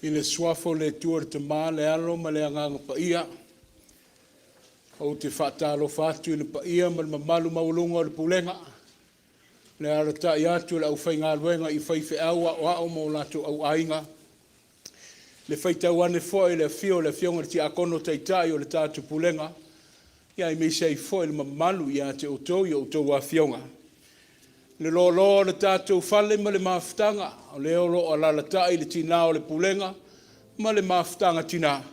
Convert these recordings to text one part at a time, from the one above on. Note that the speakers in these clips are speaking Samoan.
I le Suafa o le Atua le Tama, le Alo ma le Agaga Paia, ou te faatalofa atu i le paia ma le mamalu maualuga o le Pulega, le alaalatai atu o le aufaigaluega i faifeau aoao ma o latou auaiga, le faitau ane foi i le afio o le Afioga i le Tiakono Taitai o le tatou Pulega, aemaise ai foi le mamalu ia te outou i a outou afioga, le loaloa o le tatou fale ma le mafutaga, o lea o lo o alaalatai le tina o le Pulega ma le mafutaga tina,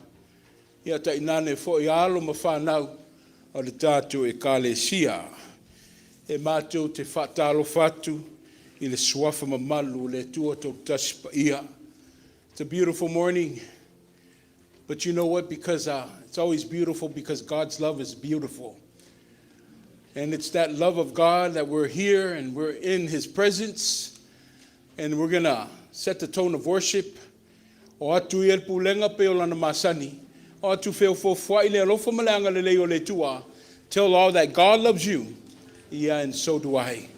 ia tainane foi alo ma fanau a le tatou Ekalesia. E matou te faatalofa atu i le suafa mamalu o le Atua Toatasi Paia. It's a beautiful morning, but you know what? Because it's always beautiful because God's love is beautiful. And it's that love of God that we're here and we're in His presence and we're going to set the tone of worship. O atu ia le pulega pe o lana masani. O atu feofofoai le alofa ma le agalelei o le Atua. Tell all that God loves you. Yeah, and so do I.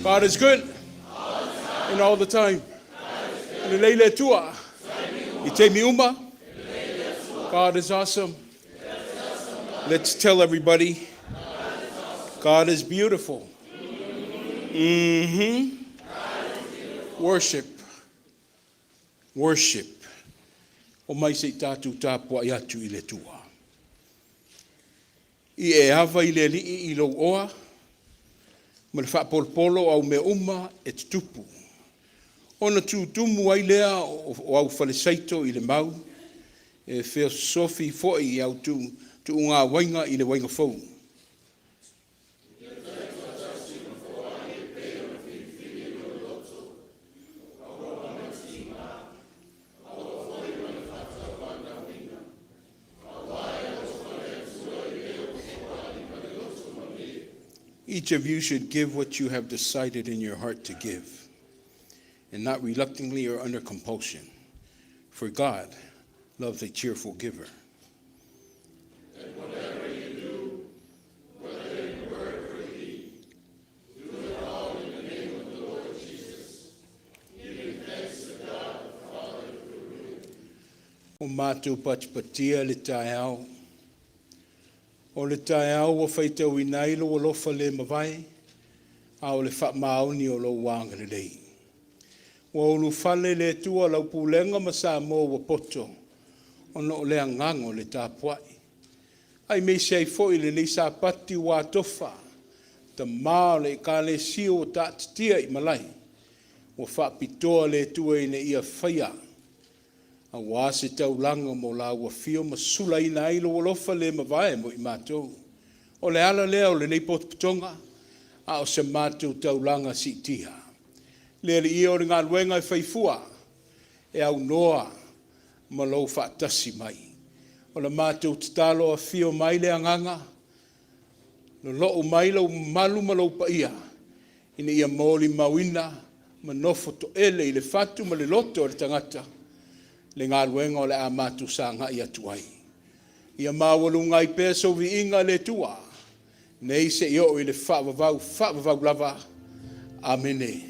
God is good and all the time. Lelei le Atua. I taimi uma. God is awesome. Let's tell everybody God is beautiful. Worship. Worship. O mai se i tatou tapuai atu i le Atua. I e ava i le Alii i lou oa, ma le faapolopolo o au mea uma e tutupu. Ona tutumu ai lea o au falesaito i le mau, e fesofi foi i au tuugauaiga i le uaiga fou. Each of you should give what you have decided in your heart to give, and not reluctantly or under compulsion, for God loves a cheerful giver. And whatever you do, whether in word or deed, do it all in the name of the Lord Jesus, giving thanks to God the Father through him. Ua matou patipatia le taeao. O le taeao ua faitauina ai lou alofa le mavae, a o le faamaoni o lou agalelei. Ua ulufale le Atua lau pulega ma Samoa ua poto, ona o le agaga o le tapuai. Aemaise ai foi lenei Sapati ua atofa, tama o le Ekalesia ua taatitia i malae, ua faapitoa le Atua ina ia faia aua se taulaga mo laua afio ma sulaina ai lou alofa le mavae mo i matou. O le ala lea o lenei potopotoga, a o se matou taulaga siitia. Le Alii e, o le galuega e fai fua, e aunoa ma lou faatasi mai. O le matou tatalo, afio mai le Agaga, lolou mai lou mamalu ma lou paia, ina ia molimauina ma nofo toele i le fatu ma le loto o le tagata le galuega o le a matou sagai atu ai. Ia maualuga ai pea sou viiga le Atua, nei seia oo i le faavavau, faavavau lava. Amene.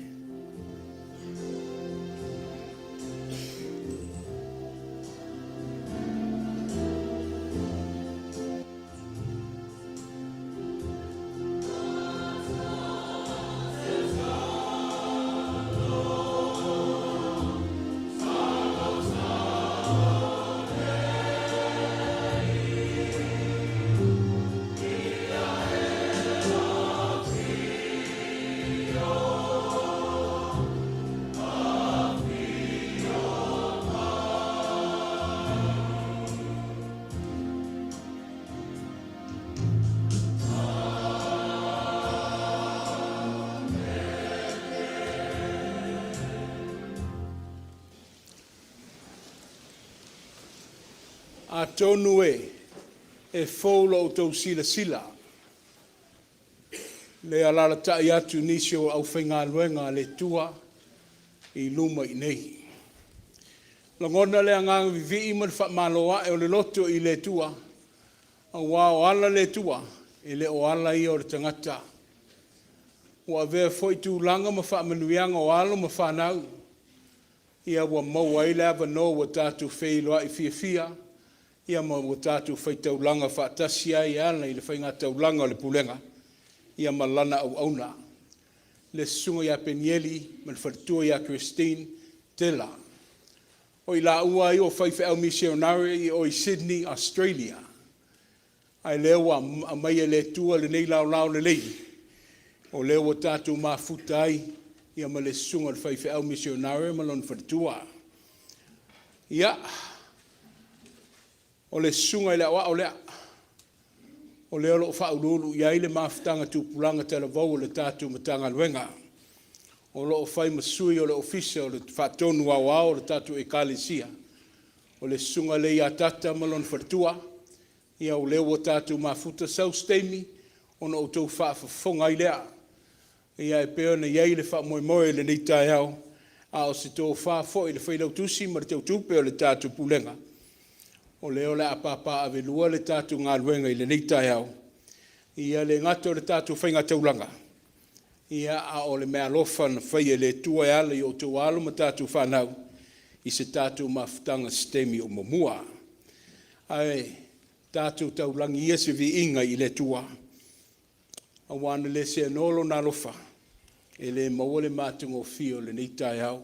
Atonu e fou lo outou silasila, le alaalatai atu i nisi o aufaigaluega a le Atua i luma i inei. Lagona le agaga vivii ma le faamalo ae o le loto i le Atua, aua o ala le Atua, e le o ala ia o le tagata. Ua avea foi tulaga ma faamanuiaga o alo ma fanau, ia ua maua ai le avanoa ua tatou feiloai fiafia, ia ma ua tatou faitaulaga faatasi ai e ala i le faigataulaga o le pulega, ia ma lana auauna, le Susuga ia Penieli ma le faletua ia Christine Tela. O i laua ia o faifeau misionare i o i Sydney, Australia, ae o lea ua aumai e le Atua lenei laolao lelei, o lea ua tatou mafuta ai ma le susuga i le faifeau misionare ma lona faletua. Ia, o le susuga i le aoao lea, o lea o lo o faauluulu i ai le mafutaga tupulaga talavou a le tatou Matagaluega, o lo o fai ma sui o le Ofisa o le Faatonu Aoao o le tatou Ekalesia, o le susuga lea ia Tata ma lona faletua. Ia o lea ua tatou mafuta, sau se taimi ona outou faafofoga ai lea. Ia e pei ona i ai le faamoemoe i lenei taeao, a o se tofa foi i le Failautusi ma le Teutupe o le tatou Pulega, o lea o le a papaavelua le tatou galuega i lenei taeao, e le gata o le tatou faiga taulaga, a o le meaalofa na faia e le Atua e ala i o outou alo ma tatou fanau i se tatou mafutaga i se taimi o muamua. Ae tatou taulagi ia se viiga i le Atua, aua ana le seanoa Lona alofa, e le maua le matagofie o lenei taeao.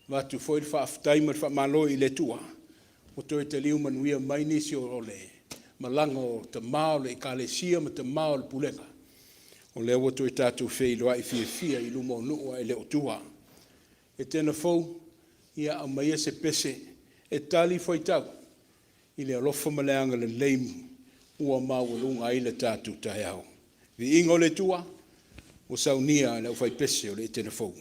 E avatu foi le faafetai ma le faamalo i le Atua ua toe taliu manuia mai nisi o le malaga o tama o le Ekalesia ma tama o le Pulega, o lea ua toe tatou feiloai fiafia i luma o nuu ae le o tua. Etena Fou, ia aumaia se pese e talifuaitau i le alofa ma le agalelei ua maualuga ai le tatou taeao. Viiga o le Atua ua saunia e le aufaipese o le Etena Fou.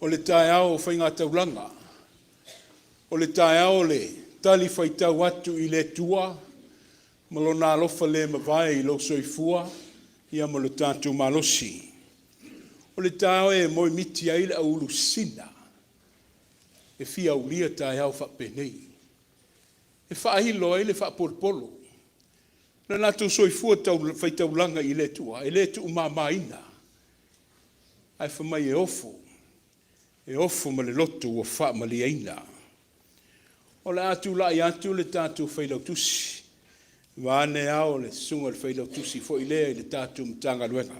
O le taeao o faigataulaga, o le taeao o le talifuaitau atu i le Atua ma Lona alofa le mavae i lou soifua ma lo tatou malosi. O le taeao e moemiti ai le auulusina e fia aulia taeao faapenei, e faailo ai le faapolopolo. O le latou soifua faitaulaga i le Atua, e le tuumamaina, ae fai mai e ofo, e ofo ma le loto ua faamalieina. O le a tulai atu le tatou Failautusi, vaeane Ao le Susuga i le Failautusi foi lea i le tatou Matagaluega,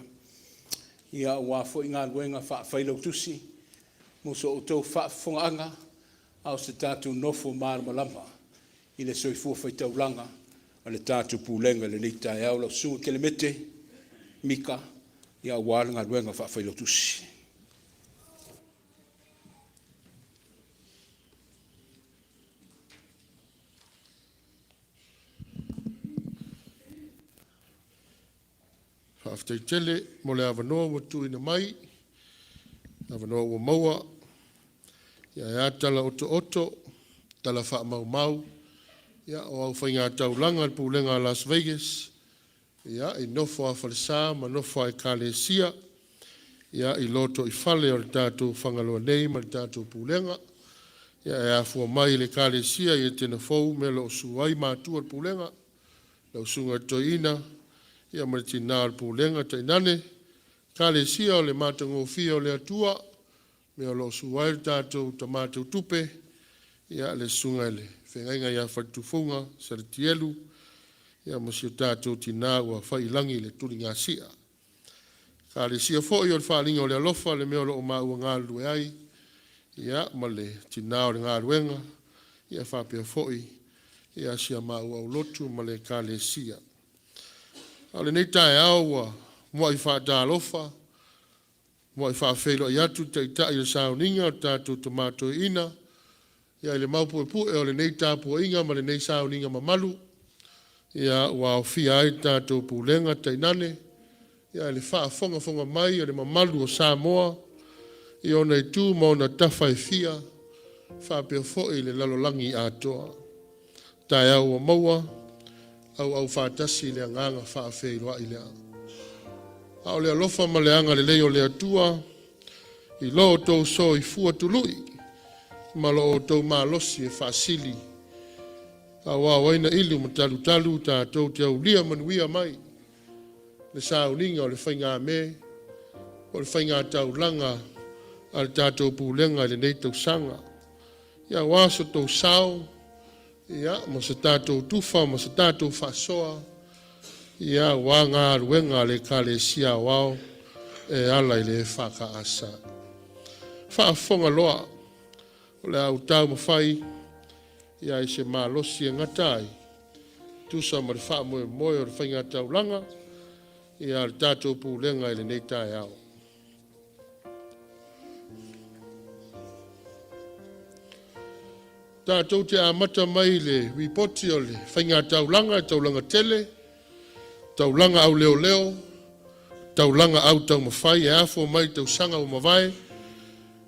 aua foi galuega faa-Failautusi mo so outou faafofogaaga, a o se tatou nofo malamalama i le soifua faitaulaga a le tatou Pulega i lenei taeao. Lau Susuga Kelemete Mika aua le galuega faa-Failautusi. Faafetai tele mo le avanoa ua tuuina mai, avanoa ua maua. Ae a tala otooto, tala faamaumau o au faigataulaga a le Pulega a Las Vegas i nofo a falesa ma nofo a ekalesia i lotoifale o le tatou Fagaloa nei ma le tatou Pulega. E afua mai i le Ekalesia i Etena Fou mea o lo o susu ai matua o le Pulega, lau Susuga i le Toeaina ma le Tina o le Pulega, tainane Ekalesia o le Matagofie o le Atua, mea o lo o susu ai le tatou Tama Teutupe, le Susuga i le Feagaiga ia Faletufuga Salatielu ma si o tatou tina ua fai i lagi le tuligasia. Ekalesia foi o le Faaaliga o le Alofa, le mea o lo o maua galulue ai ma le tina o le galuega faapea foi si a maua aulotu ma le ekalesia. A o lenei taeao ua muai faatalofa, muai faafeiloai atu le Taitai o le sauniga, o le tatou Tama Toeaina i le maopuepue o lenei tapuaiga ma lenei sauniga mamalu, ua aofia ai le tatou Pulega, tainane le faafogafoga mai a le mamalu o Samoa i ona itu ma ona tafa e fia, faapea foi le lalolagi atoa. Taeao ua maua, auau faatasi le agaga faafeiloai lea. A o le alofa ma le agalelei o le Atua i lo outou soifua tului ma lo outou malosi e faasili aoao ai na'ilu ma talutalu tatou te aulia manuia mai le sauniga o le faigamē po o le faigataulaga a le tatou Pulega i lenei tausaga. Aua so outou sao ma se tatou tufa ma se tatou faasoa aua galuega a le Ekalesia Aoao e ala i le EFKS. Faafofoga loa, o le a ou taumafai i se malosi e gata ai e tusa ma le faamoemoe o le faigataulaga a le tatou Pulega i lenei taeao. Tatou te amata mai i le Lipoti o le Faigataulaga e Taulaga Tele, Taulaga Auleoleo, Taulaga Autaumafai e afua mai i le tausaga ua mavae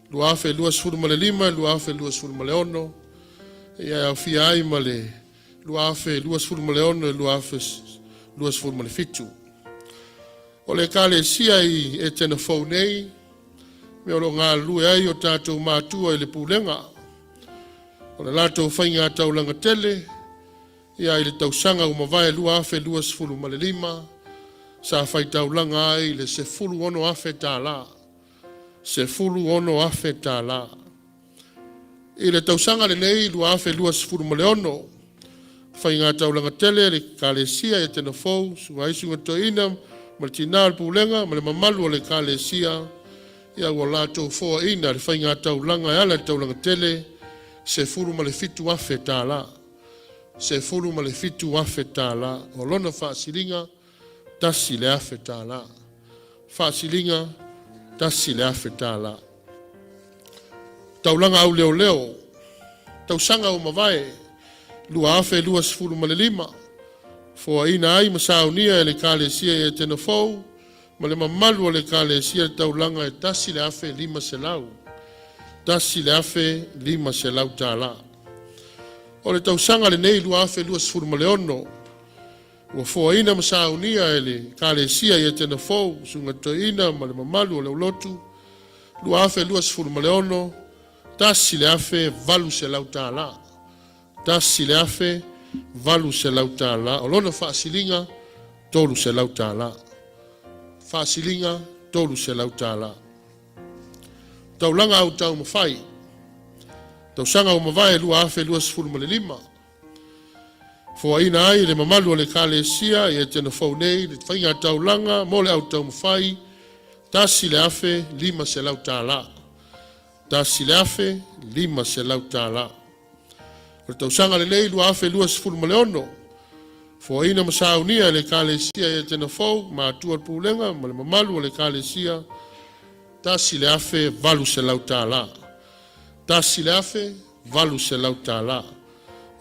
2025/2026, e aofia ai ma le 2026/2027. O le Ekalesia i Etena Fou nei, me o lo o galulue ai o tatou matua i le pulega. O le latou faigataulaga tele i le tausaga ua mavae 2025, sa faitaulaga ai i le $16,000, $16,000. I le tausaga lenei 2026, faigataulaga tele a le Ekalesia Etena Fou, susu ai Susuga i le Toeaina ma le Tina o le Pulega ma le mamalu o le Ekalesia, ua latou foaina le faigataulaga e ala i le taulaga tele, $17,000. $17,000. O lona faasiliga, $1,000. Faasiliga $1,000. Taulaga Auleoleo, tausaga ua mavae 2025, foaina ai ma saunia e le Ekalesia i Etena Fou ma le mamalu o le Ekalesia le taulaga e $1,500. $1,500. O le tausaga lenei 2026, ua foaina ma saunia e le Ekalesia i Etena Fou, Susuga i le Toeaina ma le mamalu o le aulotu, 2026, $1,800. $1,800. O lona faasiliga e $300. Faasiliga $300. Taulaga Autaumafai, tausaga ua mavae 2025, foaina ai e le mamalu o le Ekalesia i Etena Fou nei le faigataulaga mo le au taumafai $1,500. $1,500. O le tausaga lenei 2026, foaina ma saunia e le Ekalesia i Etena Fou, matua o le pulega ma le mamalu o le Ekalesia, $1,800. $1,800.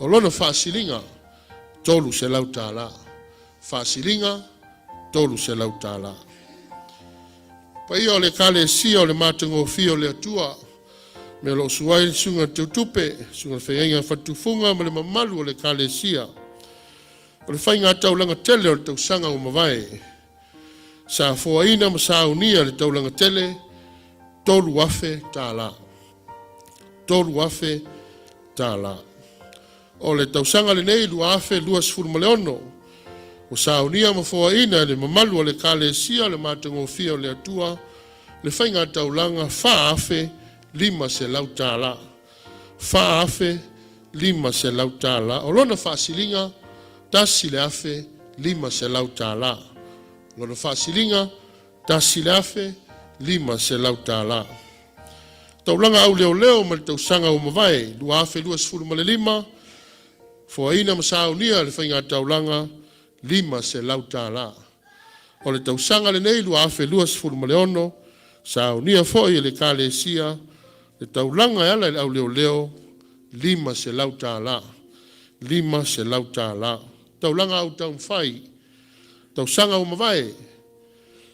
O lona faasiliga e $300. Faasiliga $300. Paia o le Ekalesia o le Matagofie o le Atua, me o lo o susu ai le susuga i le Teutupe, susuga i le Feagaiga i le Faletufuga ma le mamalu o le Ekalesia. O le faigataulaga tele o le tausaga ua mavae, sa foaina ma saunia le taulaga tele $3,000. $3,000. O le tausaga lenei 2026, ua saunia ma foaina e le mamalu o le Ekalesia o le Matagofie o le Atua le faigataulaga $4,500. $4,500. O lona faasiliga e $1,500. O lona faasiliga e $1,500. Taulaga Au Leoleo mo le tausaga ua mavae 2025, foaina ma saunia le faigataulaga $500. O le tausaga lenei 2026, saunia foi e le Ekalesia le taulaga e ala i le Au Leoleo e $500. $500. Taulaga Autaumafai, tausaga ua mavae,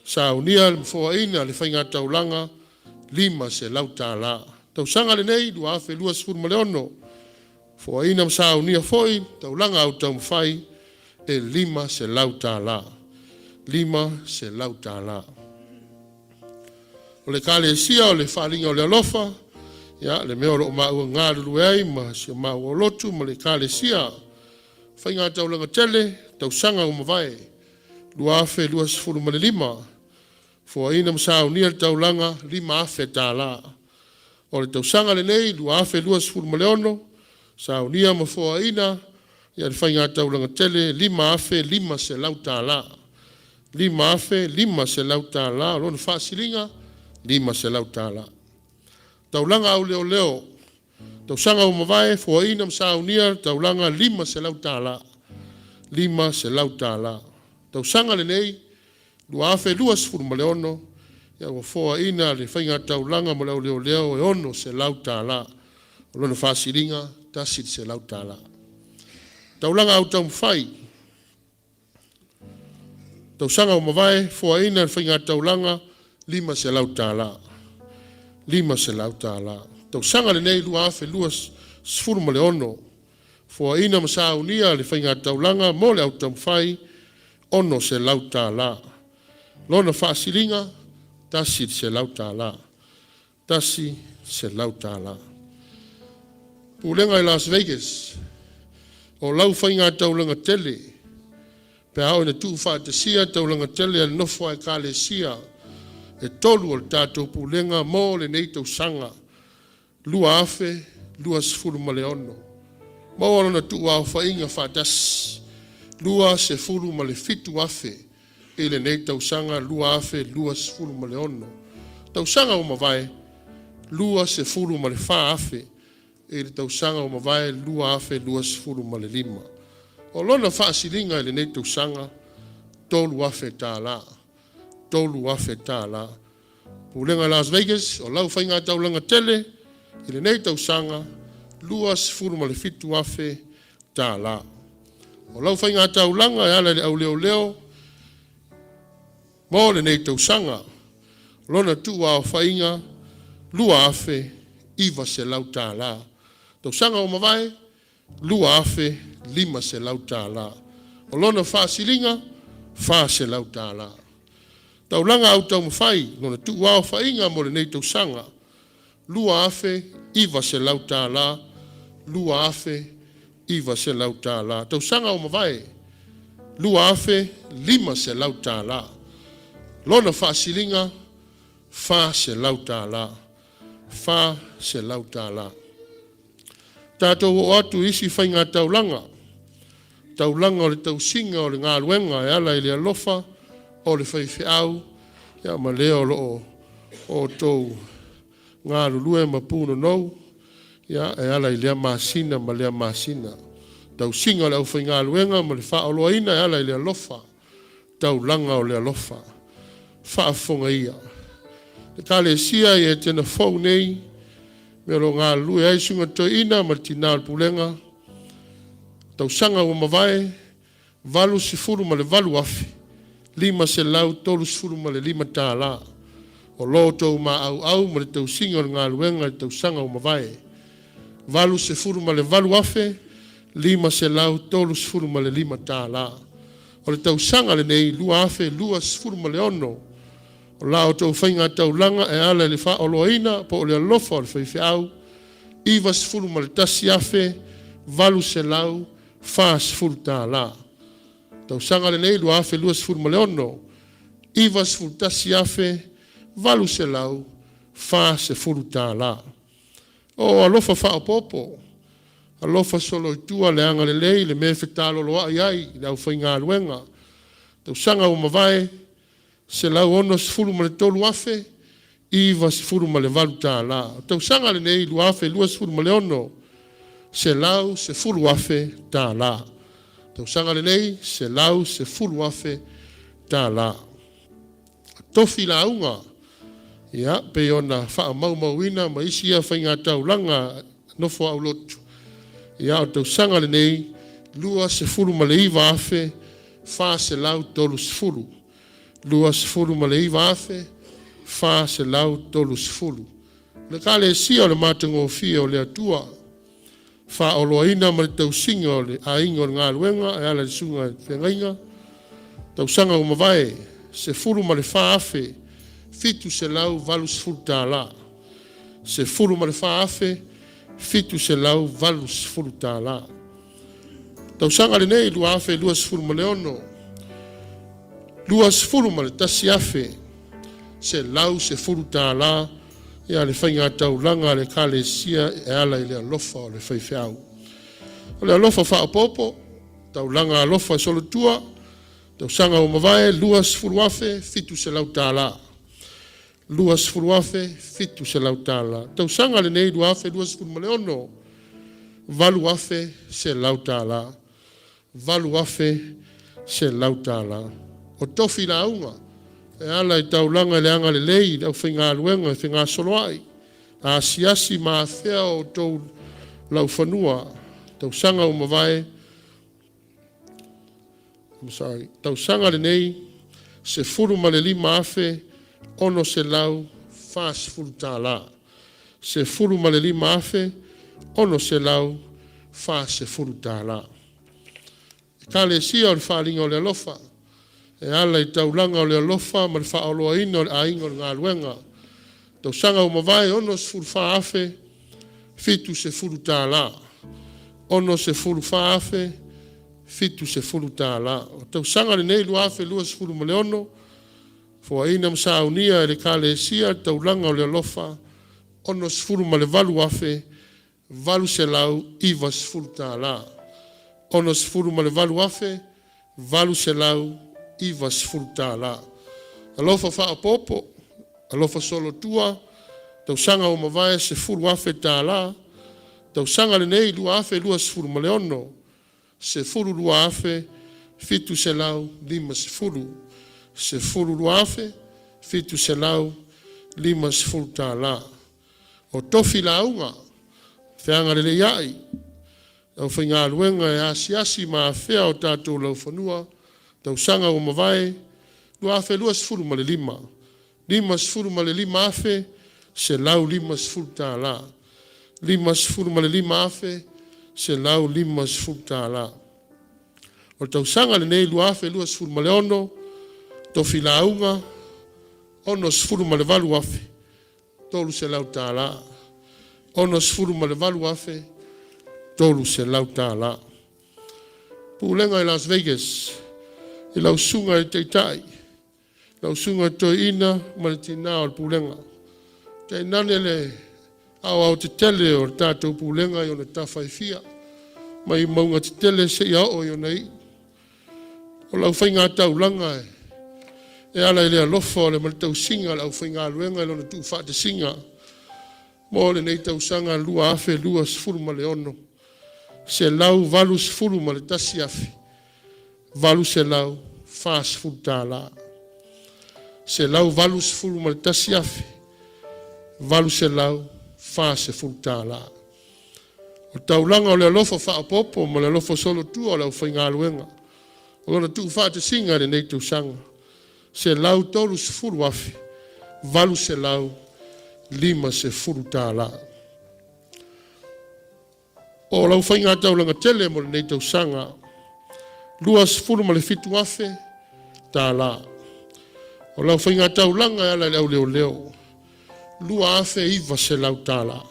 saunia ma foaina le faigataulaga $500. Tausaga lenei 2026, foaina ma saunia foi le taulaga autaumafai e $500. $500. O le Ekalesia o le Faaaliga o le Alofa, ia, le mea o lo o maua galulue ai ma si o maua lotu ma le Ekalesia, faigataulaga tele tausaga ua mavae 2025, foaina ma saunia le taulaga $5,000. O le tausaga lenei 2026, saunia ma foaina le faigataulaga tele e $5,500. $5,500. O lona faasiliga e $500. Taulaga Au Leoleo, tausaga ua mavae, foaina ma saunia le taulaga $500. $500. Tausaga lenei 2026, ia ua foaina le faigataulaga mo le Au Leoleo e $600. O lona faasiliga e $100. Taulaga Autaumafai, tausaga ua mavae, foaina le faigataulaga $500. $500. Tausaga lenei 2026, foaina ma saunia le faigataulaga mo le Au Taumafai e $600. Lona faasiliga e $100. $100. Pulega i Las Vegas, o lau faigataulaga tele pe a oo ina tuufaatasia taulaga tele a le nofo a ekalesia e tolu o le tatou pulega mo lenei tausaga 2026, maua lona tuuaofaiga faatasi 27,000 i lenei tausaga 2026. Tausaga ua mavae, 24,000 i le tausaga ua mavae 2025. O lona faasiliga i lenei tausaga, $3,000. $3,000. Pulega Las Vegas, o lau faigataulaga tele i lenei tausaga $27,000. O lau faigataulaga e ala i le au leoleo mo lenei tausaga, lona tuuaofaiga $900. Tausaga ua mavae, $2,500. O lona faasiliga, $400. Taulaga Au Taumafai, lona tuuaofaiga mo lenei tausaga, $2,900, $2,900. Tausaga ua mavae, $2,500. Lona faasiliga, $400, $400. Tatou oo atu i isi faigataulaga, taulaga o le tausiga o le galuega e ala i le alofa o le faifeau, ia ma le o lo o outou galulue ma punonou ia e ala i lea masina ma lea masina. Tausiga o le aufaigaluega ma le faaoloaina e ala i le alofa, taulaga o le alofa. Faafofoga ia, Ekalesia i Etena Fou nei, me o lo o galulue ai susuga toeaina ma le tina o le pulega, tausaga ua mavae, $88,535 o lo outou maauau ma le tausiga o le galuega i le tausaga ua mavae. $88,535. O le tausaga lenei 2026, o la outou faigataulaga e ala i le faaoloaina po o le alofa o le faifeau, $91,840. Tausaga lenei 2026, $91,840. O alofa faaopoopo, alofa soloitua le agalelei le mea e fetaloloai ai le aufaigaluega. Tausaga ua mavae, $163,098. O le tausaga lenei 2026, $110,000. Tausaga lenei, $110,000. Tofi lauga, ia, pei ona faamaumauina ma isi ia faigataulaga nofo aulotu, ia, o le tausaga lenei, $29,430, $29,430. Le Ekalesia o le Matagofie o le Atua, faaoloaina ma le tausiga o le aiga o le galuega e ala i le susuga i le feagaiga, tausaga ua mavae, $14,780, $14,780. Tausaga lenei 2026, $21,110 ia le faigataulaga a le Ekalesia e ala i le alofa o le faifeau. O le alofa faaopoopo, taulaga alofa soloitua, tausaga ua mavae, $20,700, $20,700. Tausaga lenei 2026, $8,100, $8,100. O tofi lauga e ala i taulaga i le agalelei i le aufaigaluega e fegasoloai, asiasi ma afea o outou laufanua, tausaga ua mavae, I'm sorry, tausaga lenei, $15,640, $15,640. Ekalesia o le Faaaliga o le Alofa, e ala i taulaga o le alofa ma le faaoloaina o le aiga o le galuega. Tausaga ua mavae, $64,070, $64,070. O le tausaga lenei 2026, foaina ma saunia e le Ekalesia le taulaga o le alofa, $68,890, $68,890. Alofa faaopoopo, alofa soloitua, tausaga ua mavae, $10,000. Tausaga lenei 2026, $12,750, $12,750. O tofi lauga, feagaleiai, le aufaigaluega e asiasi ma afea o tatou laufanua, tausaga ua mavae 2025, $55,150. $55,150. O le tausaga lenei 2026, tofi lauga $68,300, $68,300. Pulega i Las Vegas, i lau susuga i le Taitai, lau susuga Toeaina ma le tina o le Pulega, tainane le aoao tetele o le tatou Pulega i ona tafa e fia, mai mauga tetele seia oo i ona iu. O le aufaiga taulaga e ala i le alofa o le ma le tausiga a le aufaigaluega i lona tuufaatasiga mo lenei tausaga 2026, $181,840, $181,840. O taulaga o le alofa faaopoopo ma le alofa solotua o le aufaigaluega o lona tuufaatasiga i lenei tausaga, $130,850. O lau faiga taulaga tele mo lenei tausaga, $27,000. O lau faigataulaga e ala i le au leoleo, $2,900.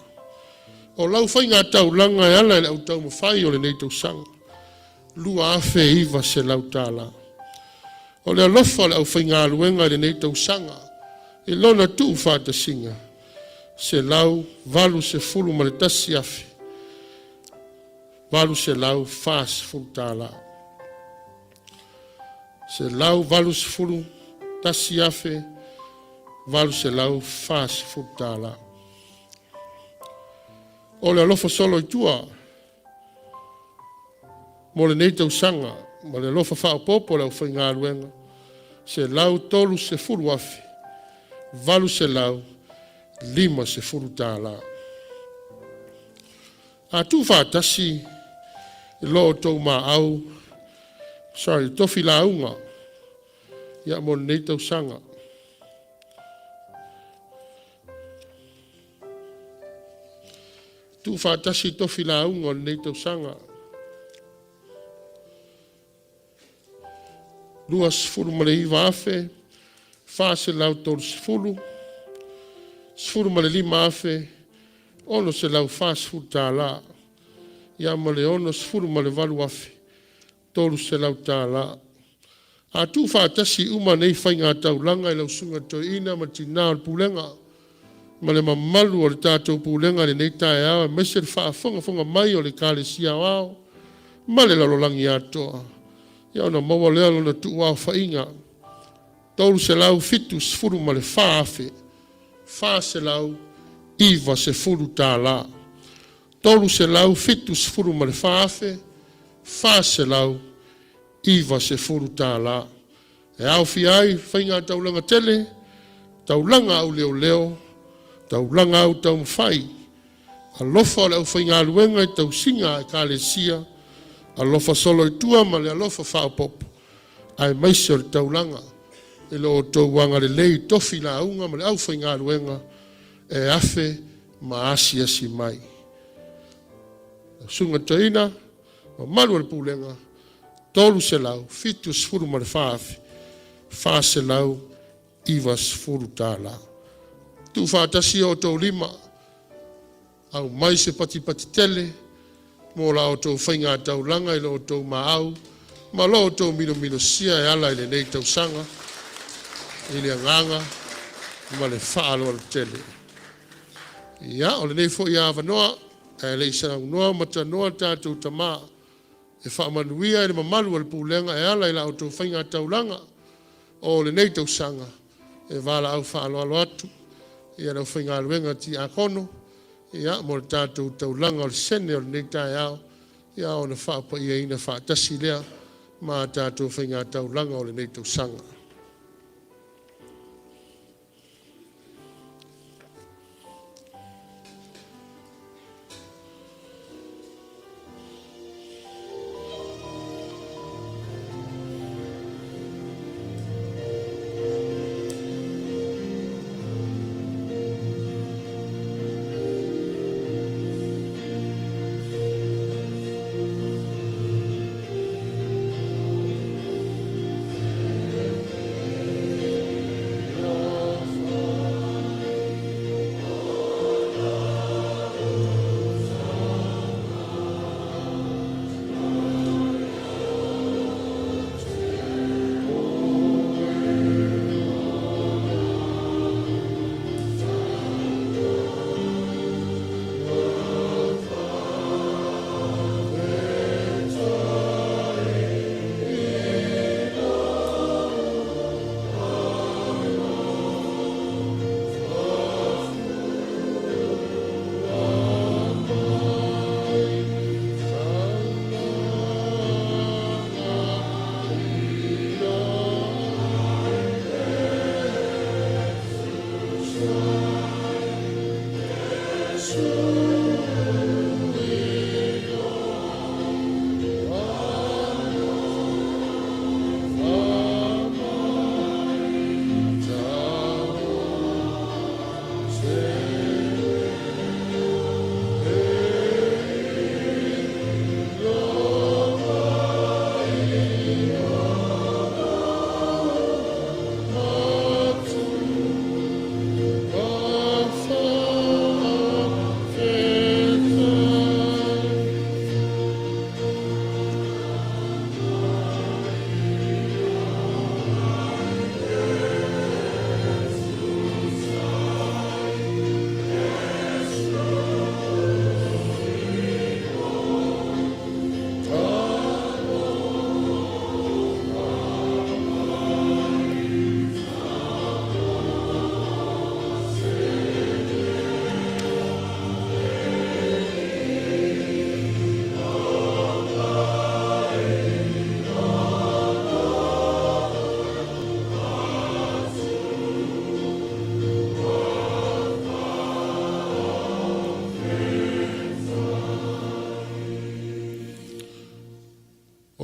O lau faigataulaga e ala i le au taumafai o lenei tausaga, $2,900. O le alofa o le aufaigaluega i lenei tausaga i lona tuufaatasiga, $181,840, $181,840. O le alofa solo i tua mo lenei tausaga ma le alofa faaopoopo o le aufaigaluega, $130,850. A tuufaatasi i lo outou maau, sorry, tofi lauga ia mo lenei tausaga. Tuufaatasi tofi lauga o lenei tausaga. $29,430, $15,640, ia ma le $68,300. A tuufaatasi uma nei faigataulaga i lau susuga i le Toeaina ma le Tina o le Pulega ma le mamalu o le tatou Pulega i lenei taeao aemaise le faafogafoga mai o le Ekalesia Aoao ma le lalolagi atoa, ia ona maua lea o lona tuuaofaiga, $374,490, $374,490, e aofia ai faigataulaga tele, taulaga au leoleo, taulaga au taumafai, alofa o le aufaigaluega i tausiga a Ekalesia, alofa solo i tua ma le alofa faaopoopo, aemaise o le taulaga i lo outou agalelei i tofi lauga ma le aufaigaluega e afe ma asiasi mai. Lau Susuga i le Toeaina, mamalu o le Pulega, $374,490. Tuufaatasi o outou lima, aumai se patipati tele mo la outou faigataulaga i lo outou maau ma lo outou milomilo e ala i lenei tausaga i le agaga ma le faaaloalo tele. Ia, o lenei foi avanoa, ae le i saunoa ma tanoa le tatou Tama e faamanuia i le mamalu o le pulega e ala i la outou faigataulaga o lenei tausaga, e valaau faaaloalo atu le aufaigaluega tiakono ia mo le tatou taulaga o le sene o lenei taeao, ia ona faapaiaina faatasi lea ma tatou faigataulaga o lenei tausaga.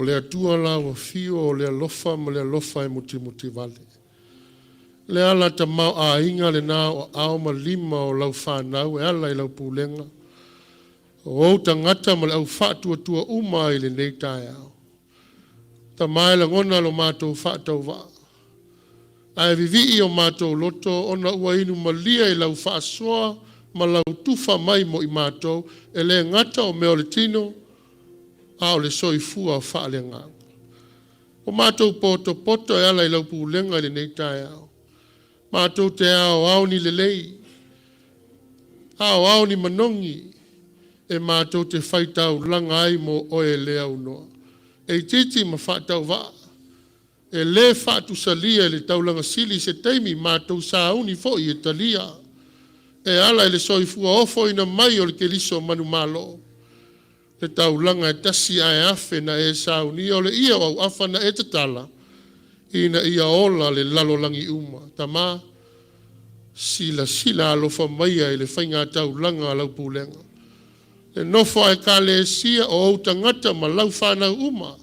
le Atua lau afio o le alofa ma le alofa e mutimutivale. Le ala tamaoaiga lena o aao ma lima o lau fanau e ala i lau pulega, o ou tagata ma le au faatuatua uma i lenei taeao. Tama e lagona lo matou faatauvaa ae vivii o matou loto ona ua inu malie i lau faasoa ma lau tufa mai mo i matou, e le gata o mea o le tino, a o le soifua faaleagaga. Ua matou potopoto e ala i lau pulega i lenei taeao, matou te aoao ni lelei, aoao ni manogi e matou te faitaulaga ai mo Oe le aunoa, e itiiti ma faatauvaa, e le faatusalia e le taulaga sili i se taimi matou sauni foi e talia e ala i le soifua ofoina mai o le Keriso manumalo, le taulaga e tasi ae afe na e saunia, o le ie o auafa na e tatala ina ia ola le lalolagi uma. Tama, silasila alofa maia i le faigataulaga a lau pulega, le nofo a Ekalesia o ou tagata ma lau fanau uma,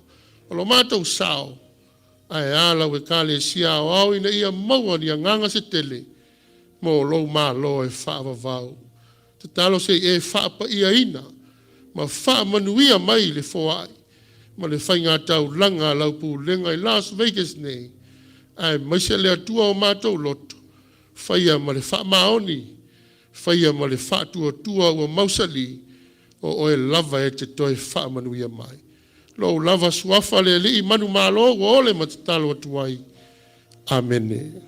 o lo matou sao, ae a lau Ekalesia Aoao ina ia maua ni agaga se tele mo lou malo e faavavau. Tatalo se i e faapaiaina ma faamanuia mai le foai ma le faigataulaga a lau pulega i Las Vegas nei, aemaise le Atua o matou loto, faia ma le faamaoni, faia ma le faatuatua ua mausali, o Oe lava e te toe faamanuia mai. Lou lava suafa le Alii manumalo ua ole ma tatalo atu ai. Amene.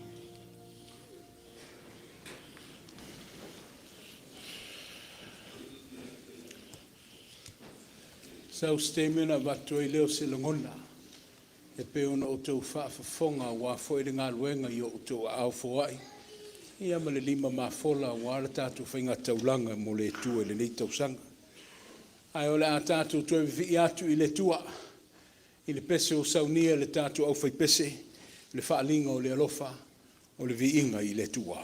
Sau se taimi ona avatu ai lea o se lagona e pei ona outou faafofoga aua foi le galuega i o outou aao foai, ia ma le lima mafola aua le tatou faigataulaga mo le Atua i lenei tausaga. Ae o le a tatou toe vivii atu i le Atua i le pese ua saunia e le tatou aufaipese, le faaaliga o le alofa, o le viiga i le Atua.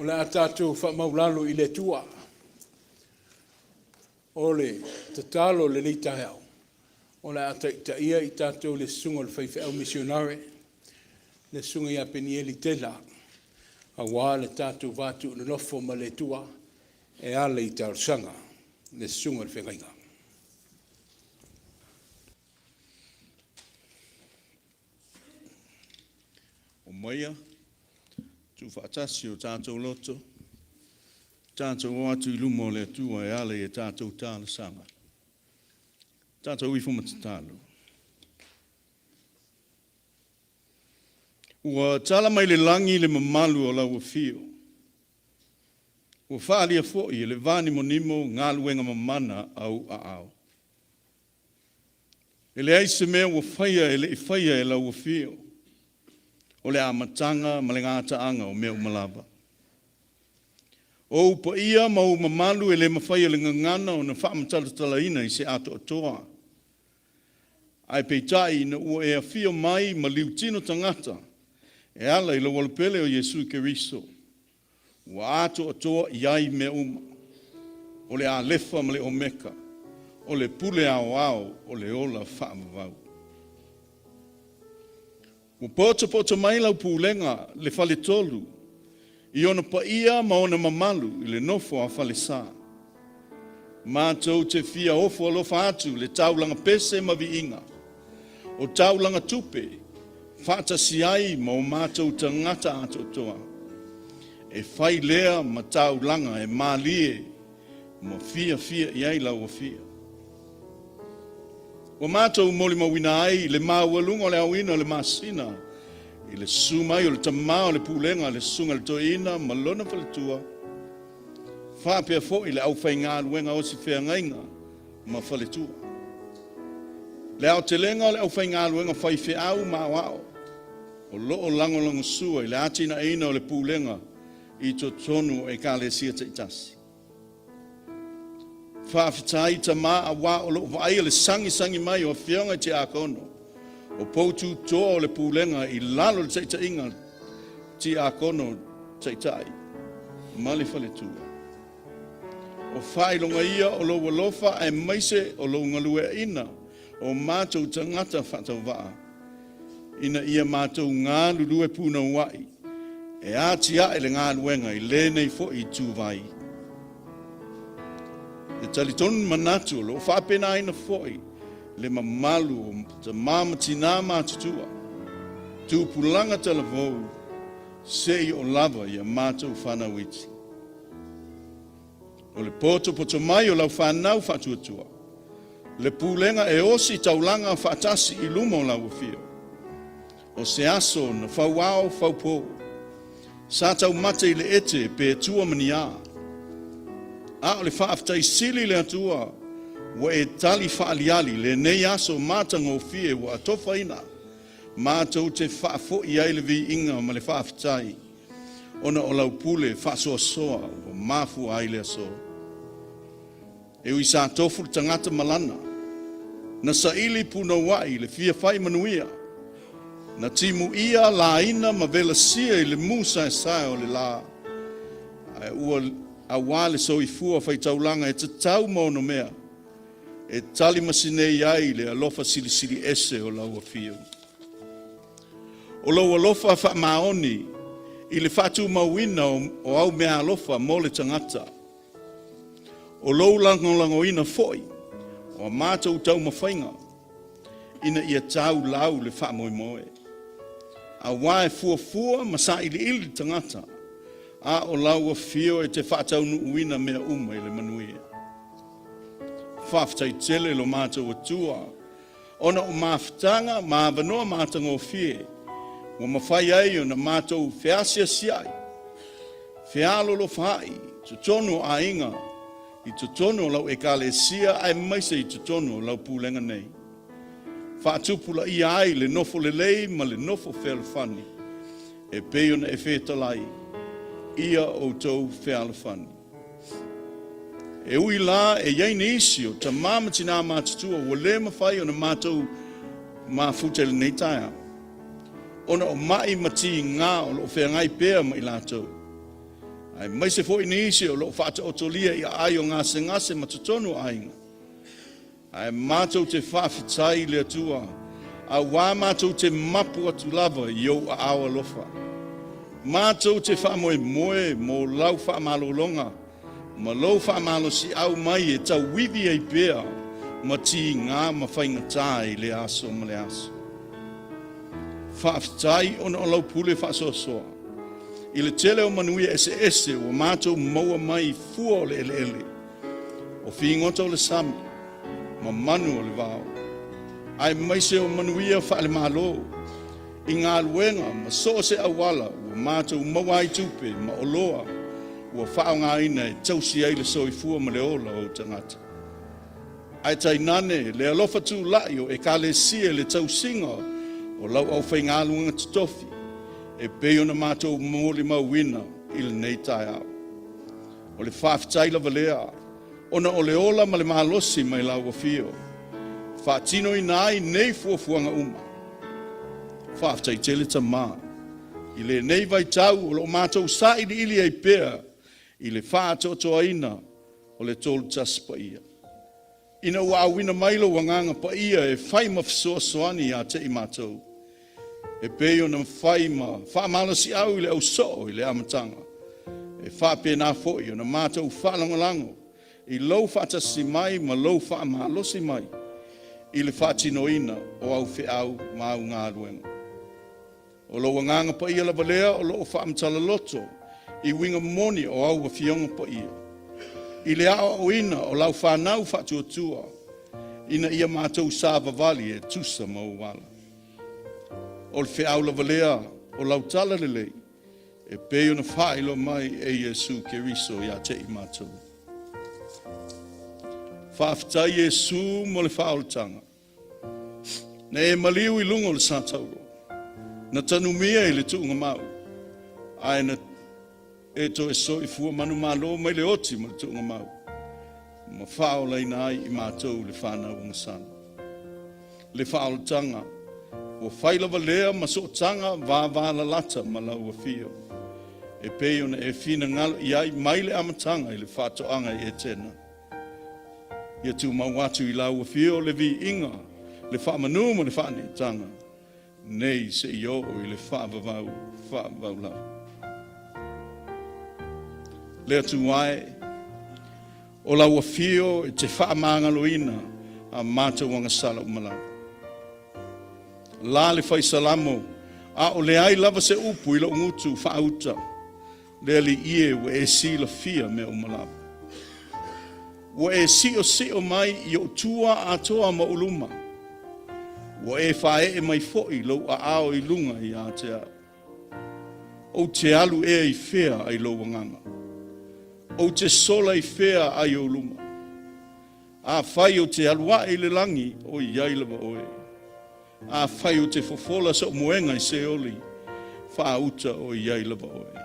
O le a tatou faamaualalo i le Atua. O le tatalo i lenei taeao, o le a taitaia i tatou e le susuga i le faifeau misionare, le susuga ia Penieli Tela, aua le tatou va tuunonofo ma le Atua e ala i talosaga, le susuga i le feagaiga. Omaia, tuufaatasi o tatou loto, tatou o atu i luma o le Atua e ala i a tatou talosaga. Tatou ifo ma tatalo. Ua tala mai le lagi le mamalu o lau afio, ua faaalia foi e le vanimonimo galuega mamana a ou aao. E leai se mea ua faia e le i faia e lau afio, o le amataga ma le gataaga o mea uma lava. O ou paia ma ou mamalu e le mafai e le gagana ona faamatalatalaina i se atoatoa, ae peitai ina ua e afio mai ma liutino tagata e ala i lou Alopele o Iesu Keriso, ua atoatoa i ai mea uma. O le Alefa ma le Omeka, o le Pule Aoao o le ola faavavau. Ua potopoto mai lau pulega le faletolu i ona paia ma ona mamalu i le nofo a falesa. Matou te fia ofo alofa atu le taulaga pese ma viiga, o taulaga tupe faatasi ai ma o matou tagata atoatoa, e fai lea ma taulaga e malie ma fiafia i ai lau afio. Ua matou molimauina ai le maualuga o le aoina o le masina i le susu mai o le Tama o le Pulega, le Susuga i le Toeaina ma lona faletua, faapea foi le aufaigaluega osi feagaiga ma faletua. Le aotelega o le aufaigaluega faifeau ma aoao o lo o lagolagosua i le atinaeina o le Pulega i totonu o Ekalesia taitasi. Faafetai Tama aua o lo o vaaia le sagisagi mai o Afioga i Tiakono, o poututoa o le Pulega i lalo o le taitaiga Tiakono Taitai ma le faletua. O faailoga ia o lou alofa aemaise o lou galueaina o matou tagata faatauvaa ina ia matou galulue punouai e atiae le galuega i lenei foi ituvai. E talitonu manatu o lo o faapenaina foi le mamalu o tama ma tinā matutua, tupulaga talavou, se i oo lava ia matou fanau iti. O le potopoto mai o lau fanau faatuatua, le pulega e osi taulaga faatasi i luma o lau afio. O se aso na fauao faupo, sa taumate i le ete pe tua ma ni a. A o le faafetai sili i le Atua ua e tali faaliali lenei aso matagofie ua atofaina matou te faafoi ai le viiga ma le faafetai ona o lau pule faasoasoa ua mafua ai le aso. E ui sa tofu le tagata ma lana, na saili punouai i le fia fai manuia, na timuia, laina ma velasia i le mu saesae o le la, ae ua aua le soifua faitaulaga e tatau ma onomea, e tali masinei ai le alofa silisili ese o lau afio. O lou alofa faamaoni i le faatumauina o au meaalofa mo le tagata. O lou lagolagoina foi o a matou taumafaiga ina ia taulau le faamoemoe. Aua e fuafua ma sailiili le tagata, a o lau afio e te faataunuuina mea uma i le manuia. Faafetai tele lo matou Atua, ona o mafutaga ma avanoa matagofie ua mafai ai ona matou feasiasiai, fealolofaai i totonu o aiga, i totonu o lau Ekalesia aemaise i totonu o lau pulega nei. Faatupulaia ai le nofo lelei ma le nofo fealofani e pei ona e fetalai ia outou fealofani. E ui la e i ai nisi o tama ma tinā matutua ua le mafai ona matou mafuta i lenei taeao, ona o mai ma tiga o lo o feagai pea ma i latou. Aemaise foi nisi o lo o faataotolia i aai o gasegase ma totonu o aiga. Ae matou te faafetai i le Atua, auā matou te mapu atu lava i ou aao alofa. Matou te faamoemoe mo lau faamalologa ma lou faamalosiau mai e tauivi ai pea ma tiga ma faigata i lea aso ma le aso. Faafetai ona o lau pule faasoasoa i le tele o manuia eseese ua matou maua mai i fua o le eleele, o figota o le sami ma manu o le vao, aemaise o manuia faale-Malo i galuega ma so o se auala ua matou maua ai tupe ma oloa ua faaaogaina e tausi ai le soifua ma le ola o ou tagata. Ae tainane le alofa tulai o Ekalesia i le tausiga o lau aufaigaluega totofi e pei ona matou molimauina i lenei taeao. O le faafetai lava lea ona o le ola ma le malosi mai lau afio e faatinoina ai nei fuafuaga uma. Faafetai tele Tama i lenei vaitau o lo o matou sailiili ai pea i le faatoatoaina o le Tolu Tasi Paia, ina ua auina mai lou Agaga Paia e fai ma fesoasoani ia te i matou, e pei ona fai ma faamalosiau i le au soo i le amataga, e faapena foi ona matou faalagolago i lou faatasi mai ma lou faamalosi mai i le faatinoina o au feau ma au galuega. O lou Agaga Paia lava lea o lo o faamatala-loto i uiga moni o au Afioga Paia, i le aoaoina o lau fanau faatuatua, ina ia matou savavali e tusa ma ou ala. O le feau lava lea o lau talalelei e pei ona faailoa mai e Iesu Keriso ia te i matou. Faafetai Iesu mo le faaolataga. Na e maliu i luga o le satauro, na tanumia i le tuugamau, ae na e toe soifua manumalo mai le oti ma le tuugamau, ma faaolaina ai i matou le fanau agasala. Le faaolataga, ua fai lava lea ma sootaga vavalalata ma lau afio, e pei ona e finagalo i ai mai le amataga i le faatoaga i Etena. Ia tumau atu i lau afio le viiga, le faamanu ma le faaneetaga, nei seia oo i le faavavau, faavavau lava. Le Atua e, o lau afio e te faamagaloina a matou agasala uma lava. La le fai Salamo, a o leai lava se upu i lou gutu faauta, le Alii e, ua e silafia mea uma lava. Ua e siosio mai i ou tua atoa ma ou luma. Ua e faaee mai foi lou aao i luga ia te au. Ou te alu ea i fea ai lou agaga? Ou te sola i fea ai ou luma? Afai ou te alu ae i le lagi, o i ai lava oe. Afai ou te fofola sou moega i Seoli, faauta o i ai lava oe.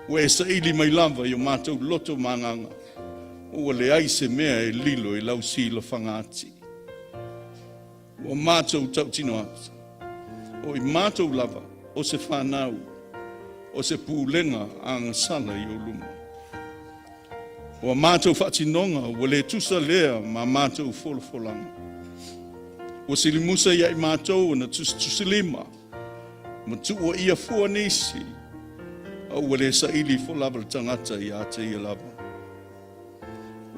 Ua e saili mai lava i o matou loto ma agaga, ua leai se mea e lilo i lau silafaga ati. Ua matou tautino atu, o i matou lava o se fanau, o se pulega agasala i ou luma. O a matou faatinoga ua le tusa lea ma matou folafolaga. Ua silimusa ia i matou ona tusitusilima ma tuuaia fua nisi, a ua le saili ifo lava le tagata ia te ia lava.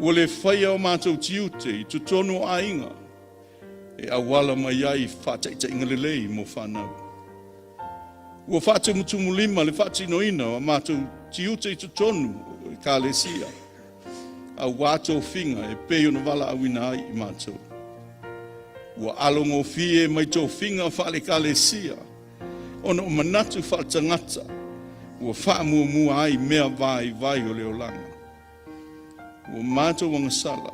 Ua le faia o matou tiute i totonu o aiga e auala mai ai faataitaiga lelei mo fanau. Ua faatumutumulima le faatinoina o a matou tiute i totonu o Ekalesia, auā tofiga e pei ona valaauina ai i matou. Ua alogofie mai tofiga faale-Ekalesia ona o manatu faaletagata ua faamuamua ai mea vaivai o le olaga. Ua matou agasala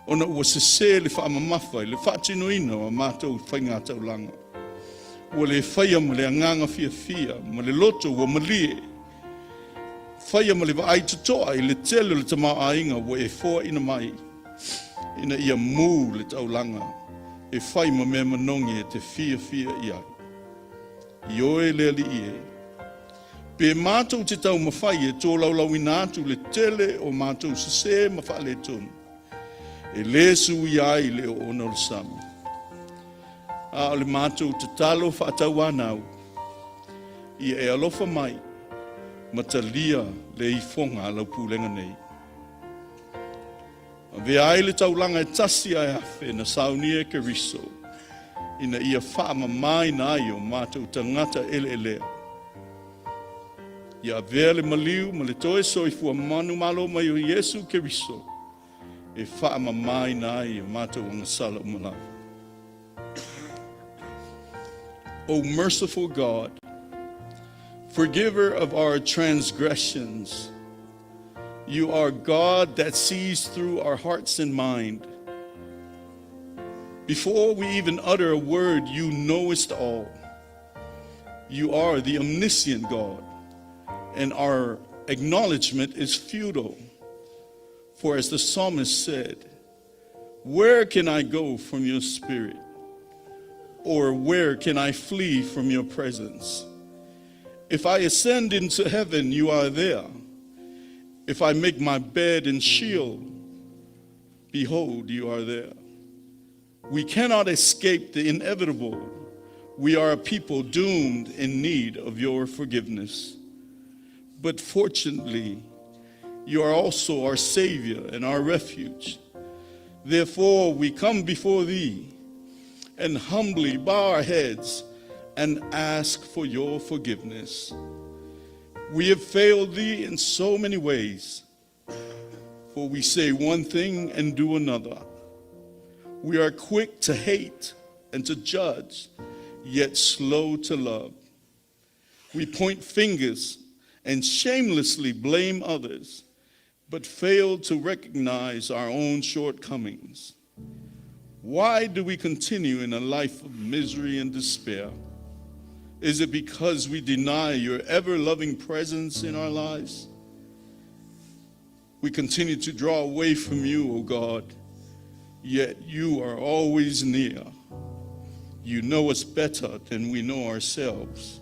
ona ua sese le faamamafa i le faatinoina o a matou faigataulaga. Ua le faia ma le agaga fiafia ma le loto ua malie, faia ma le vaai totoa i le tele o le tamaoaiga ua e foaina mai, ina ia mu le taulaga e fai ma mea manogi e te fiafia i ai. Ioe le Alii e. Pe matou te taumafai e tolaulauina atu le tele o matou sesē ma faaletonu, e lē suia ai le oona o le sami. A o le matou tatalo faatauanau, ia e alofa mai ma talia le ifoga a lau pulega nei. Avea ai le taulaga e tasi ae afe na saunia e Keriso, ina ia faamamaina ai o matou tagata eleelea. Ia avea le maliu ma le toe soifua manumalo mai o Iesu Keriso e faamamaina ai o matou agasala uma lava. O merciful God, forgiver of our transgressions, you are God that sees through our hearts and mind. Before we even utter a word, you knowest all. You are the omniscient God, and our acknowledgement is futile. For as the psalmist said, "Where can I go from your spirit? Or where can I flee from your presence? If I ascend into heaven, you are there. If I make my bed in Sheol, behold, you are there." We cannot escape the inevitable. We are a people doomed in need of your forgiveness. But fortunately, you are also our Savior and our refuge. Therefore, we come before thee and humbly bow our heads and ask for your forgiveness. We have failed thee in so many ways, for we say one thing and do another. We are quick to hate and to judge, yet slow to love. We point fingers and shamelessly blame others, but fail to recognize our own shortcomings. Why do we continue in a life of misery and despair? Is it because we deny your ever loving presence in our lives? We continue to draw away from you, O God, yet you are always near. You know us better than we know ourselves.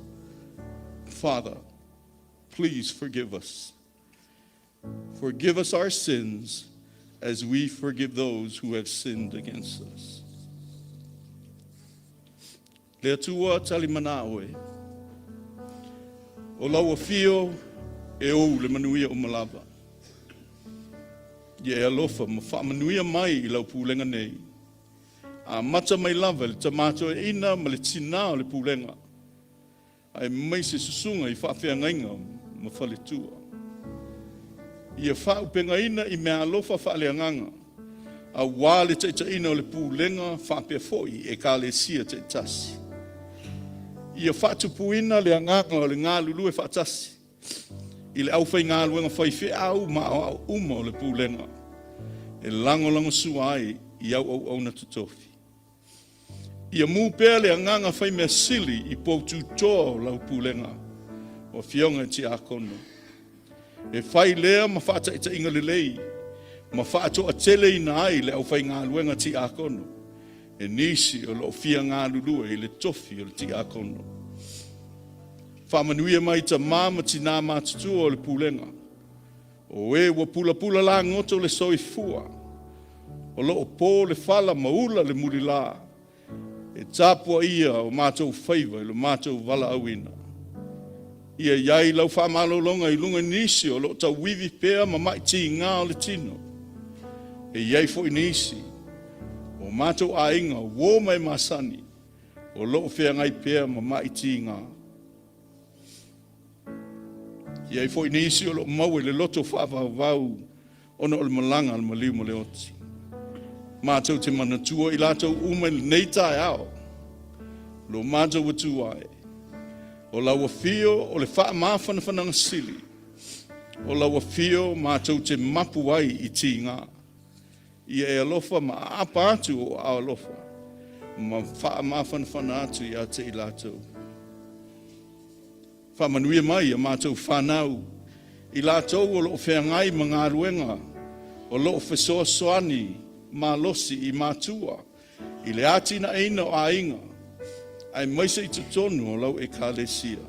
Father, please forgive us. Forgive us our sins as we forgive those who have sinned against us. Le Atua talimana oe. O lau afio e ou le manuia uma lava. Ia e alofa ma faamanuia mai i lau pulega nei. Amata mai lava i le Tama Toeaina ma le Tinā o le Pulega, aemaise susuga i faafeagaiga ma faletua. Ia faaupegaina i meaalofa faaleagaga, auā le taitaiina o le Pulega faapea foi Ekalesia taitasi. Ia faatupuina le agaga o le galulue faatasi i le aufaigaluega faifeau ma aoao uma o le Pulega e lagolagosua ai i au auauna totofi. Ia mu pea le agaga fai mea sili i poututoa o lau Pulega, o afioga i tiakono. E fai lea ma faataitaiga lelei ma faatoateleina ai le aufaigaluega tiakono e nisi o lo o fia galulue i le tofi o le tiakono. Faamanuia mai tamā ma tinā matutua o le Pulega, o e ua pulapula lagoto le soifua, o lo o po le fala ma ula le mulilā, e tapuaia o matou faiva i lo matou valaauina. Ia i ai lau faamalologa i luga i nisi o lo o tauivi pea ma ma'i tigā o le tino. E i ai foi nisi o matou aiga, uo ma e masani, o lo o feagai pea ma ma'i tigā. E i ai foi nisi o lo o maua i le loto faavauvau ona o le malaga a le maliu ma le oti. Matou te manatua i latou uma i lenei taeao, lo matou Atua e, o lau afio o le faamafanafanaga sili, o lau afio matou te mapu ai i tigā. Ia e alofa ma aapa atu o aao alofa, ma faamafanafana atu ia te i latou. Faamanuia mai a matou fanau, i latou o lo o feagai ma galuega, o lo o fesoasoani malosi i matua i le atinaeina o aiga, aemaise i totonu o lau Ekalesia.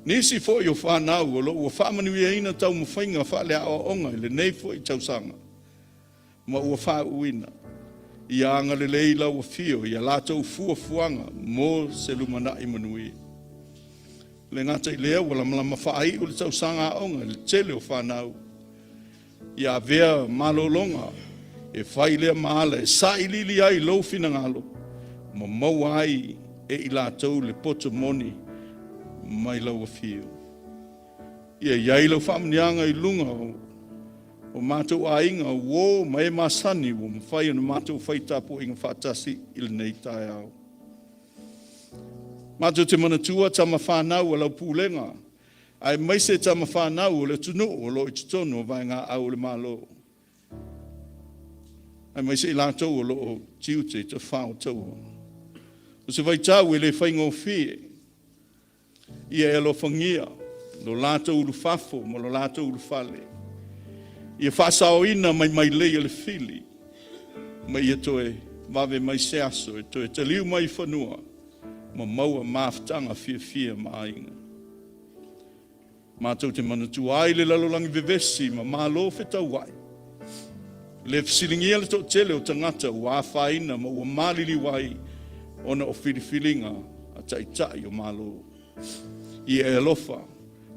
Nisi foi o fanau o lo o ua faamanuiaina taumafaiga faaleaoaoga i lenei foi tausaga ma ua faauuina. Ia agalelei lau afio i a latou fuafuaga mo se lumanai manuia. E le gata i lea, ua lamalama faaiu le tausaga aoga i le tele o fanau. Ia avea malologa e fai lea ma ala e sailiili ai lou finagalo ma maua ai e i latou le poto moni mai lau afio. Ia i ai lau faamanuiaga i luga o matou aiga, uo ma e masani ua mafai ona matou fai tapuaiga faatasi i lenei taeao. Matou te manatua tama fanau a lau pulega, aemaise tama fanau o le atunuu o lo o i totonu o vaegaau o le Malo, aemaise i latou o lo o tiute i tafao o taua. O se vaitau e le faigofie, ia e alofagia lo latou ulufafo ma lo latou ulufale, ia faasaoina mai mailei a le fili, ma ia toe vave mai se aso e toe taliu mai i fanua ma maua mafutaga fiafia ma aiga. Matou te manatua ai le lalolagi vevesi ma malo fetauai, le fesiligia le toatele o tagata ua afaina ma ua maliliu ai ona o filifiliga a taitai o Malo. Ia e alofa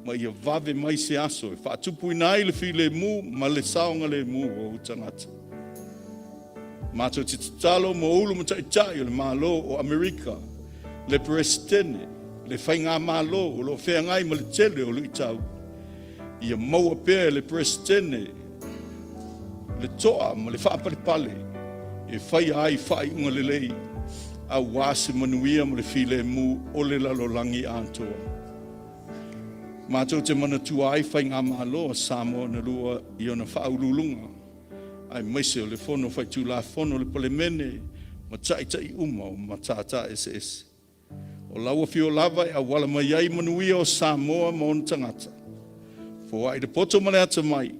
ma ia vave mai se aso e faatupuina ai le filemu ma le saogalemu o ou tagata. Matou te tatalo mo ulu ma taitai o le Malo o Amerika, le Peresetene, le Faigamalo o lo o feagai ma le tele o luitau. Ia maua pea e le Peresetene le toa ma le faapalepale e faia ai faaiuga lelei aua se manuia ma le filemu o le lalolagi atoa. Matou te manatua ai Faigamalo a Samoa na lua i ona faauluuluga, aemaise o le Fono Faitulafono, le Palemene ma taitai uma o matata eseese. O lau afio lava e auala mai ai manuia o Samoa ma ona tagata. Foai le poto ma le atamai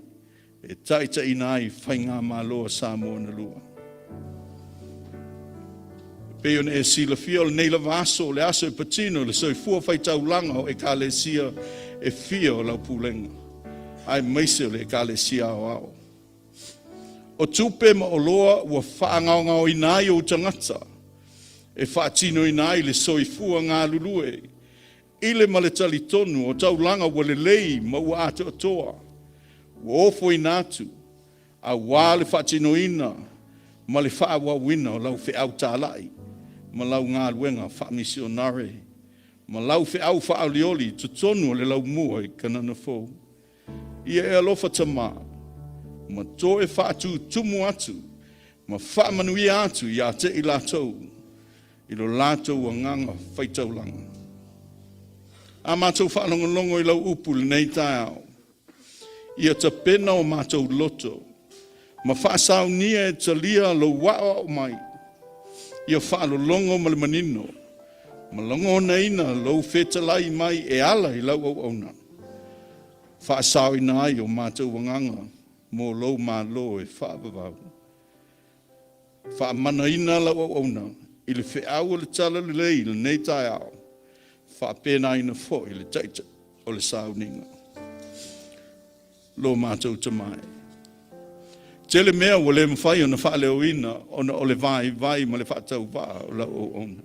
e taitaiina ai Faigamalo a Samoa na lua. E pei ona e silafia o lenei lava aso, o le aso e patino i le soifua faitaulaga o ekalesia e fia o lau pulega, aemaise o le ekalesia aoao. O tupe ma oloa ua faagaogaoina ai ou tagata e faatinoina ai le soifua galulue i le ma le talitonu o taulaga ua lelei ma ua atoatoa, ua ofoina atu aua le faatinoina ma le faaauauina o lau feau talai ma lau galuega faamisionare ma lau feau faaolioli i totonu o le laumua i Kanana Fou. Ia e alofa Tama ma toe faatutumu atu ma faamanuia atu ia te i latou i lo latou agaga faitaulaga. A matou faalogologo i lau upu i lenei taeao, ia tapena o matou loto ma faasaunia e talia lou aoao mai, ia faalologo ma le manino ma lagonaina lou fetalai mai e ala i lau auauna, faasaoina ai o matou agaga mo lou malo e faavavau. Faamanaina lau auauna i le feau o le talalelei i lenei taeao, faapenaina foi le taitai o le sauniga. Lo matou Tama e. Tele mea ua le mafai ona faaleoina ona o le vaivai ma le faatauvaa o lau auauna.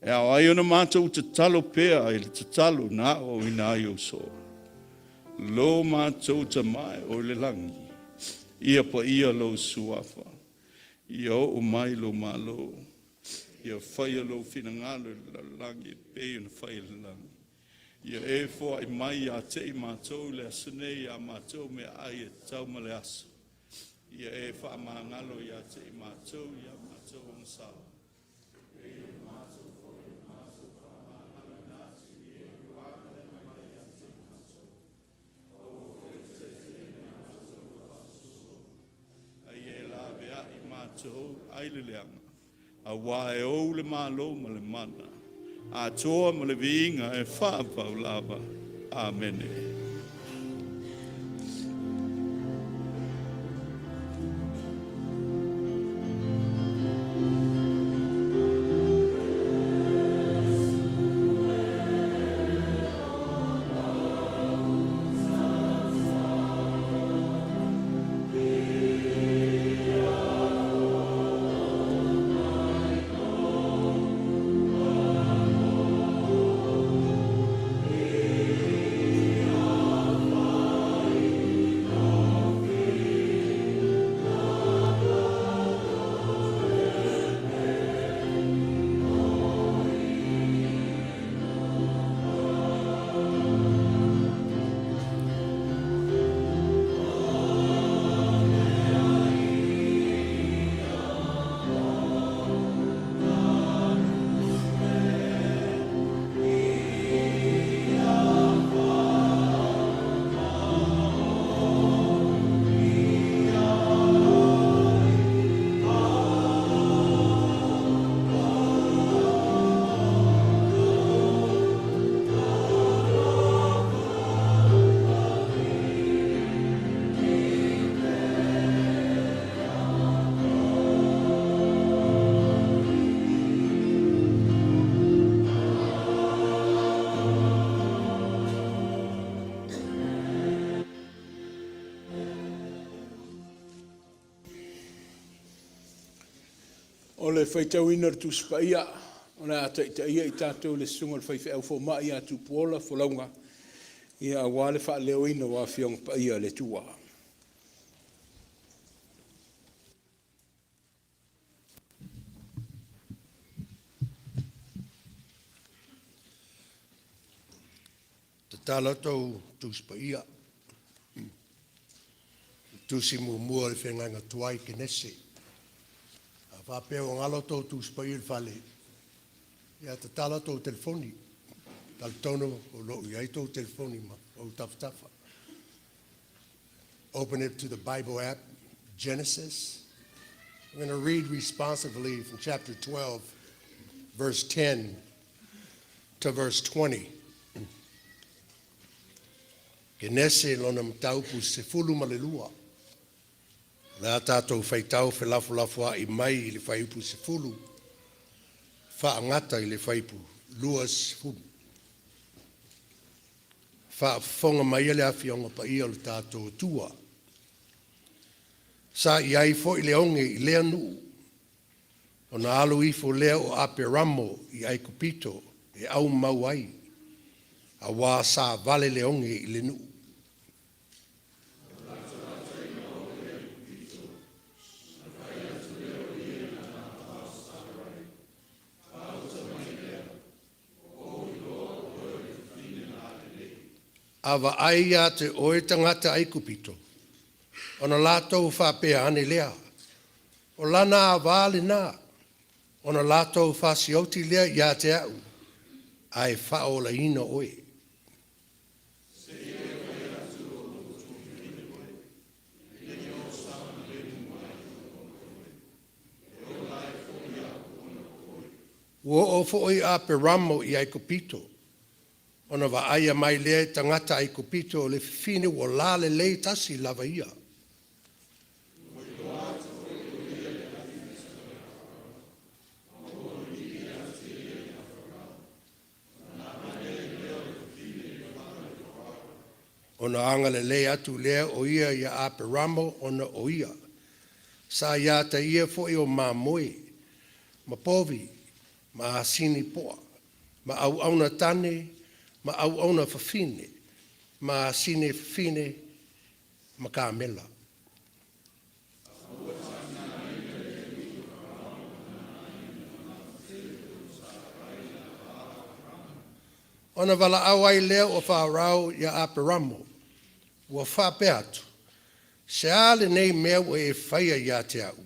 E ao ai ona matou tatalo pea i le tatalo na aoaoina ai ou soo. Lo matou Tama e o i le lagi, ia paia lou suafa, ia oo mai lou malo, ia faia lou finagalo i le lalolagi e pei ona fai i le lagi. Ia e foai mai ia te i matou i le aso nei a matou meaai e tatau ma le aso. Ia e faamagalo ia te i matou i a matou agasala, a ia e laveai matou ai le leaga, auā e ou le malo ma le mana, atoa ma le viiga e faapau lava. Amene. O le faitauina o le Tusi Paia o le a taitaia i tatou e le Susuga i le Faifeau Fomai ia Tupuola Folauga, aua le faaleoina o Afioga Paia a le Atua. Tatalo atu Tusi Paia, Tusi muamua o le Feagaiga Tuai, Kenese. A faapea ua galo tou Tusi Paia i le fale, ia tatala tou telefoni. Talitonu o lo o i ai tou telefoni ma ou tafatafa. Open it to the Bible app, Genesis. We're going to read responsively from chapter 12, verse 10 to verse 20. Kenese lona mataupu 12. O le a tātou faitau felafolafoai mai i le fuaiupu 10 faagata i le fuaiupu 20. Faafofoga mai le Afioga Paia o le tatou Atua. Sa i ai foi le oge i lea nuu, ona alu ifo lea o Aperamo i Aikupito e aumau ai, auā sa vale le oge i le nuu. A vaai ia te oe tagata Aikupito, ona latou faapea ane lea, ‘O lana ava lena,’ ona latou fasioti lea ia te au, ae faaolaina oe. Ua oo foi Aperamo i Aikupito, ona vaaia mai lea e tagata Aikupito o le fafine ua lalelei tasi lava ia. Ona agalelei atu lea o ia ia Aperamo ona o ia. Sa ia te ia foi o mamoe, ma povi, ma asini poa, ma auauna tane, ma auauna fafine, ma asine fafine, ma kamela. Ona valaau ai lea o Farao ia Aperamo, ua faapea atu, “Se a lenei mea ua e faia ia te a'u?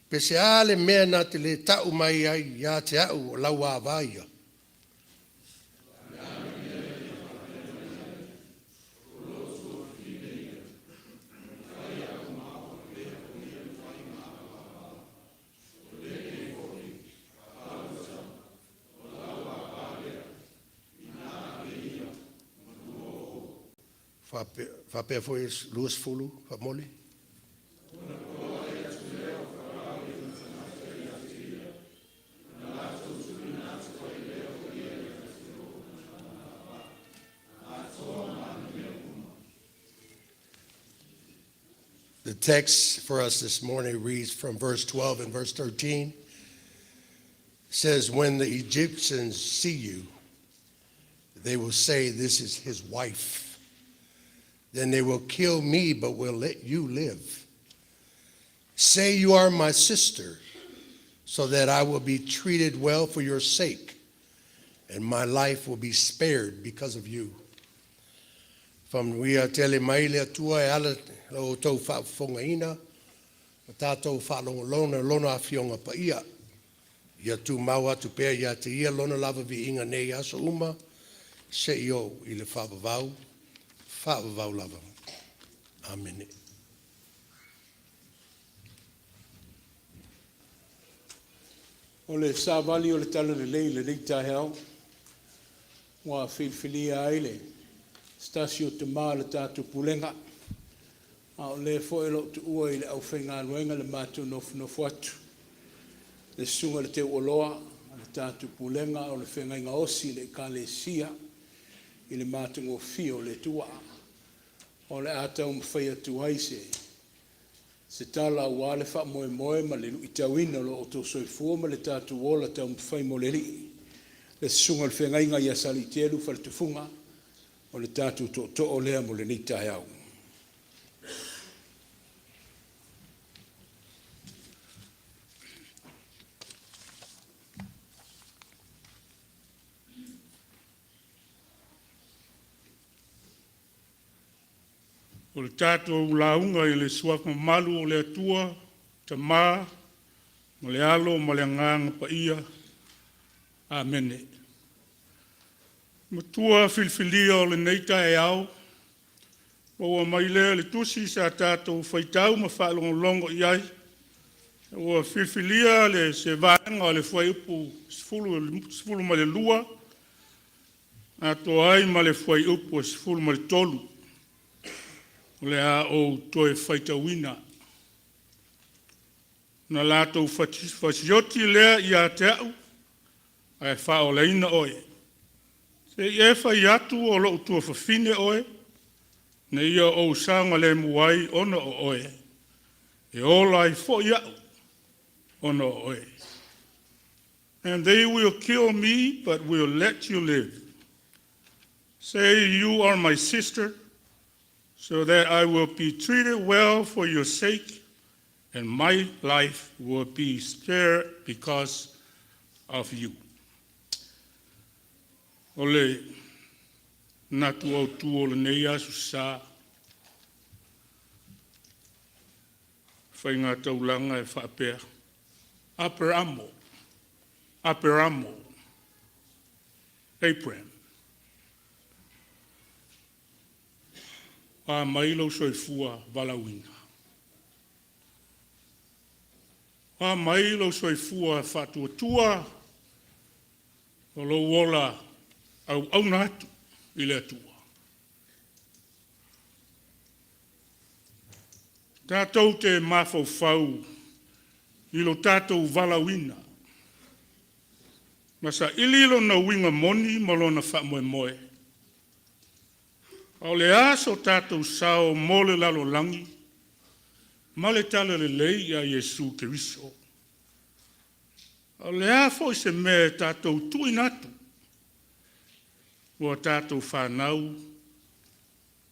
Pe se a le mea na te le ta'u mai ai ia te a'u o lau ava ia?” Faapea foi 20 faamoli. The text for us this morning reads from verse 12 and verse 13. It says, When the Egyptians see you, they will say, This is his wife. Then they will kill me, but will let you live. Say you are my sister, so that I will be treated well for your sake, and my life will be spared because of you. Faamanuia tele mai le Atua e ala la outou faafofogaina, ma tatou faalogologo lona afioga paia. Ia tumau atu pea ia te ia lona lava viiga nei aso uma, seia oo i le faavavau, faavavau lava. Amene. O le savali o le Talalelei i lenei taeao ua filifilia ai le se tasi o Tamā o le tatou Pulega, a o le foi o lo o tuua i le aufaigaluega le matou nofonofo atu, le Susuga i le Teuoloa o le tatou Pulega o le Feagaiga Osi i le Ekalesia i le matagofie o le Atua. O le a taumafai atu ai se Se tala aua le faamoemoe ma le luitauina o lo outou soifua ma le tatou ola taumafai mo le Alii. Le susuga i le feagaiga ia Saleitelu Faletufuga o le tatou tootoo lea mo lenei taeao. O le tatou lauga i le suafa mamalu o le Atua, Tama ma le Alo ma le Agaga Paia. Amene. Matua filifilia o lenei taeao, ua mai lea i le tusi sa tatou faitau ma faalogologo i ai, ua filifilia le se vaega o le fuaiupu 12 atoa ai ma le fuaiupu 13 o le a ou toe faitauina. Na latou fasioti lea ia te au ae faaolaina oe. Se i e fai atu o lou tuafafine oe, ina ia ou saogalemu ai ona o oe, e ola ai foi au ona o oe. And they will kill me, but will let you live. Say you are my sister, so that I will be treated well for your sake, and my life will be spared because of you. O le manatu autu o lenei aso Sa, faigataulaga e faapea, Aperamo, Aperamo, Abram. A mai lou soifua valaauina? A mai lou soifua faatuatua o lou ola auauna atu i le Atua? Tatou te mafaufau i lo tatou valaauina, ma saili lona uiga moni ma lona faamoemoe. A o le a so tatou sao mo le lalolagi ma le talalelei ia Iesu Keriso? A o le a foi se mea e tatou tuuina atu mo a tatou fanau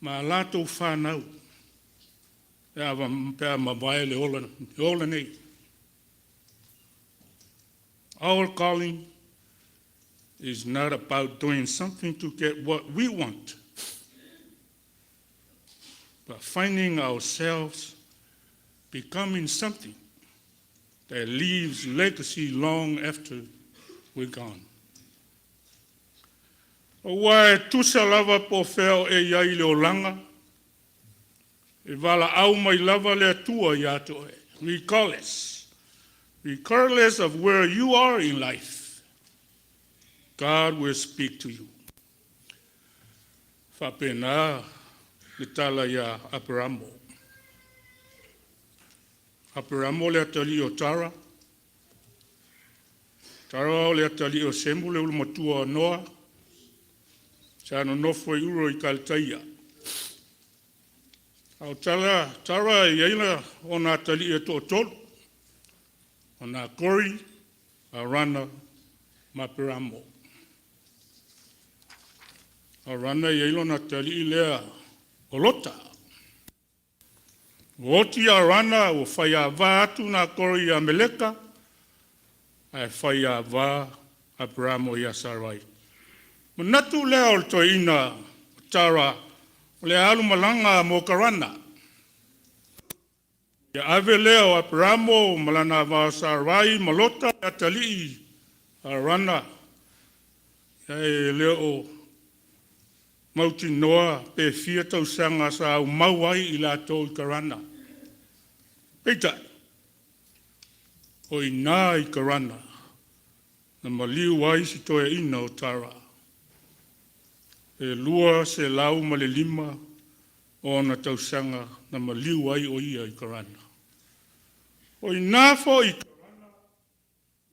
ma a latou fanau pe a mavae le ola nei? Our calling is not about doing something to get what we want, but finding ourselves becoming something that leaves legacy long after we're gone. Aua e tusa lava po o fea o e i ai i le olaga, e valaau mai lava le Atua ia te oe, regardless of where you are in life, God will speak to you. Faapena le tala ia Aperamo. Aperamo le atalii o Tara, Tara o le atalii o Semu le ulumatua o Noa, sa nonofo i Uro i Kaletaia. A o Tara, Tara e i ai la ona atalii e toatolu, o Nakori, Arana ma Aperamo. Arana e i ai lona atalii lea o Lota. Ua oti ia Arana ua faiava atu Nakori ia Meleka, ae faiava Aperamo ia Sarai. Manatu lea o le toeaina o Tara o le a alu malaga mo Karana. Ia ave lea o Aperamo ma lana ava o Sarai ma Lota le atalii a Arana, e le o mautinoa pe fia tausaga sa aumau ai i latou i Karana. Peitai, o i ina i Karana, na maliu ai si toeaina o Tara. E 205 ona tausaga na maliu ai o ia i Karana. O i ina foi i Karana,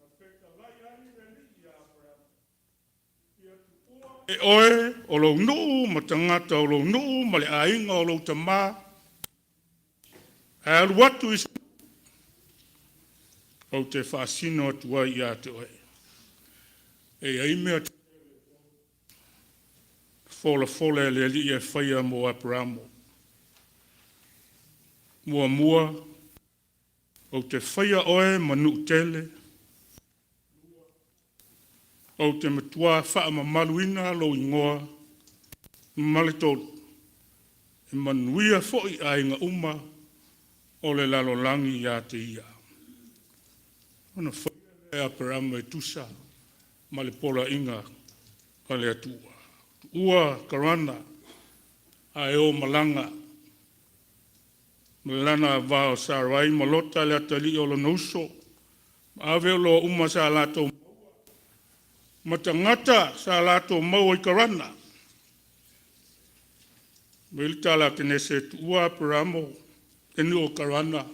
na fetalai ai le Alii ia Aperamo, “Ia tuua e oe o lou nuu ma tagata o lou nuu ma le aiga o lou tamā, Ae alu atu i se nuu, ou te faasino atu ai ia te oe. E i ai mea folafola e le Alii e faia mo Aperamo. Muamua, ou te faia oe ma nuu tele, ou te matua faamamaluina lou igoa, ma le tolu, e manuia foi aiga uma o le lalolagi ia te ia. Ona faia lea e Aperamo e tusa ma le poloaiga a le Atua. Tuua Karana ae o malaga ma lana va o Sarai ma Lota le atalii o lona uso, ma ave oloa uma sa latou ma tagata sa latou maua i Karana. Fai mai le tala a Kenese, e tuua Aperamo le nuu o Karana,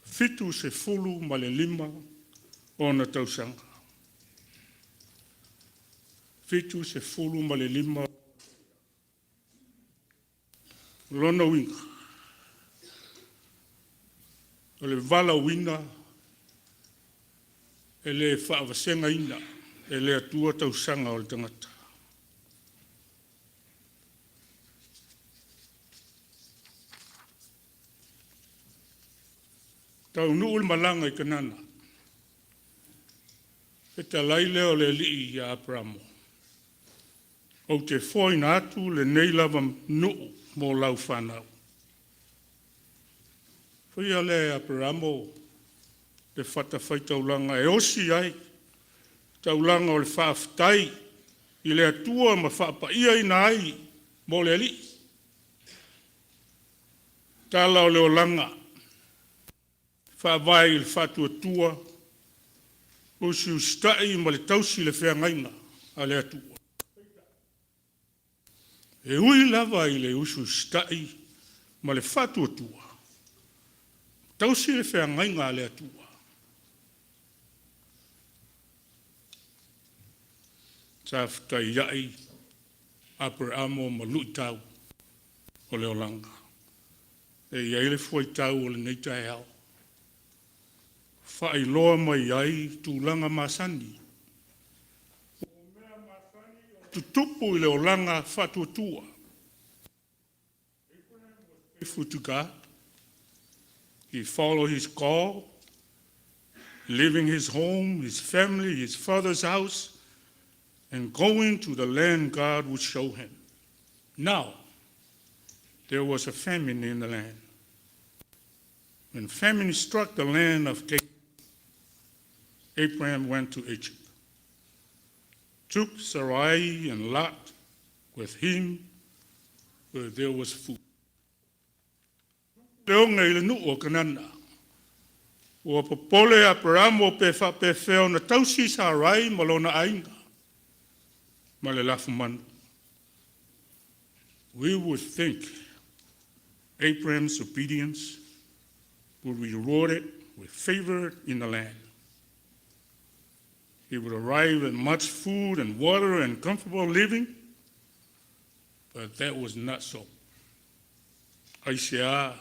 75 ona tausaga. 75. O lona uiga, o le valaauina e le faavasegaina e le Atua tausaga o le tagata. Taunuu le malaga i Kanana, fetalai lea o le Alii ia Aperamo, ou te foaina atu lenei lava nuu mo lau fanau. Faia lea e Aperamo le fatafaitaulaga e osi ai taulaga o le faafetai i le Atua ma faapaiaina ai mo le Alii. Tala o le olaga, faavae i le faatuatua, usiusitai ma le tausi i le feagaiga a le Atua. E ui lava i le usiusitai ma le faatuatua, tausi le feagaiga a le Atua, sa fetaiai Aperamo ma luitau o le olaga. E i ai le fuaitau o lenei taeao, faailoa mai ai tulaga masani tutupu i le olaga faatuatua. Faithful to God, he followed his call, leaving his home, his family, his father's house, and going to the land God would show him. Now, there was a famine in the land. When famine struck the land of Canaan, Abraham went to Egypt, took Sarai and Lot with him where there was food. Le oge i le nuu o Kanana. Ua popole Aperamo pe faapefea ona tausi Sarai ma lona aiga ma le lafumanu. We would think Abraham's obedience would be rewarded with favor in the land. He would arrive at much food and water and comfortable living, but that was not so. Aisea,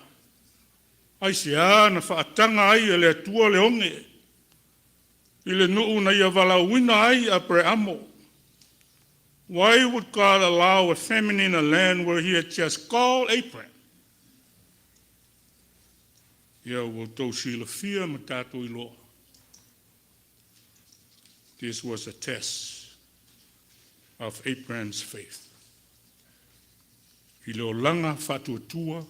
aisea na faataga ai e le Atua le oge i le nuu na ia valaauina ai Aperamo? Why would God allow a famine in a land where he had just called Abraham? Ia ua outou silafia ma tatou iloa. This was a test of Abraham's faith. I le olaga faatuatua,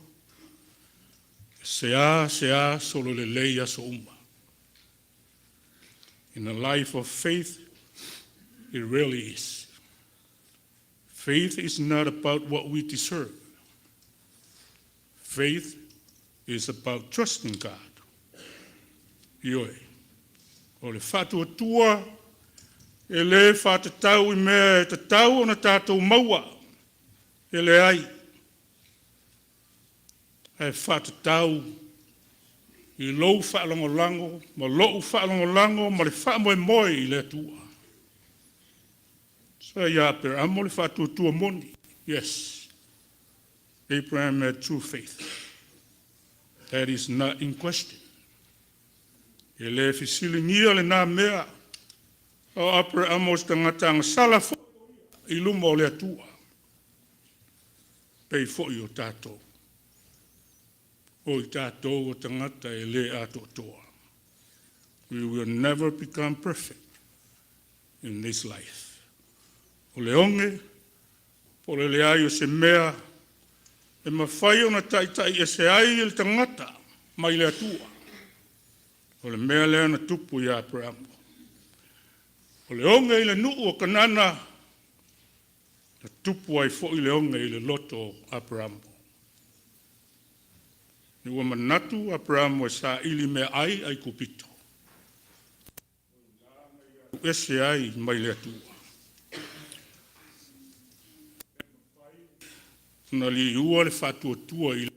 sea sea solo lelei aso uma. In a life of faith, it really is. Faith is not about what we deserve. Faith is about trusting God. Ioe, o le faatuatua e le faatatau i mea e tatau ona tatou maua, e leai, ae faatatau i lou faalagolago ma lou faalagolago ma le faamoemoe i le Atua. Sa ia Aperamo le faatuatua moni. Yes, Abraham had true faith. That is not in question. E le fesiligia lena mea o Aperamo o se tagata agasala foi i luma o le Atua. Pei foi o tatou. O i tatou o tagata e le atoatoa. We will never become perfect in this life. O le oge, po o le leai o se mea e mafai ona taitai ese ai le tagata mai le Atua. O le mea lea na tupu ia Aperamo. O le oge i le nuu o Kanana, na tupu ai foi le oge i le loto o Aperamo. Ina ua manatu Aperamo e saili meaai Aikupito, ese ai mai le Atua. Na liua le faatuatua i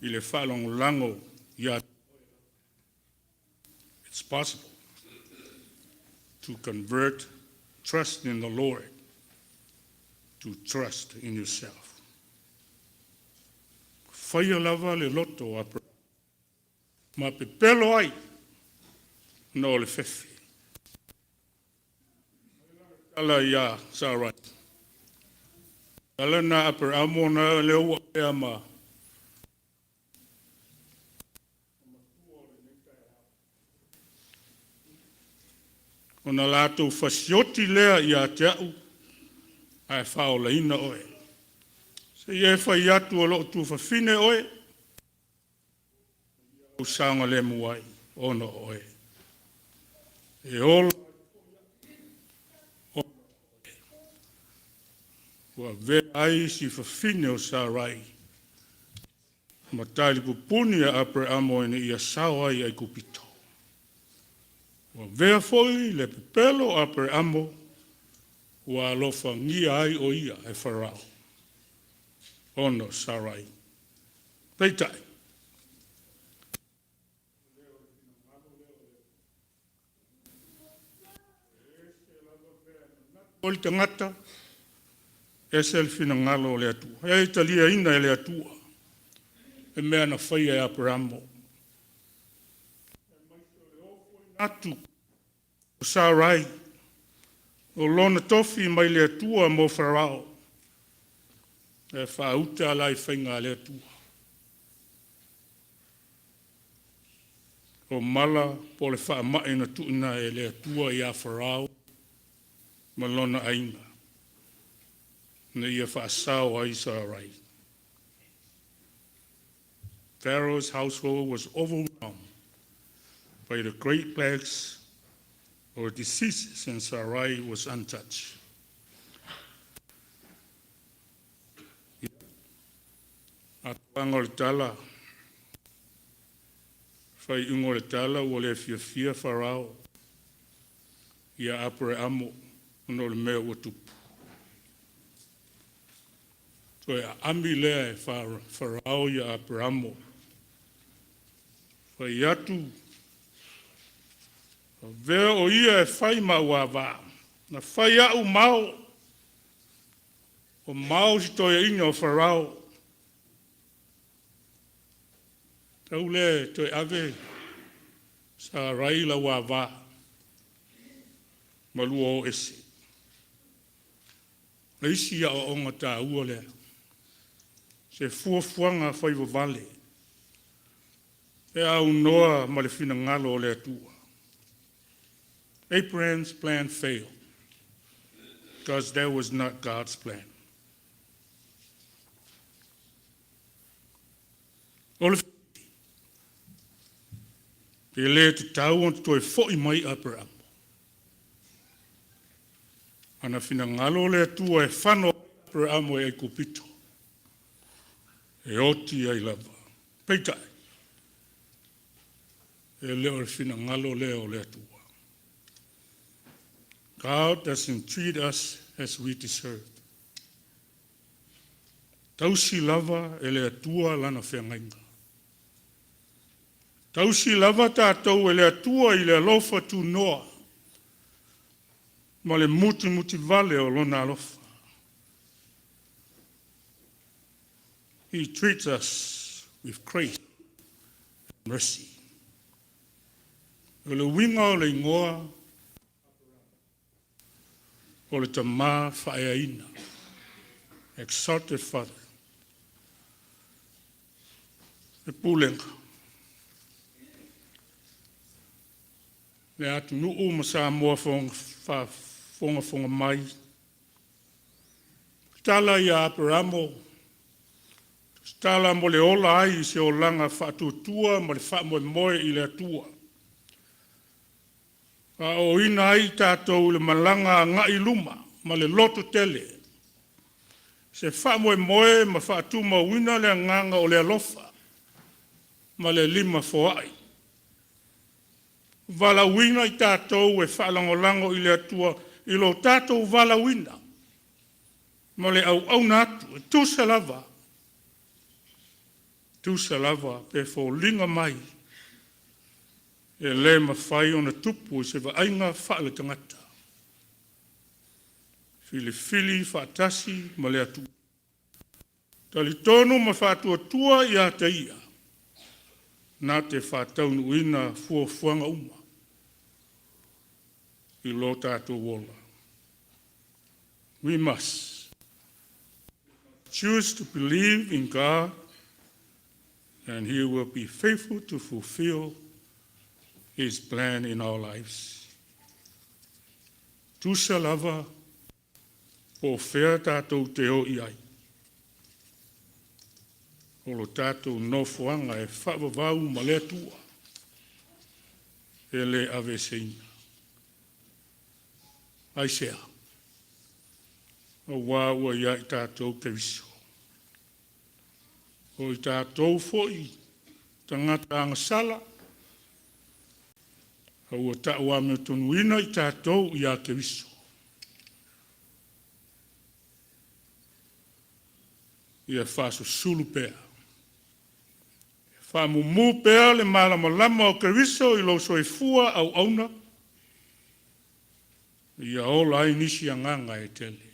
le faalagolago ia. It's possible to convert trust in the Lord to trust in yourself. Faia lava le loto o Aperamo ma pepelo ai ona o le fefe. Ala ia Sarai. Ala na Aperamo na le ua ea ma ona latou fasioti lea ia te au ae faaolaina oe. Se i e fai atu o loo tuafafine oe, ou saogalemu ai ona o oe. E ola ona oe. Ua avea ai si fafine o Sarai ma talipupuni a Aperamo ina ia sao ai i Aikupito. Ua avea foi le pepelo o Aperamo ua alofagia ai o ia e Farao, ona o Sarai. Peitai, o le tagata, ese le finagalo o le Atua. E taliaina e le Atua, e mea na faia e Aperamo. Atu o Sarai, o lona tofi mai le Atua mo Farao, e faauta ala i faiga a le Atua. O mala po le faamai na tuuina e le Atua ia Farao ma lona aiga, na ia faasao ai Sarai. Pharaoh's household was overwhelmed by the great plagues or diseases, and Sarai was untouched. Atoaga o le tala, faaiuga o le tala ua le fiafia Farao ia Aperamo ona o le mea ua tupu. Toe aami lea e Farao ia Aperamo. Fai atu, avea o ia e fai ma auavā, na fai a'u mao, o mao si toeaina o Farao. Tau lea toe ave Sarai lau avā ma lua o ese. Le isi aoaoga taua lea. Se fuafuaga faivavale e aunoa ma le finagalo o le Atua. Abraham's plan failed because that was not God's plan. O le pe le tatau ona toe foi mai Aperamo. Ana finagalo o le Atua e fano Aperamo e Aikupito. E oti ai lava. Peitai, e le o le finagalo lea o le Atua. God doesn't treat us as we deserve. Tausi lava e le Atua lana feagaiga. Tausi lava tatou e le Atua i le alofa tunoa ma le mutimutivale o lona alofa. He treats us. with grace and mercy. O le uiga o le igoa o le tama faaeaina, exalted father. Le pulega, le atunuu ma Samoa faafogafoga mai, tala ia Aperamo, tala mo le ola ai i se olaga faatuatua ma le faamoemoe i le Atua, faaooina ai tatou i le malaga agai i luma ma le lototele, se faamoemoe ma faatumauina le agaga o le alofa ma le lima foai. Valaauina i tatou e faalagolago i le Atua i lo tatou valaauina ma le auauna atu e tusa lava, tusa lava pe foliga mai e le mafai ona tupu i se vaaiga faale-tagata. Filifili faatasi ma le Atua, talitonu ma faatuatua ia te Ia na te faataunuuina fuafuaga uma i lo tatou ola. We must choose to believe in God and He will be faithful to fulfill His plan in our lives. Tusa lava po o fea tatou te o i ai, o lo tatou nofoaga e faavavau ma le Atua, e le aveeseina. Aisea? Aua ua ia i tatou Keriso. O i tatou foi tagata agasala, a ua tau amiotonu i tatou ia Keriso. Ia faasusulu pea, faamumu pea le malamalama o Keriso i lou soifua auauna, ia ola ai nisi agaga e tele.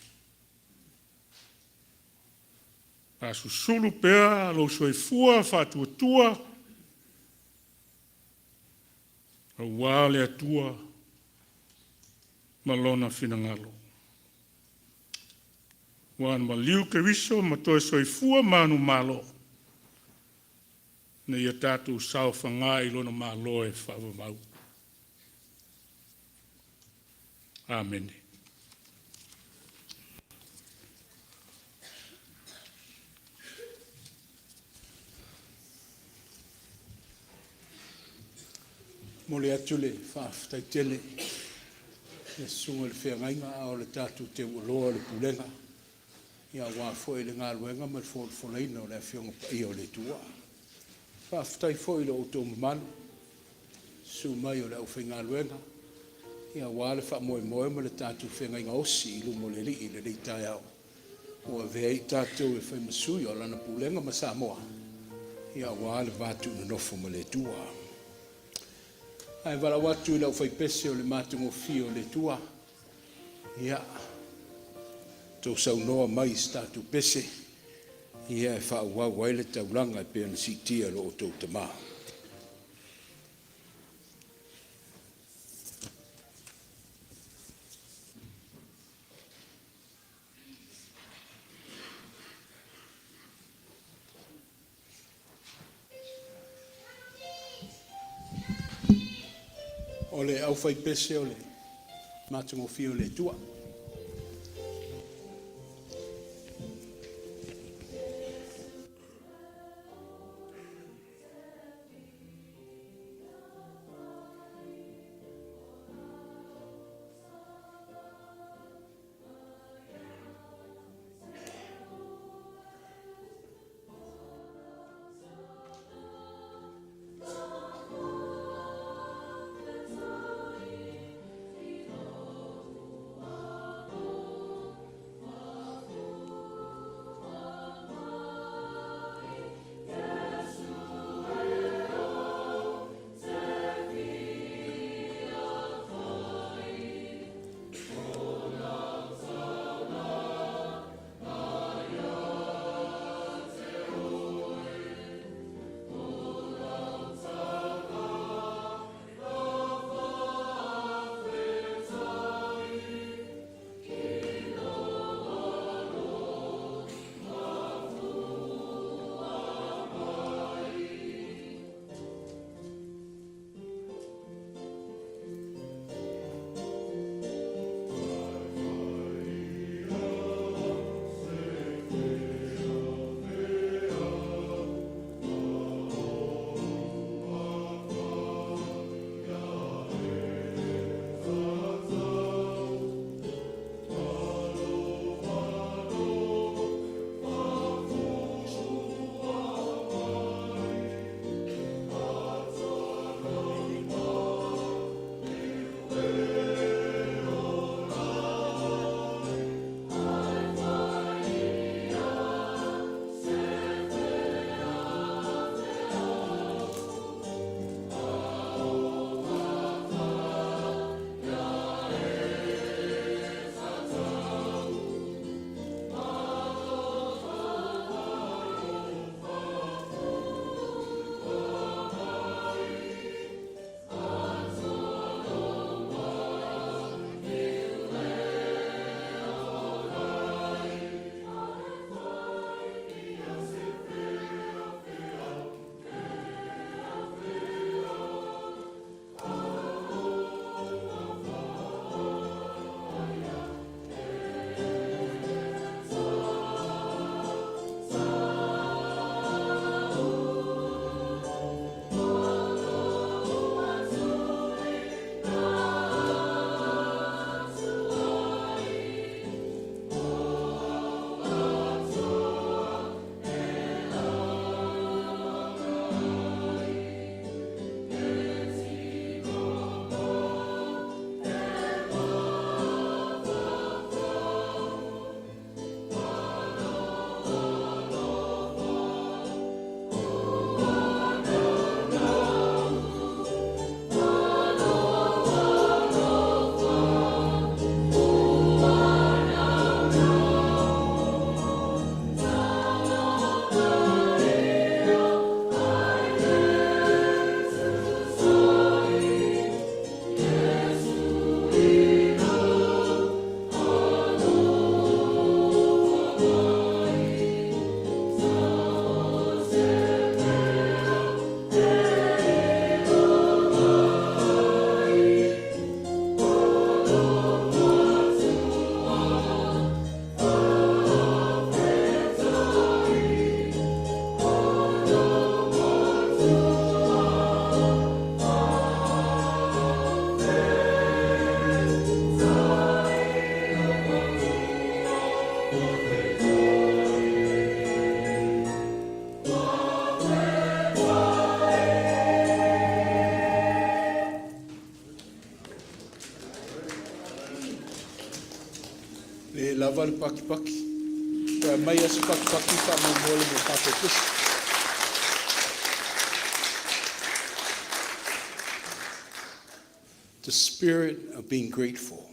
Faasusulu pea lou soifua faatuatua aua le Atua ma Lona finagalo. Ua na maliu Keriso ma toe soifua manumalo, ina ia tatou saofaga i lona Malo e faavavau. Amene. Momoli atu le faafetai tele i le Susuga i le Feagaiga a o le tatou teualoa o le Pulega aua foi le galuega ma le folafolaina o le Afioga Paia o le Atua. Faafetai foi i lo outou mamalu, le susu mai o le aufaigaluega aua le faamoemoe ma le tatou feagaiga osi i luma o le Alii i lenei taeao ua avea ai tatou e fai ma sui o Lana Pulega ma Samoa aua le va tuunonofo ma le Atua. Ae valaau atu i le aufaipese o le matagofie o le Atua, ia, outou saunoa mai i se tatou pese e faaauau ai le taulaga e pei ona siitia e lo outou Tama. O le aufaipese o le matagofie o le Atua. le lava le pakipaki. Toe aumai lava se pakipaki faamolemole mo tatou pusa. The spirit of being grateful.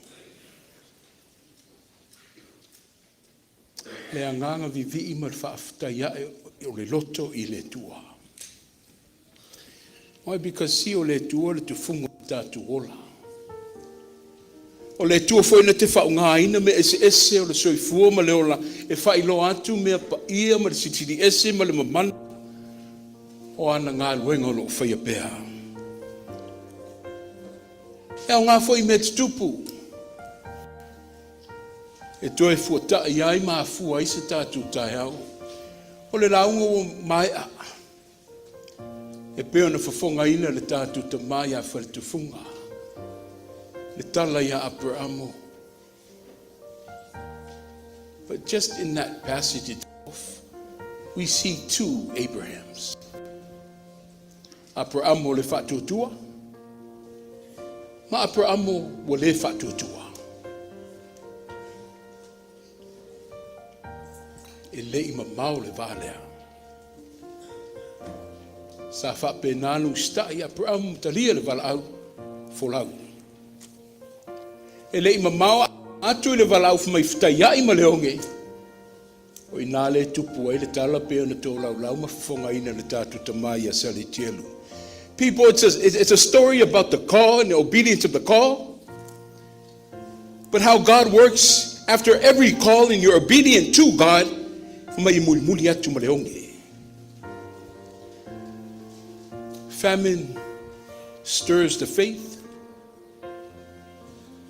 Le agaga vivii ma le faafetai ae o le loto i le Atua. Why? Because si o le Atua le tufuga o tatou ola. O le Atua foi na te faaaogaina mea eseese o le soifua ma le ola e faailoa atu mea paia ma le silisili ese ma le mamana o ana galuega o lo o faia pea. E aoga foi mea tutupu e toe fuatai ai ma afua ai se tatou taeao. O le lauga ua maea e pei ona fofogaina le tatou tama ia Faletufuga, le tala ia Aperamo. But just in that passage itself, we see two Abrahams. Aperamo le faatuatua, ma Aperamo ua le faatuatua. E le i mamao le va lea. Sa faapena ona usitai Aperamo ma talia le valaau folau. E le i mamao atu i le valaau mai fetaiai ma leoge, o i nā le tupu ai le tala pe ona tolaulau ma fofogaina le tatou tama ia Salitielu. People, it's a story about the call and the obedience of the call, but how God works after every call and you're obedient to God, mai mulimuli atu ma leoge. Famine stirs the faith,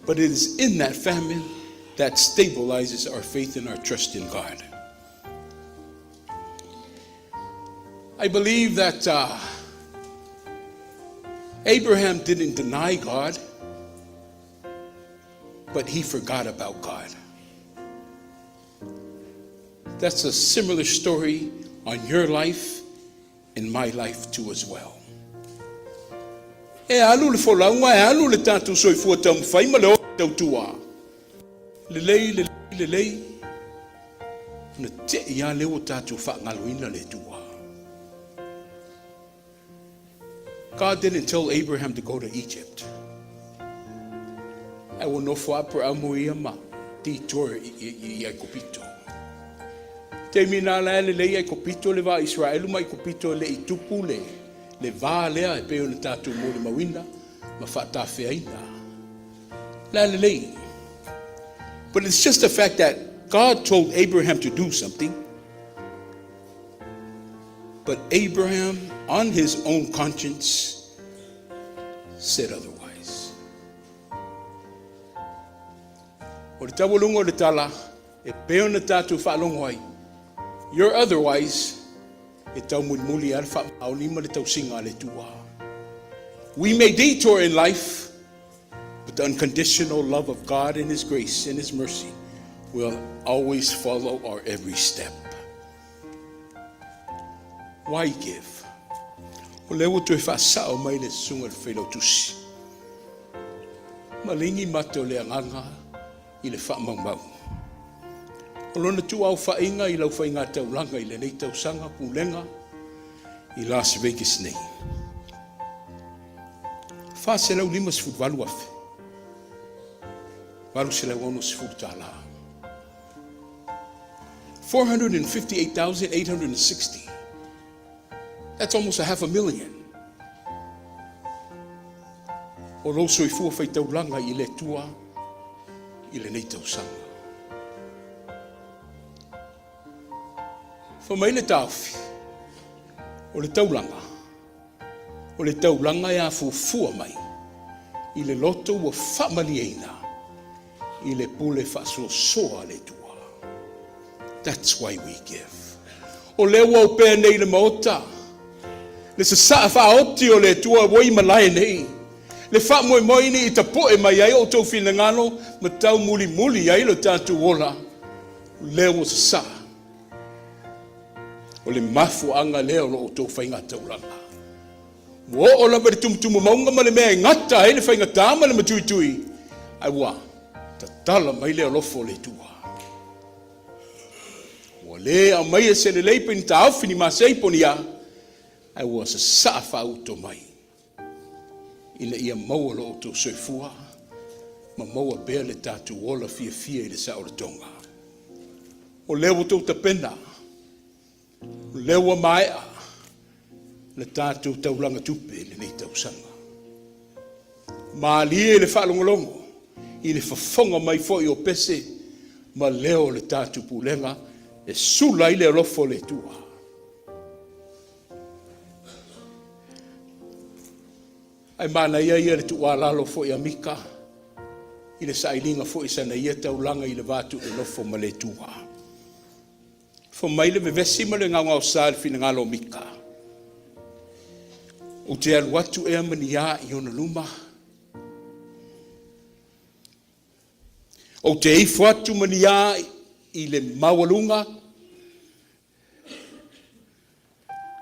but it is in that famine that stabilizes our faith and our trust in God. I believe that Abraham didn't deny God, but he forgot about God. That's a similar story on your life and my life too as well. E alu le folauga, e alu le tatou soifua taumafai ma le o tautua. Lelei, lelei, lelei, na te ia le ua tatou faagaloina le Atua. God didn't tell Abraham to go to Egypt. Ae ua nofo Aperamo ia ma detour i Aikupito. Taimi na la e lelei Aikupito le va Israelu ma Aikupito e le i tupu le va lea e pei ona tatou molimauina ma faatafeaina. La lelei. But it's just the fact that God told Abraham to do something. But Abraham, on his own conscience, said otherwise. O le taualuga o le tala, e pei ona tatou faalogo ai. Your otherwise, e taumulimuli a le faamaoni ma le tausiga a le Atua. We may detour in life, but the unconditional love of God and His grace and His mercy will always follow our every step. Why give? O lea ua toe faasao mai le susuga le failautusi. Maligi mate o le agaga i le faamaumau. O lona tuuaofaiga i lau faiga taulaga i lenei tausaga pulega i Las Vegas nei. $458,860. 458,860. That's almost a half a million. O lou soifua faitaulaga i le Atua i lenei tausaga. Fa mai le taofi, o le taulaga, o le taulaga e afuafua mai i le loto ua faamalieina i le pule faasoasoa a le Atua. That's why we give. O lea ua opea nei le maota, le sasaa faaoti o le Atua ua i malae nei, le faamoemoe ni i tapoe mai ai o outou finagalo ma tau mulimuli ai lo tatou ola, lea ua sasaa. O le mafuaaga lea o lo outou faiga taulaga. Ua oo lava i le tumutumu mauga ma le mea e gata ai le faigatā ma le matuitui, ae ua tatala mai le alofa o le Atua. Ua le aumaia se lelei pe ni taofi ni masei po o ni a, ae ua sasaa faauto mai ina ia maua lo outou soifua ma maua pea le tatou ola fiafia i le saolotoga. O lea ua outou tapena, o lea ua maea le tatou taulaga tupe i lenei tausaga. Malie le faalogologo i le fofoga mai foi o pese ma leo o le tatou Pulega e sula ai le alofa o le Atua. Ae manaia ia le tuualalo foi a Mika i le sailiga foi o sana ia taulaga i le va tuunofo ma le Atua. Fai mai le vevesi ma le gaogaosa i le finagalo o Mika, ou te alu atu ea ma ni a i ona luma? Ou te ifo atu ma ni a i le maualuga?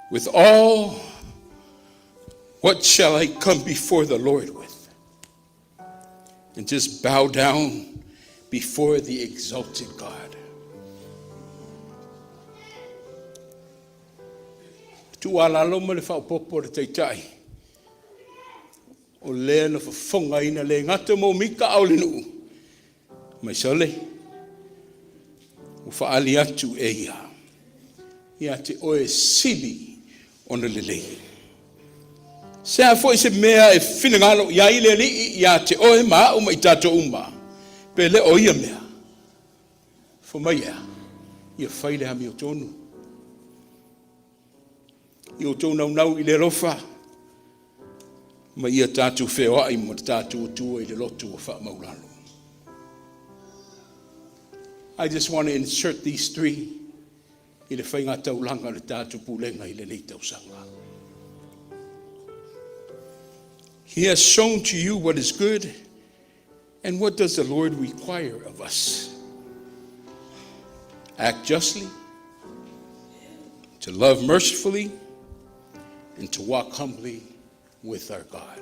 With all, what shall I come before the Lord with? And just bow down before the exalted God. Tuualalo ma le faaopoopo a le Taitai, o lea na fofogaina le gata mo Mika a o le nuu, mai sole, ua faaali atu e ia ia te oe e sili ona lelei. Se a foi se mea e finagalo i ai le Alii ia te oe ma au ma i tatou uma, pe le o ia mea, fai mai e a? Ia fai le amiotonu. Ia outou naunau i le alofa, ma ia tatou feoai ma le tatou Atua i le loto ua faamaualalo. I just want to insert these three i le faiga taulaga o le tatou pulega i lenei tausaga. He has shown to you what is good, and what does the Lord require of us? Act justly, to love mercifully, and to walk humbly with our God.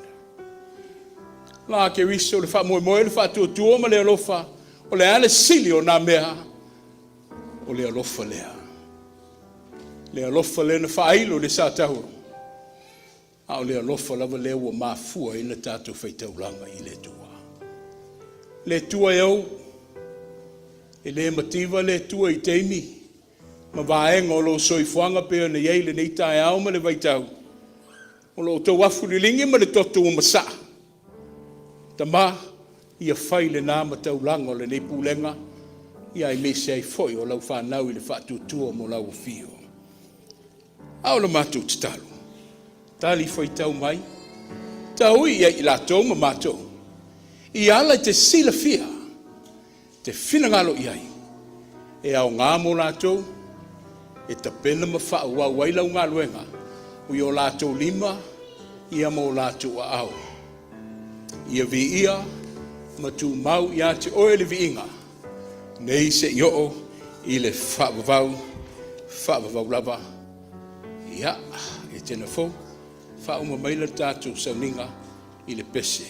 La ke riso le faamoemoe le faatuatua ma le alofa, o le a le sili o nā mea, o le alofa lea. Le alofa lea na faailo le satauro, a o le alofa lava lea ua mafua ai na tatou faitaulaga i le Atua. Le Atua e ou, e le mativa le Atua i taimi ma vaega o lou soifuaga pei ona i ai lenei taeao ma le vaitau, o lo outou afu liligi ma le toto ua masaa. Tama, ia fai lena ma taulaga o lenei pulega, ia aemaise ai foi o lau fanau i le faatuatua mo lau afio. A o le matou tatalo, tali faitau mai, taui ia i latou ma matou, i ala e te silafia, te finagalo i ai, e aoga mo latou, e tapena ma faaauau ai lau galuega, i o latou lima, ia ma o latou aao. Ia viia ma tumau ia te oe le viiga, nei seia oo i le faavavau, faavavau lava. Ia, Etena fou, faauma mai le tatou sauniga i le pese.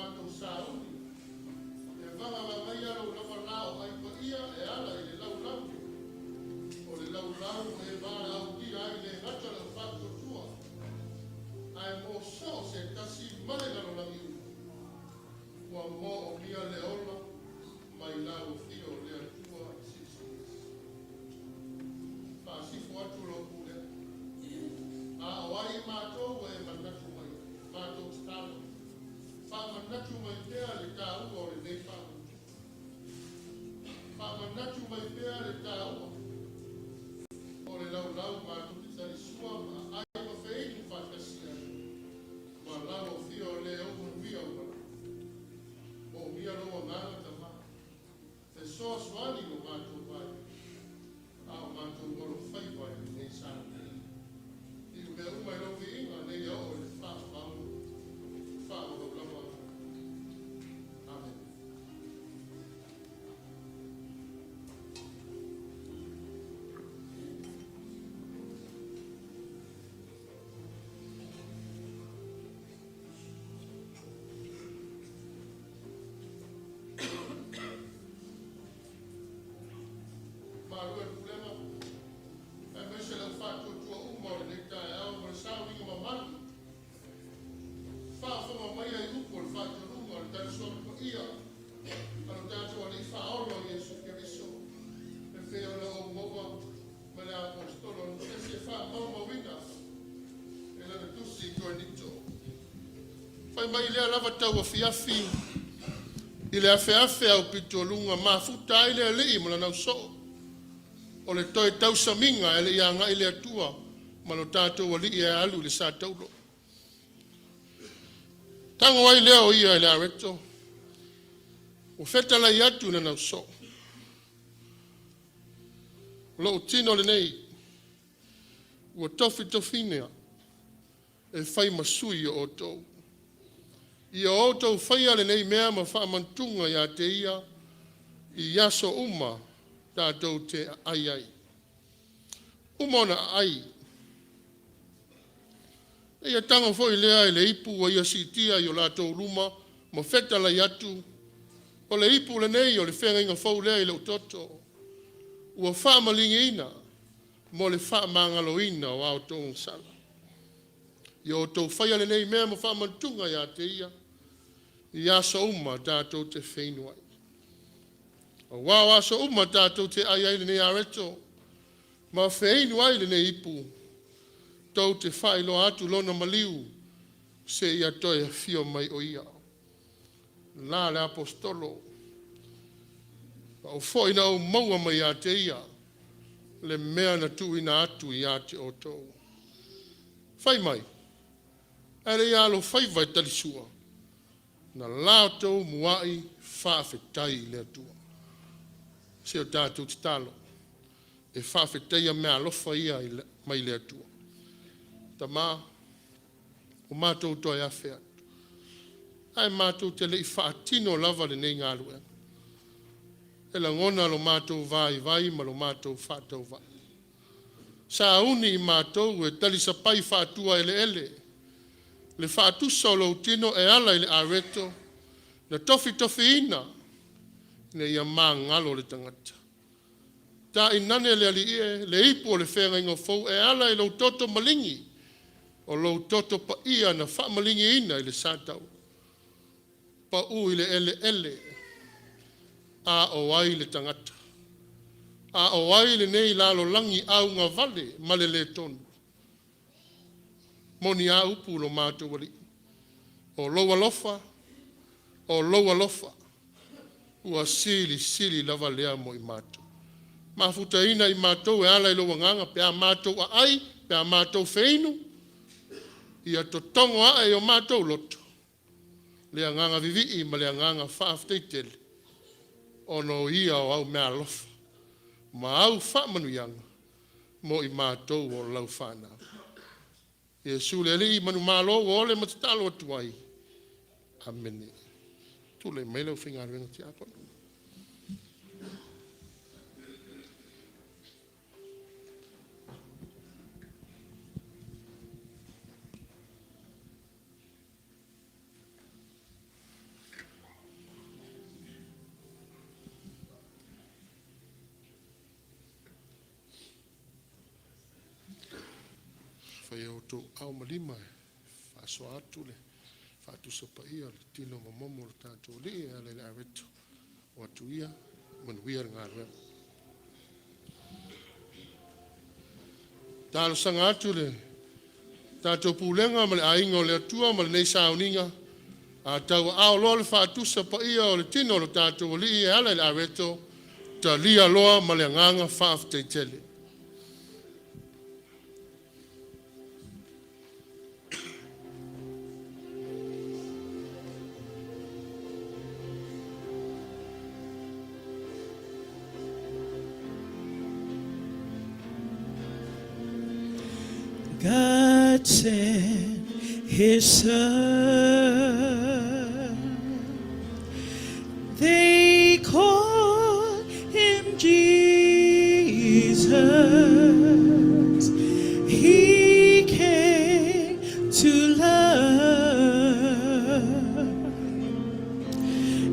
matou sauni, e vagavagaia lou lava la o ai paia e ala i le laulau. O le laulau ua e valaaulia ai le gata o le aufaatuatua, ae mo so o se tasi ma le lalolagi uma, ua moomia le ola mai lau afio o le Atua Silisiliese. Faasifo atu lou pulea. A o ai matou ua e manatu mai ai, matou tatalo. Faamanatu mai pea le taua o lenei faamanatu. Faamanatu mai pea le taua o le laulau matou te talisua ma aai ma feinu faatasi ai. Ma lau afio o le o manuia o malama. Moomia lou agaga tama. Fesoasoani lo matou vai. A o matou alofaiva i lenei sa. I mea uma i lou viiga nei o i le faavavau. Faavavau lava. Amen. Malo e le pulega, aemaise le aufaatuatua uma o lenei taeao ma le sauniga mamalu. Faafofoga mai ai upu o le faatonuga o le talisoaga paia a lo tatou Alii Faaola o Iesu Keriso, e pei ona ou maua ma le Aposetolo e faamaumauina e lana tusi i Korinito. Fai mai lea lava tau afiafi i le afeafe au pitoluga mafuta ai le alii ma lana ausoo o le toe tausamiga e le i agai le Atua ma lo tatou alii e alu i le sa taulo. Tago ai lea o ia i le areto, ua fetalai atu i lana ausoo, o lou tino lenei ua tofitofiina e fai ma sui o outou. Ia outou faia lenei mea ma faamanatuga ia te ia i aso uma tatou te aai ai. Uma ona aai. Ia tago foi lea i le ipu ua ia siitia i o latou luma ma fetalai atu, o le ipu lenei o le feagaiga fou lea i lou toto, ua faamaligiina mo le faamagaloina o a outou agasala. Ia outou faia lenei mea ma faamanatuga ia te ia, i aso uma tatou te feinu ai. Auā o aso uma tatou te ai ai lenei areto, ma feinu ai lenei ipu, tou te faailoa atu lona maliu, seia toe afio mai o ia. La le Aposetolo, a o foi na ou maua mai ia te ia, le mea na tuuina atu ia te outou. Fai mai, ae le i alofaiva e talisua, na latou muai faafetai i le Atua. Se o tatou tatalo, e faafetaia meaalofa ia mai le Atua. Tama, o matou toe afe atu, ae matou te le i faatino lava lenei galuega. E lagona lo matou vaivai ma lo matou faatauvaa. Sauni i matou e talisapai faatua eleele, le faatusa o lou tino e ala i le areto, na tofitofiina ina ia magalo le tagata. Tainane le alii e, le ipu o le feagaiga fou e ala i lou toto maligi, o lou toto paia na faamaligiina i le sa tau. Pau i le eleele, a o ai le tagata? A o ai lenei lalolagi augavale ma le lē tonu? Moni a upu lo matou Alii, o lou alofa, o lou alofa, ua silisili lava lea mo i matou. Mafutaina i matou e ala i lou agaga pe a matou aai, pe a matou feinu, ia totogo ae i o matou loto, le agaga vivii ma le agaga faafetai tele, ona o ia o au meaalofa ma au faamanuiaga mo i matou o lau fanau. Iesu le Alii manumalo ua ole ma tatalo atu ai. Amene. Tulai mai lau faigaluega tiakono. Fai outou aao ma lima e faasoa atu le faatusa paia o le tino mamomo o le tatou Alii e ala i le areto o atu ia, manuia le galuega. Talosaga atu le tatou pulega ma le aiga o le Atua ma lenei sauniga, a tauaao loa le faatusa paia o le tino o le tatou Alii e ala i le areto, talia loa ma le agaga faafetai tele. God sent his son. They called him Jesus. He came to love,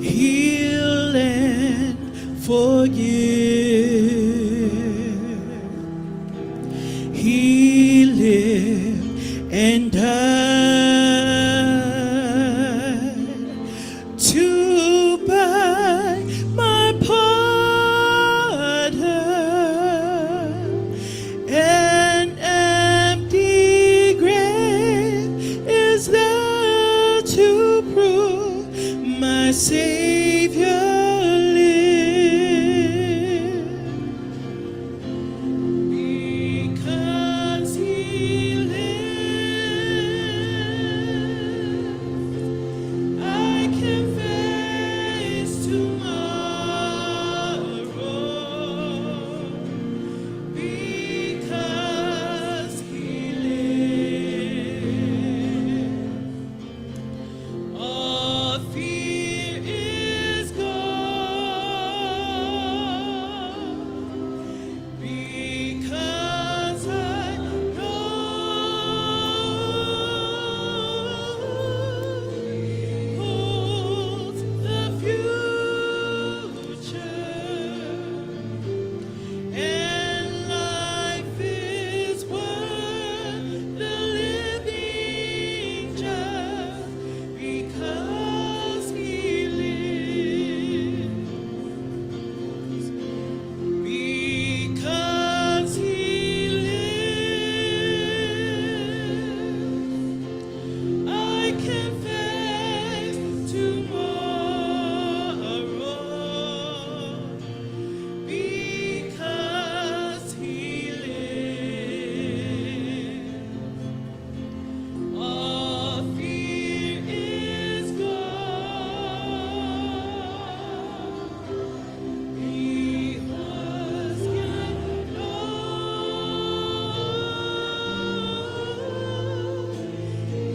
heal, and forgive. He lived and died to buy my pardon. An empty grave is there to prove my Savior lives. Because he lives, I can face tomorrow. Because he lives, all fear is gone. Because I know He holds the future, and life is worth the living just because He lives. Because he lives, I can face tomorrow. Because he lives, all fear is gone. Because I know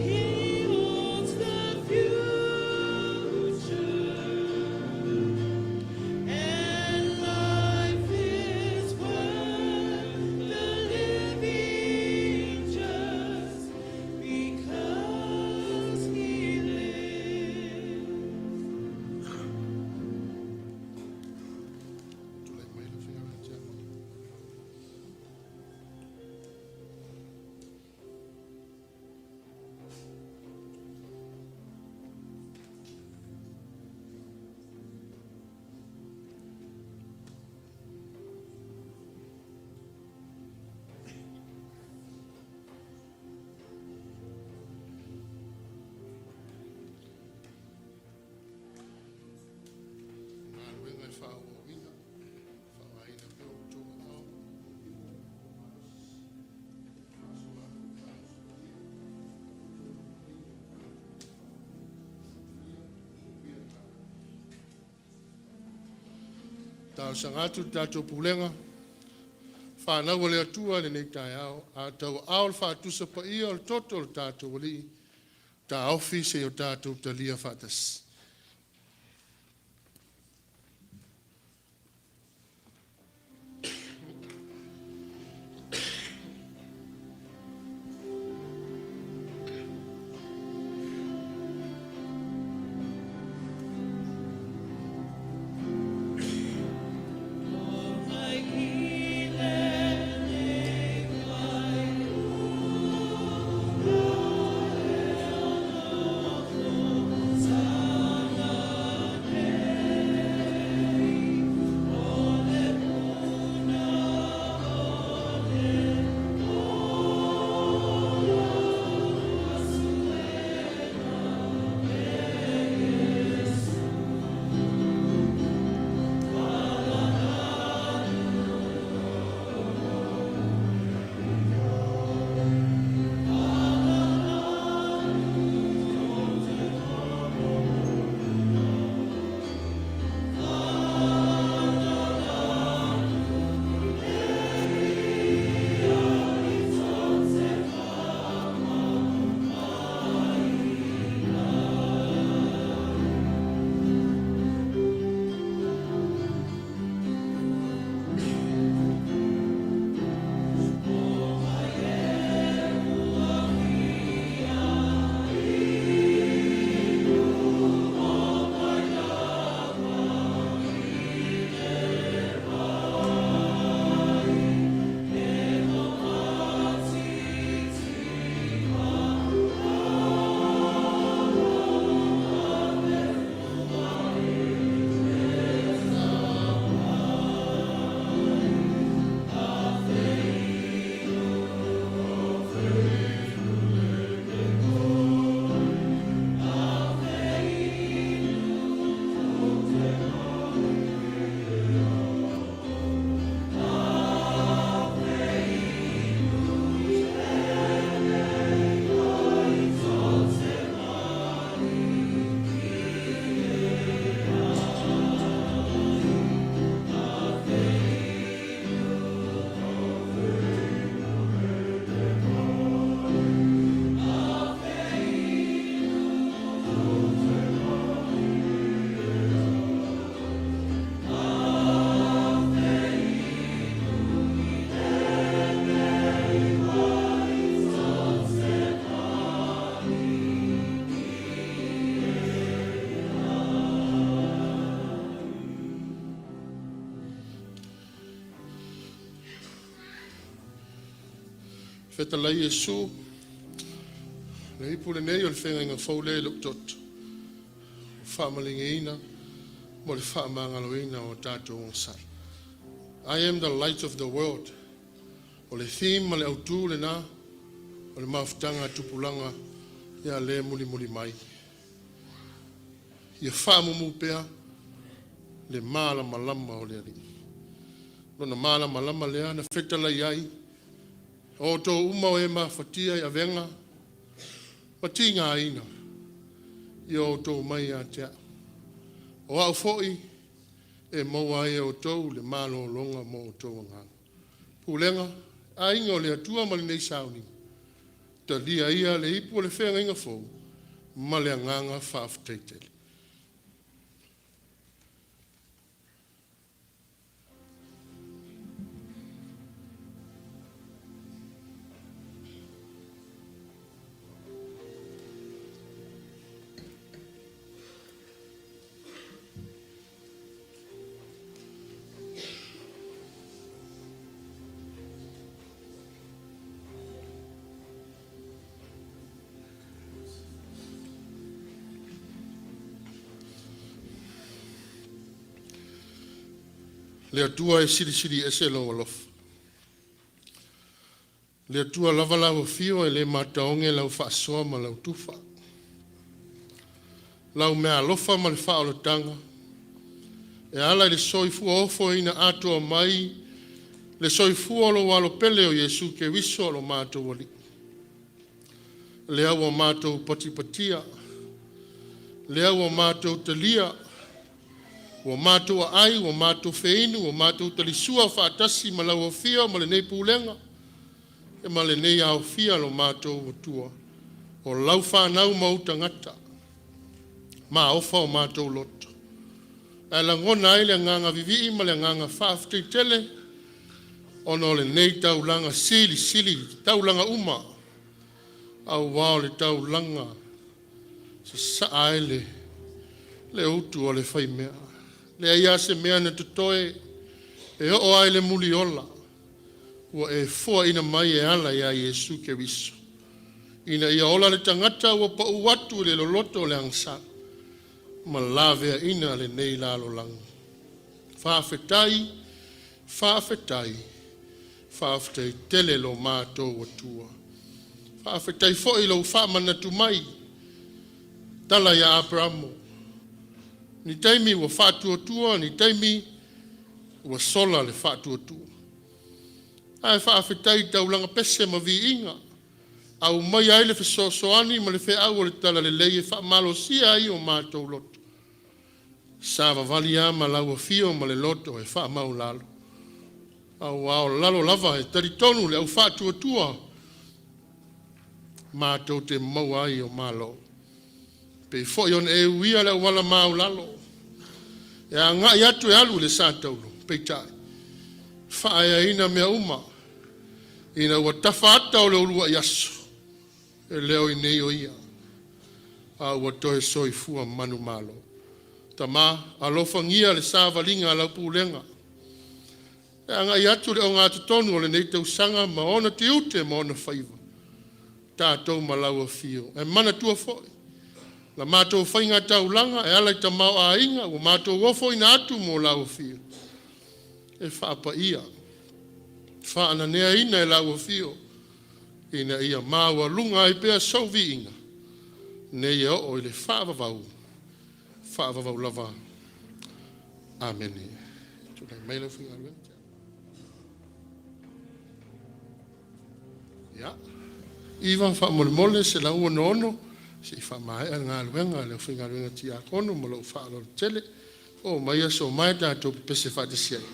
He holds the future, and life is worth the living just because He lives. Tulai mai le Afioga ia Tiakono. Galuega e faaauauina, faaaogaina pea outou aao. Talosaga atu le tatou pulega, fanau a le Atua i lenei taeao, a tauaao le faatusa paia o le toto o le tatou Alii, taofi seia o tatou talia faatasi. My Fetalai Iesu, le ipu lenei o le feagaiga fou lea i lou toto, ua faamalieina mo le faamagaloina o tatou agasala. I am the light of the world. O le theme ma le autu lena o le mafutaga a tupulaga ia lea e mulimuli mai. Ia faamumu pea le malamalama o le Alii. Lona malamalama lea na fetalai ai, o outou uma o e mafatia i avega ma tigaina, ia outou omai ia te au, o au foi e maua ai e outou le malologa mo outou agaga. Pulega, aiga o le Atua ma lenei sauniga, talia ia le ipu o le feagaiga fou ma le agaga faafetai tele. Le Atua e silisili ese lou alofa, le Atua lava lau afio e le mataoge lau faasoa ma lau tufa, lau meaalofa ma le faaolataga e ala i le soifua ofoina atoa mai le soifua o lou Alo pele o Iesu Keriso o lo matou Alii, lea ua matou patipatia, lea ua matou talia, ua matou aai, ua matou feinu, ua matou talisua faatasi ma lau Afio ma lenei Pulega ma lenei aofia lo matou Atua, o lau fanau ma ou tagata, maofa o matou loto, ae lagona ai le agaga vivii ma le agaga faafetai tele ona o lenei taulaga silisili i taulaga uma, auā o le taulaga sasaa ai le utu a le faimea. E Leai lava se mea na totoe e oo lava i le muliola ua e foaina mai e ala ia Iesu Keriso, ina ia ola le tagata ua pau atu i le loloto o le agasala ma laveaina lenei lalolagi. Faafetai, faafetai, faafetai tele lo matou Atua. Faafetai foi i lou faamanatu mai, tala ia Aperamo, ni taimi ua faatuatua, ni taimi ua sola le faatuatua. Ae faafetai i taulaga pese ma viiga, aumaia ai le fesoasoani ma le feau o le talalelei e faamalosia ai o matou loto. Savavali a ma lau afio ma le loto e faamaualalo, aua o lalo lava e talitonu le au faatuatua matou te maua ai o Malo. E Pei foi ona e uia le auala maualalo e agai atu e alu i le sa taulo, peitai, faaeaina mea uma ina ua tafa ata o le uluai aso, e le o i inei o Ia, a ua toe soifua manumalo. Tama, alofagia le savaliga a lau pulega e agai atu i le ogatotonu o lenei tausaga ma ona tiute ma ona faiva, tatou ma lau afio. Ae manatua foi la matou faiga taulaga e ala i tamaoaiga ua matou ofoina atu mo lau Afio, e faapaia, faananeaina e lau Afio ina ia maualuga ai pea sou viiga nei e oo i le faavavau, faavavau lava. Amene. Tulai mai lau Afioga. Ia, iva faamolemole 166 se i faamaea le galuega a le aufaigaluega tiakono ma lou faaaloalo tele. Oo mai aso mae tatou pepese faatasi ai.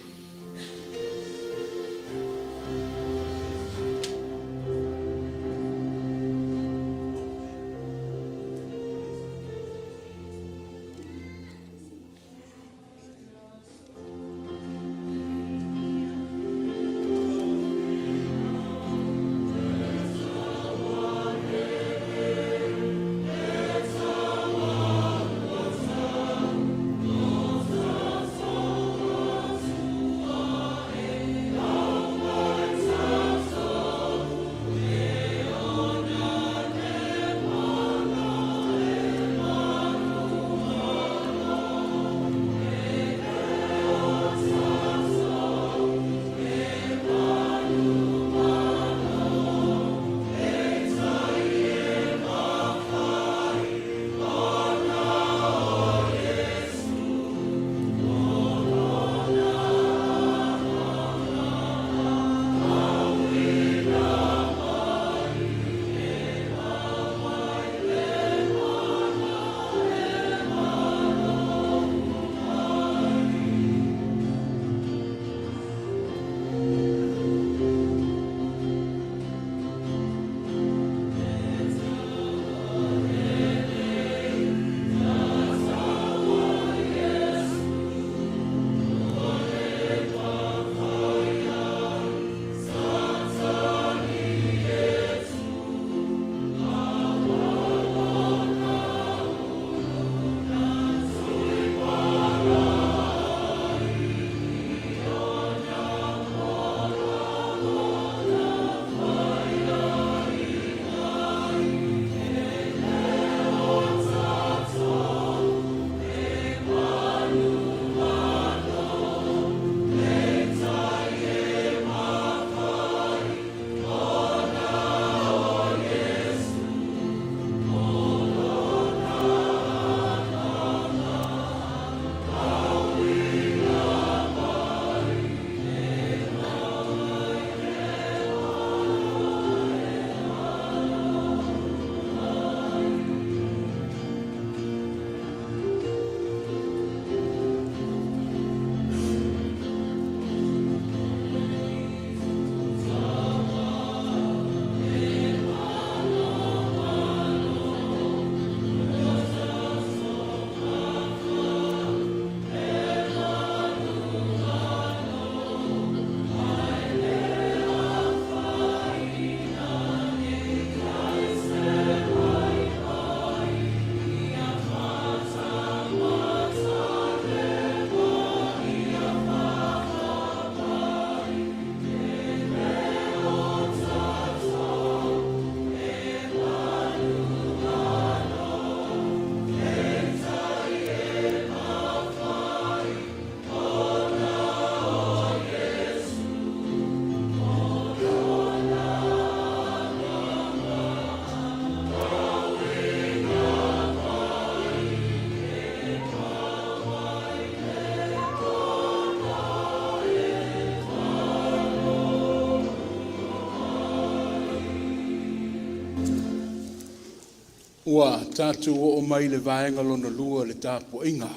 Ua tatou oo mai i le vaega lona lua o le tapuaiga.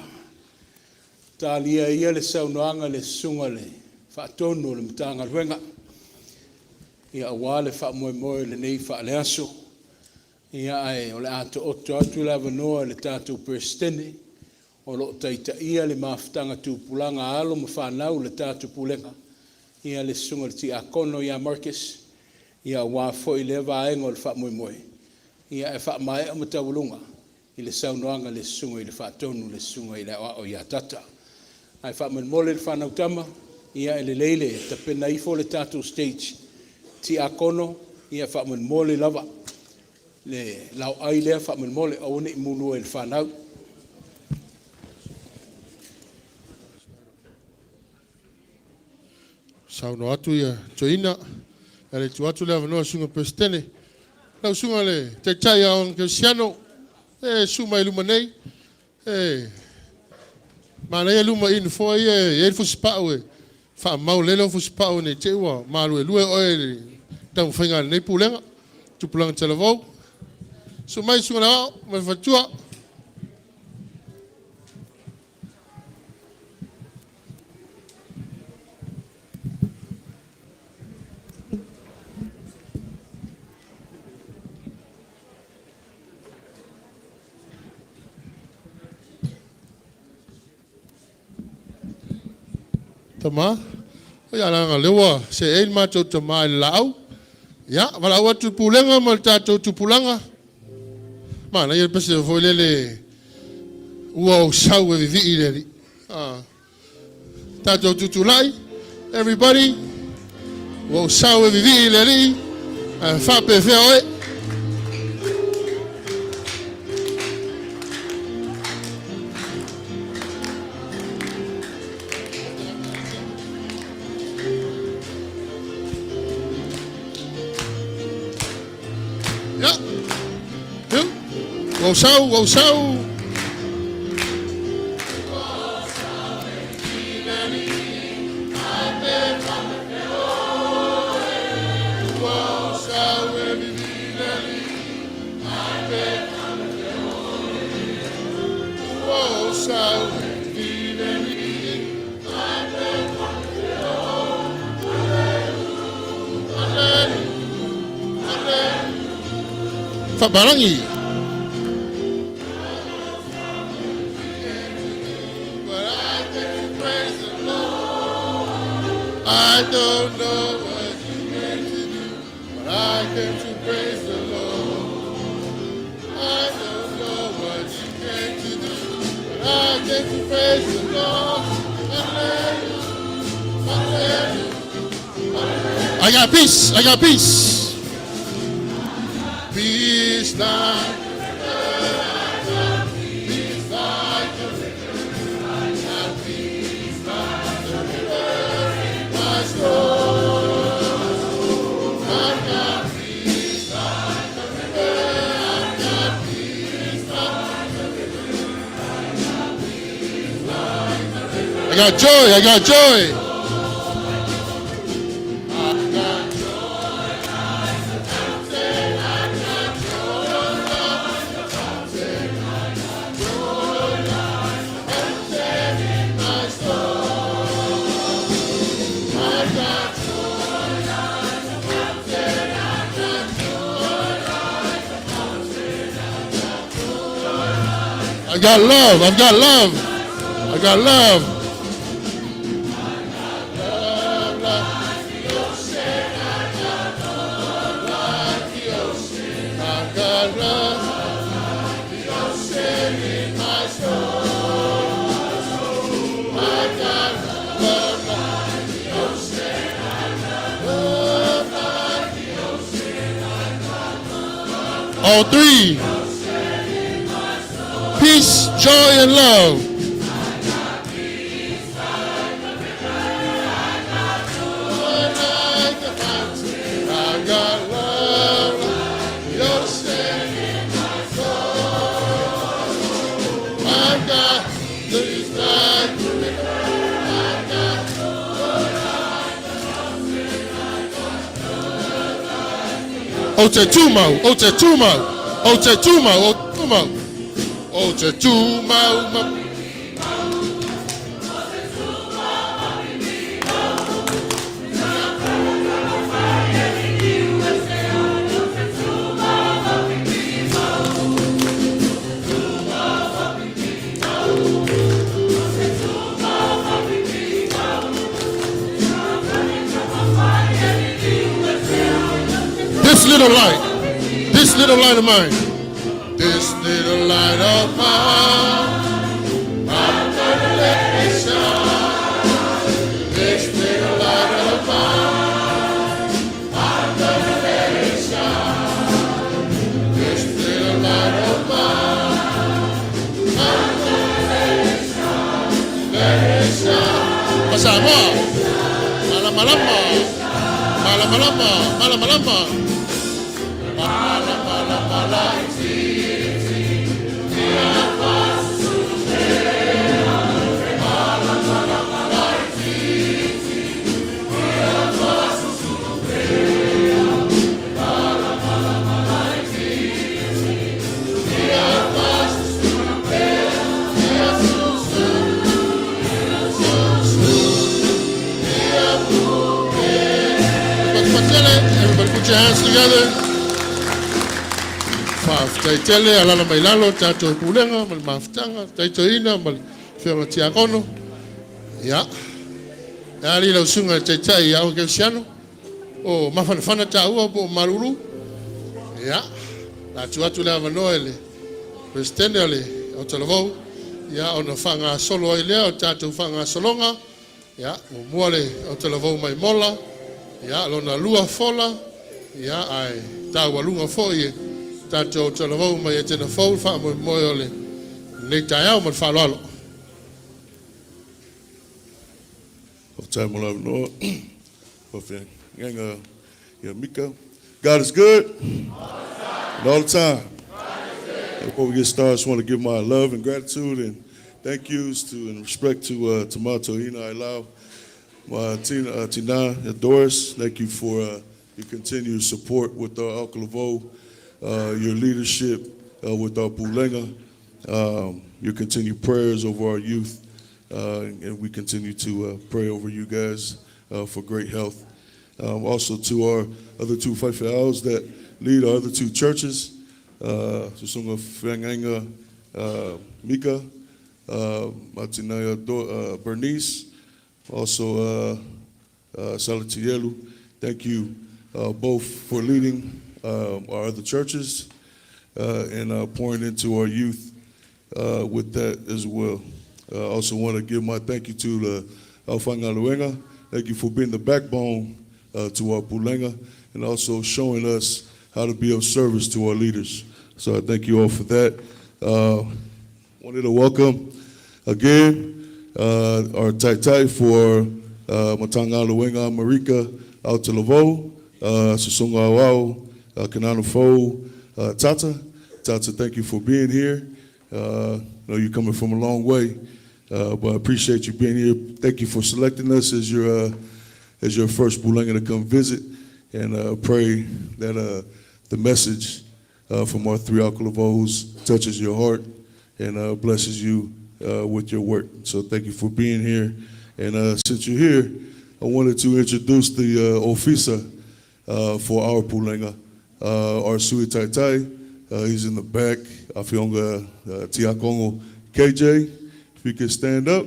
Talia ia le saunoaga a le Susuga i le Faatonu o le Matagaluega, ia aua le faamoemoe o lenei faaleaso. Ia ae o le a taoto atu le avanoa i le tatou Peresetene o lo o taitaia le mafutaga tupulaga a alo ma fanau a le tatou Pulega, ia le Susuga i le Tiakono ia Marcus, ia aua foi lea vaega o le faamoemoe, ia ae faamaea ma taualuga i le saunoaga a le Susuga i le Faatonu le Susuga i le Aoao ia Tata. Ae faamolemole le fanau tama, ia e lelei le tapena ifo le tatou stage, Tiakono, ia faamolemole lava le laoai lea faamolemole, aua ne i mulua i le fanau. Saunoa atu ia toeaina, ae le tuu atu le avanoa i le Susuga i le Peresetene. Lau Susuga i le Taitai Aoga Kerisiano, e susu mai i luma nei. E manaia luma i nofoa ia e i ai le fusipau e faamau lelei lau fusipau ne i te i ua maluelue oe i le taumafaiga a lenei Pulega, Tupulaga Talavou. Susu mai Susuga i le Aoao ma le faletua. Tama, ia leaga o lea ua seei le matou tama i le laau. Ia, valaau atu i le pulega ma le tatou tupulaga. Manaia le pese foi lele, ua ou sau e vivii i le Alii. Ah. Tatou tutulai, everybody, ua ou sau e vivii i le Alii, ae faapefea oe. Ia. Ua ou sau, ua ou sau. Faapalalagi. I don't know what you came to do, but I came to praise the Lord. I don't know what you came to do, but I came to praise the Lord. Hallelujah. Hallelujah. I got peace. I got peace. Peace like peace like a river. I got peace like a river in my soul. I got peace like a river. I got peace like a river. I got joy. I got joy. I got joy like the fountain. I got joy like the fountain. I got joy like the fountain in my soul. I got joy like the fountain. I got joy like the fountain. I got joy. I got love. I've got love. I got love. Love like the ocean. I got love like the ocean. I got love like the ocean in my soul. I got love like the ocean. I got love like the ocean. All three. Peace, joy, and love. Like a fountain. I got love like the ocean in my soul. I got peace like the river. I got O te tumau, o te tumau. Ou te tumau, ou tumau. Ou te tumau ma. This little light, this little light of mine, this little light of mine, I'm gonna let it shine. This little light of mine, I'm gonna let it shine. This little light of mine, I'm gonna let it shine. Let it shine. Pasama, malamalama, malamalama, malamalama. Mala, mala, mala, iti, Everybody put your hands together. Faafetai tele, alala mai lalo, tatou pulega ma le mafutaga, taitoina ma le afioga tiakono. Ia. E ali lau susuga i le taitai ia Aoga Kerisiano, o mafanafana taua po o malulu. Ia. La tuu atu le avanoa i le Peresetene o le Autalavou, ia ona faagasolo ai lea o tatou faagasologa. Ia, muamua le Autalavou mai Mola, ia lona lua Fola, ia ae taualuga foi e tatou Autalavou mai Etena Fou le faamoemoe o lenei taeao ma le faaaloalo. Faafetai mo le avanoa. Faafeagaiga ia Mika. God is good. And all the time. Before we get started, I just want to give my love and gratitude and thank yous to and respect to Tamato Hina Ailau, my Tina, Tina and Doris. Thank you for your continued support with our Autalavou, your leadership with our Pulega, your continued prayers over our youth, and we continue to pray over you guys for great health. Also to our other two faifeaus that lead our other two churches, Susuga Feagaiga Mika, Matinaya Bernice, also Salatielu. Thank you both for leading our other churches and pouring into our youth with that as well. I also want to give my thank you to the Aufaigaluega. Thank you for being the backbone to our Pulega and also showing us how to be of service to our leaders. So I thank you all for that. Wanted to welcome again our Taitai for Matagaluega Marika Autalavou, Susuga Auau, Kanana Fo, Tata. Tata, thank you for being here. I know you're coming from a long way, but I appreciate you being here. Thank you for selecting us as your first Pulega to come visit, and pray that the message from our three Autalavous touches your heart and blesses you with your work. So thank you for being here. And since you're here, I wanted to introduce the Ofisa for our Pulega, our Sui Tai Tai. He's in the back, Afioga Tiakongo KJ. If you could stand up.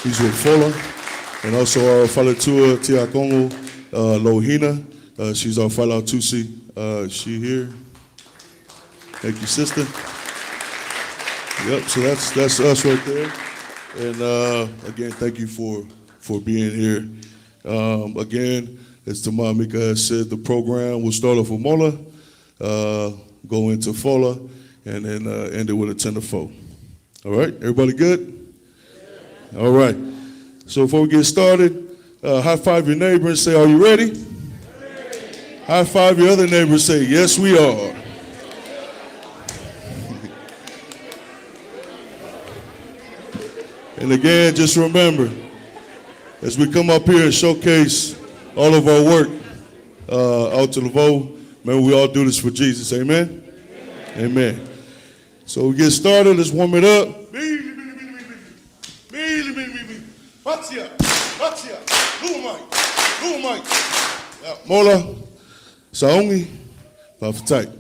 He's with Fola. And also our Faletua Tiakongo Lohina. She's our Falatusi. She here. Thank you, sister. Yep, so that's us right there. And again, thank you for being here. Again, as Tamar Mika has said, the program will start off with Mola, go into Fola, and then end it with a 10 to 4. All right, everybody good? All right. So before we get started, high five your neighbor and say, "Are you ready?" High five your other neighbor and say, "Yes, we are." And again, just remember, as we come up here and showcase all of our work, out to Laveau. Man, we all do this for Jesus. Amen? Amen. So we get started. Let's warm it up. Mola, Saongi, Fa'afetai.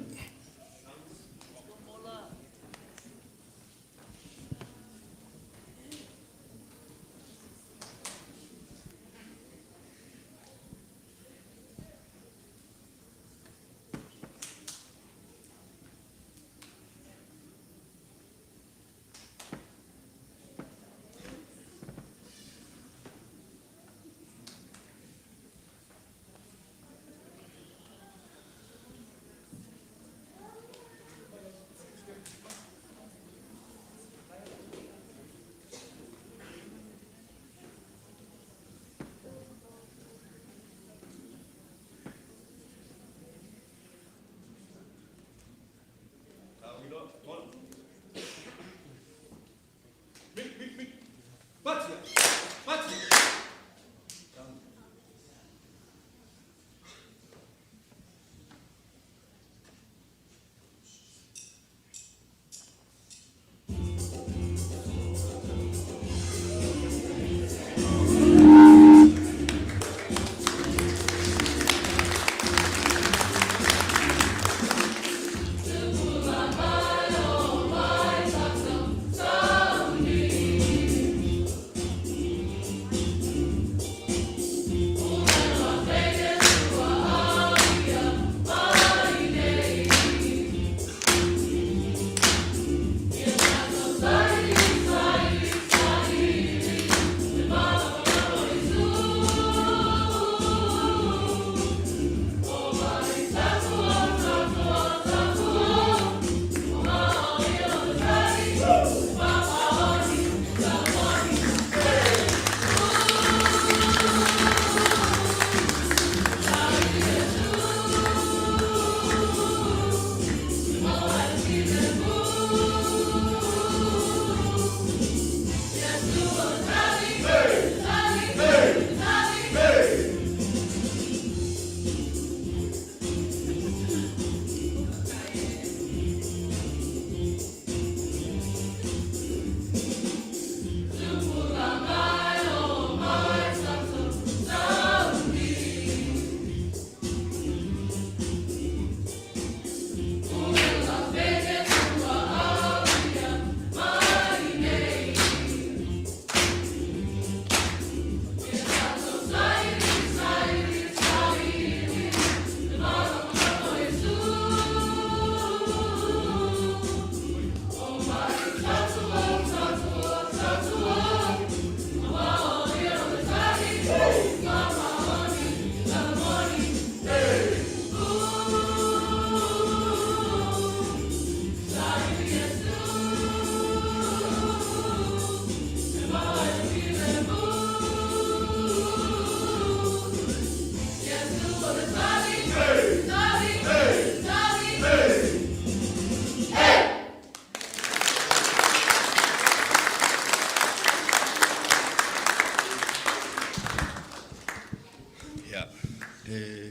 Yeah.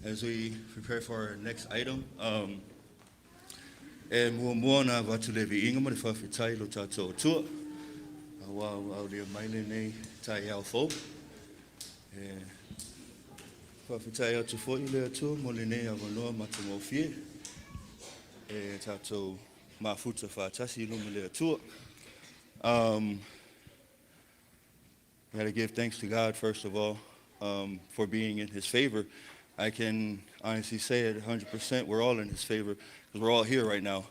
As we prepare for our next item, e muamua ona avatu le viiga ma le faafetai i lo tatou Atua, auā ua aulia mai lenei taeao fou. E faafetai atu foi i le Atua mo lenei avanoa matagofie e tatou mafuta faatasi i luma o le Atua. We got to give thanks to God, first of all, for being in His favor. I can honestly say it 100%, we're all in His favor because we're all here right now.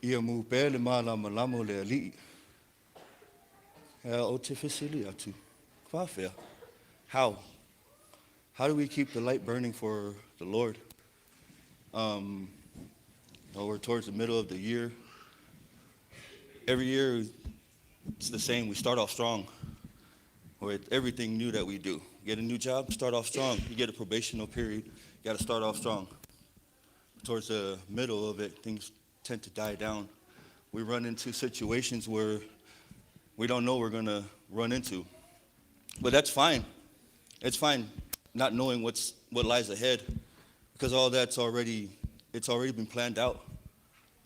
Ia mu pea le mālamalama o le Alii. Ea o te fesili atu. Faafefea. How? How do we keep the light burning for the Lord? We're towards the middle of the year. Every year it's the same. We start off strong with everything new that we do. Get a new job, start off strong. You get a probational period, you got to start off strong. Towards the middle of it, things tend to die down. We run into situations where we don't know we're going to run into. But that's fine. It's fine not knowing what lies ahead, because all that's already it's already been planned out.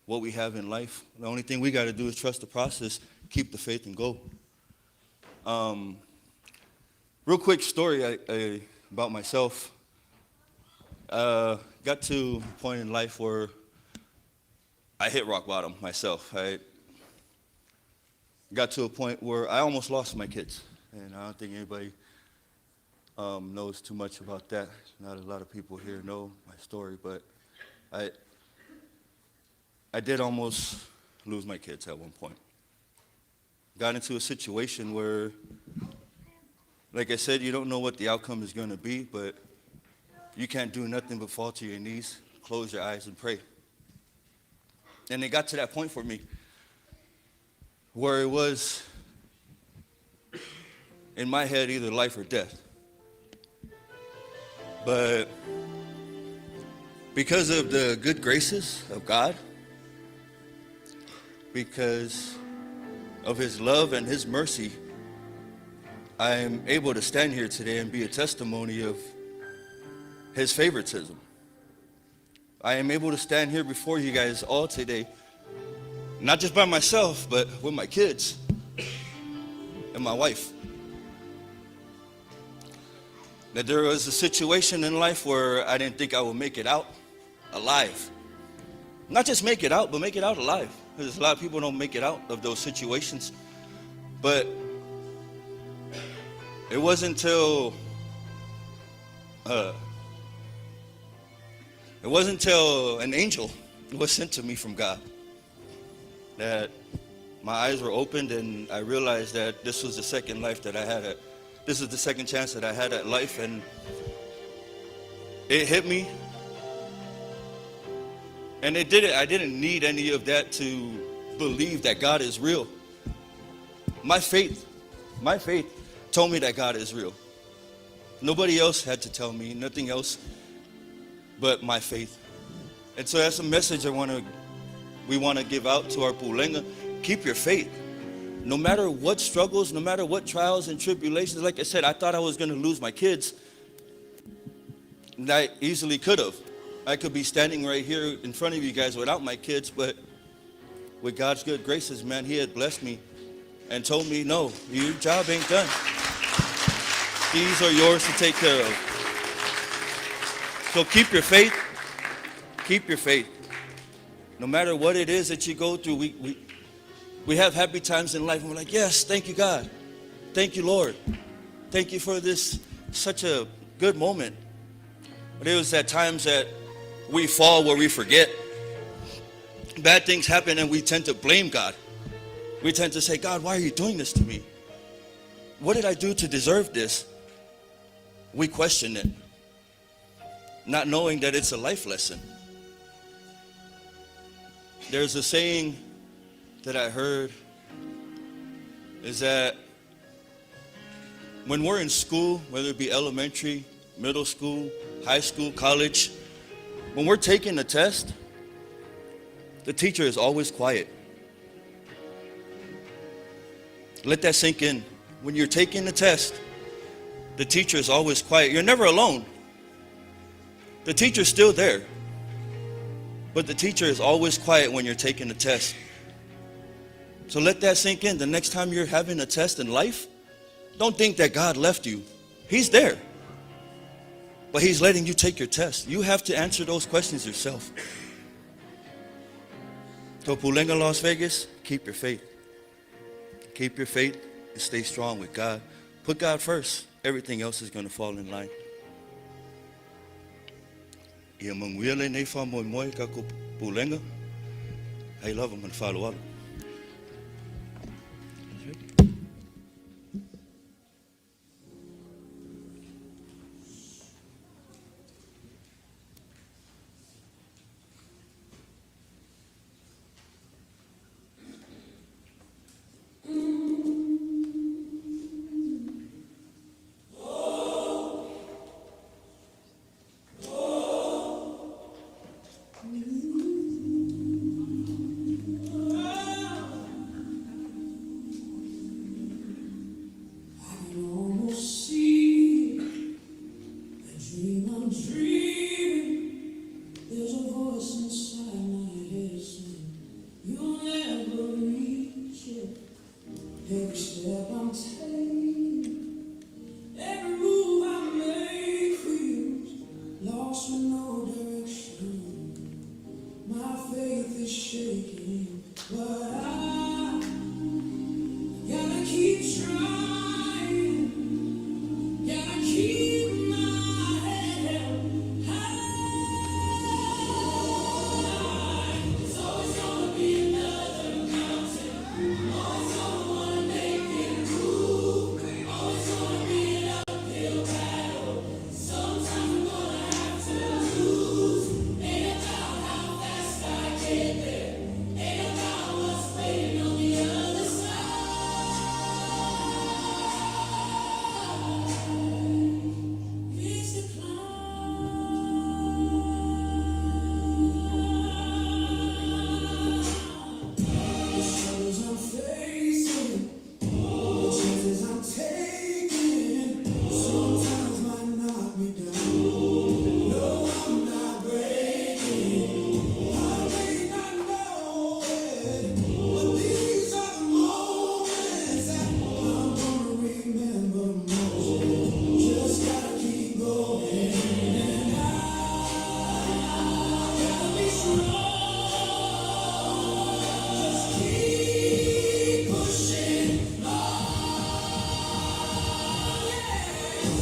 What we have in life. The only thing we got to do is trust the process, keep the faith, and go. Real quick story about myself. Got to a point in life where I hit rock bottom myself. I got to a point where I almost lost my kids, and I don't think anybody knows too much about that. Not a lot of people here know my story, but I did almost lose my kids at one point. Got into a situation where, like I said, you don't know what the outcome is going to be, but you can't do nothing but fall to your knees, close your eyes, and pray. And it got to that point for me where it was in my head either life or death. But because of the good graces of God, because of His love and His mercy, I am able to stand here today and be a testimony of His favoritism. I am able to stand here before you guys all today, not just by myself, but with my kids and my wife. That there was a situation in life where I didn't think I would make it out alive. Not just make it out, but make it out alive. Because a lot of people don't make it out of those situations. But it wasn't until an angel was sent to me from God that my eyes were opened and I realized that this was the second life that I had. This is the second chance that I had at life, and it hit me. And it did it. I didn't need any of that to believe that God is real. My faith told me that God is real. Nobody else had to tell me, nothing else but my faith. And so that's a message we want to give out to our Pulenga. Keep your faith. No matter what struggles, no matter what trials and tribulations, like I said, I thought I was going to lose my kids. And I easily could have. I could be standing right here in front of you guys without my kids, but with God's good graces, man, He had blessed me and told me, no, your job ain't done. These are yours to take care of. So keep your faith. Keep your faith. No matter what it is that you go through, we have happy times in life, and we're like, yes, thank you, God. Thank you, Lord. Thank you for this, such a good moment. But it was at times that we fall where we forget. Bad things happen and we tend to blame God. We tend to say, God, why are you doing this to me? What did I do to deserve this? We question it, not knowing that it's a life lesson. There's a saying that I heard is that when we're in school, whether it be elementary, middle school, high school, college, when we're taking a test, the teacher is always quiet. Let that sink in. When you're taking the test, the teacher is always quiet. You're never alone. The teacher's still there. But the teacher is always quiet when you're taking the test. So let that sink in. The next time you're having a test in life, don't think that God left you. He's there. But He's letting you take your test. You have to answer those questions yourself. So Pulenga, Las Vegas, keep your faith. Keep your faith and stay strong with God. Put God first. Everything else is going to fall in line. Ia manuia lenei faamoemoe tatou Pulega. Ai lava ma le faaaloalo.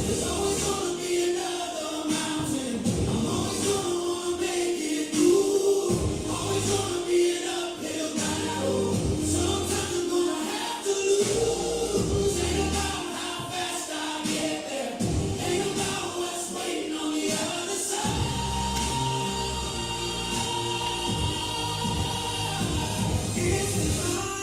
There's always gonna be another mountain. I'm always gonna wanna make it through. Always gonna be an uphill battle. Sometimes I'm gonna have to lose. Ain't about how fast I get there. Ain't about what's waiting on the other side. It's the climb.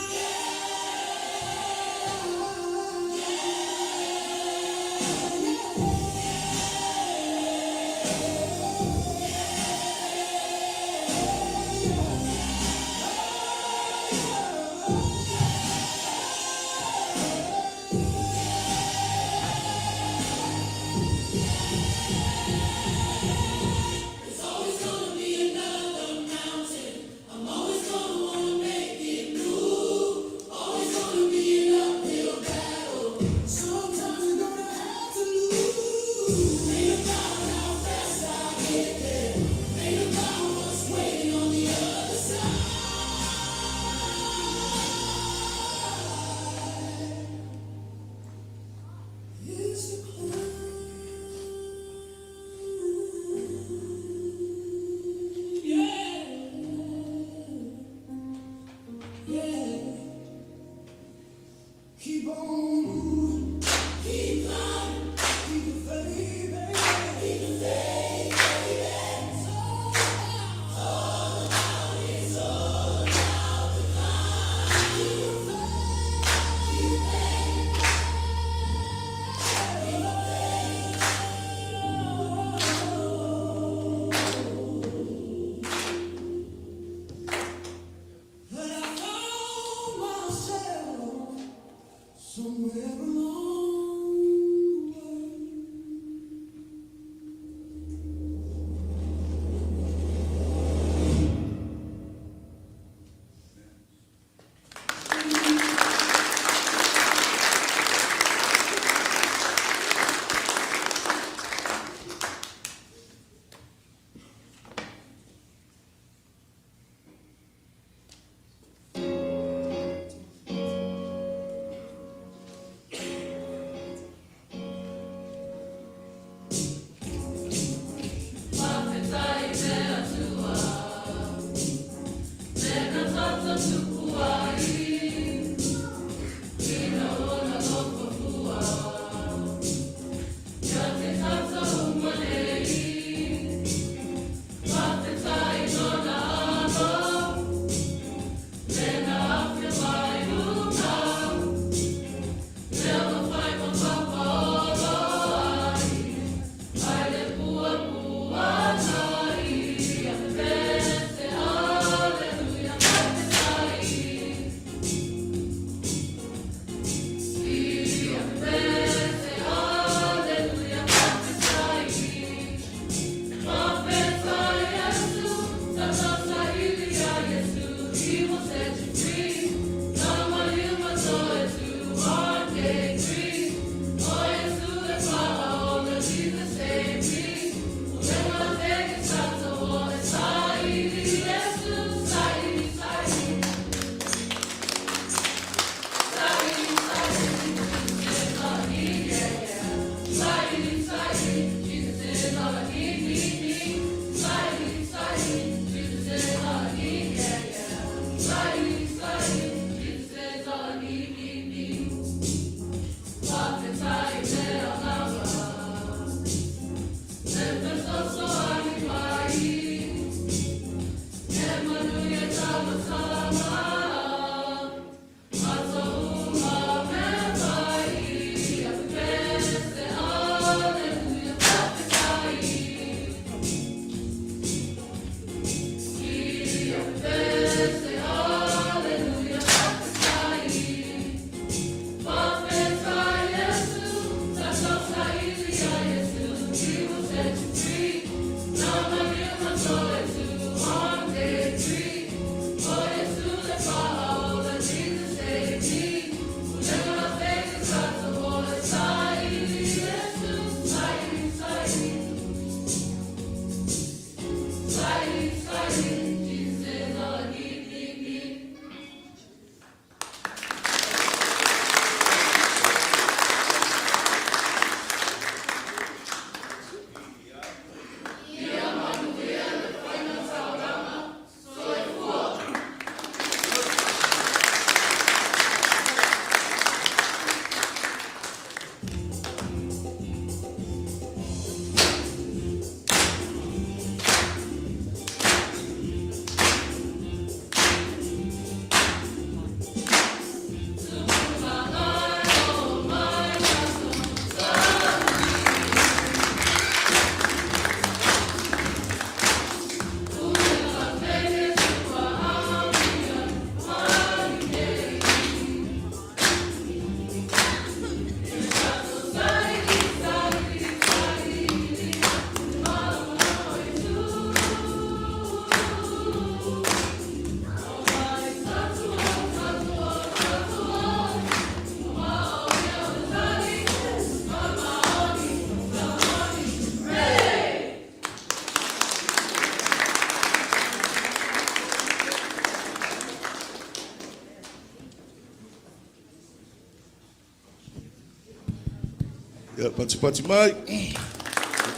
Patipati mai.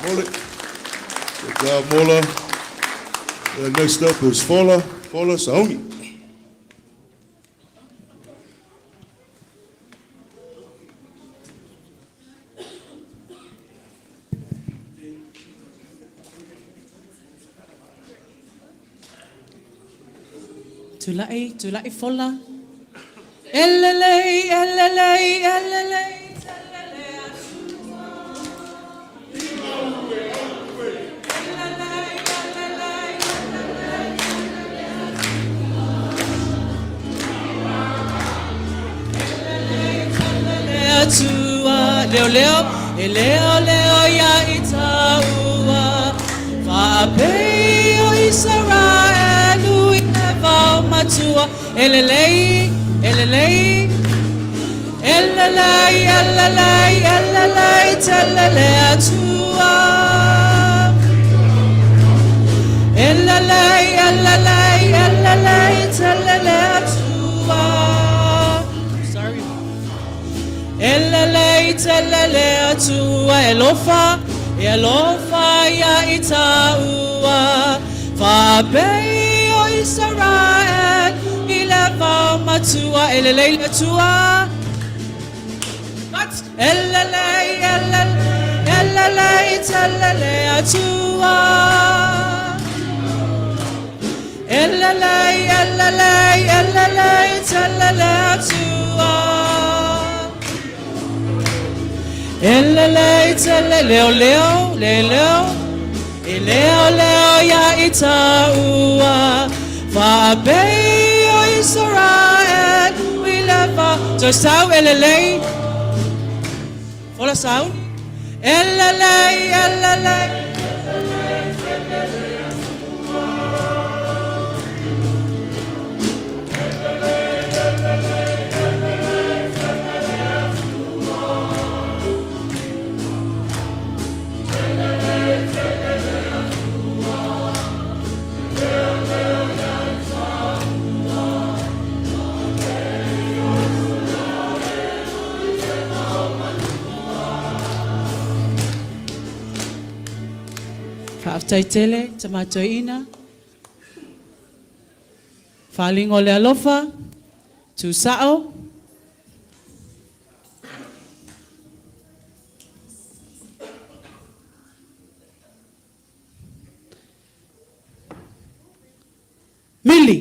Mole. Good job, Mola. Next up is Fola, Fola Sauni. Tula'i, tula'i fola. Elelei, elelei, elelei, telele atua. Elelei, elelei, elelei, telele atua. Elelei, telele atua. Leo, leo, e leo, leo ia itaua. Faapei o Israelu i le vao matua. Elelei, elelei, elelei, elelei, elelei, telele atua. Elelei, elelei, elelei, telele atua. Sorry. Elelei, telele atua, elofa, elofa ia itaua. Faapei o Israel, i le vao matua, elelei le atua. Elelei, elelei, elelei, telele atua. Elelei, elelei, elelei, telele atua. Elelei, tele, leo, leo, le, leo. E leo, leo, ia itaua. Faapei o Israel, i le vao. So sau, elelei. Fola sound. Elelei, elelei. Faafetai tele, tamatoina. Faalingo le alofa, tusao. Mili.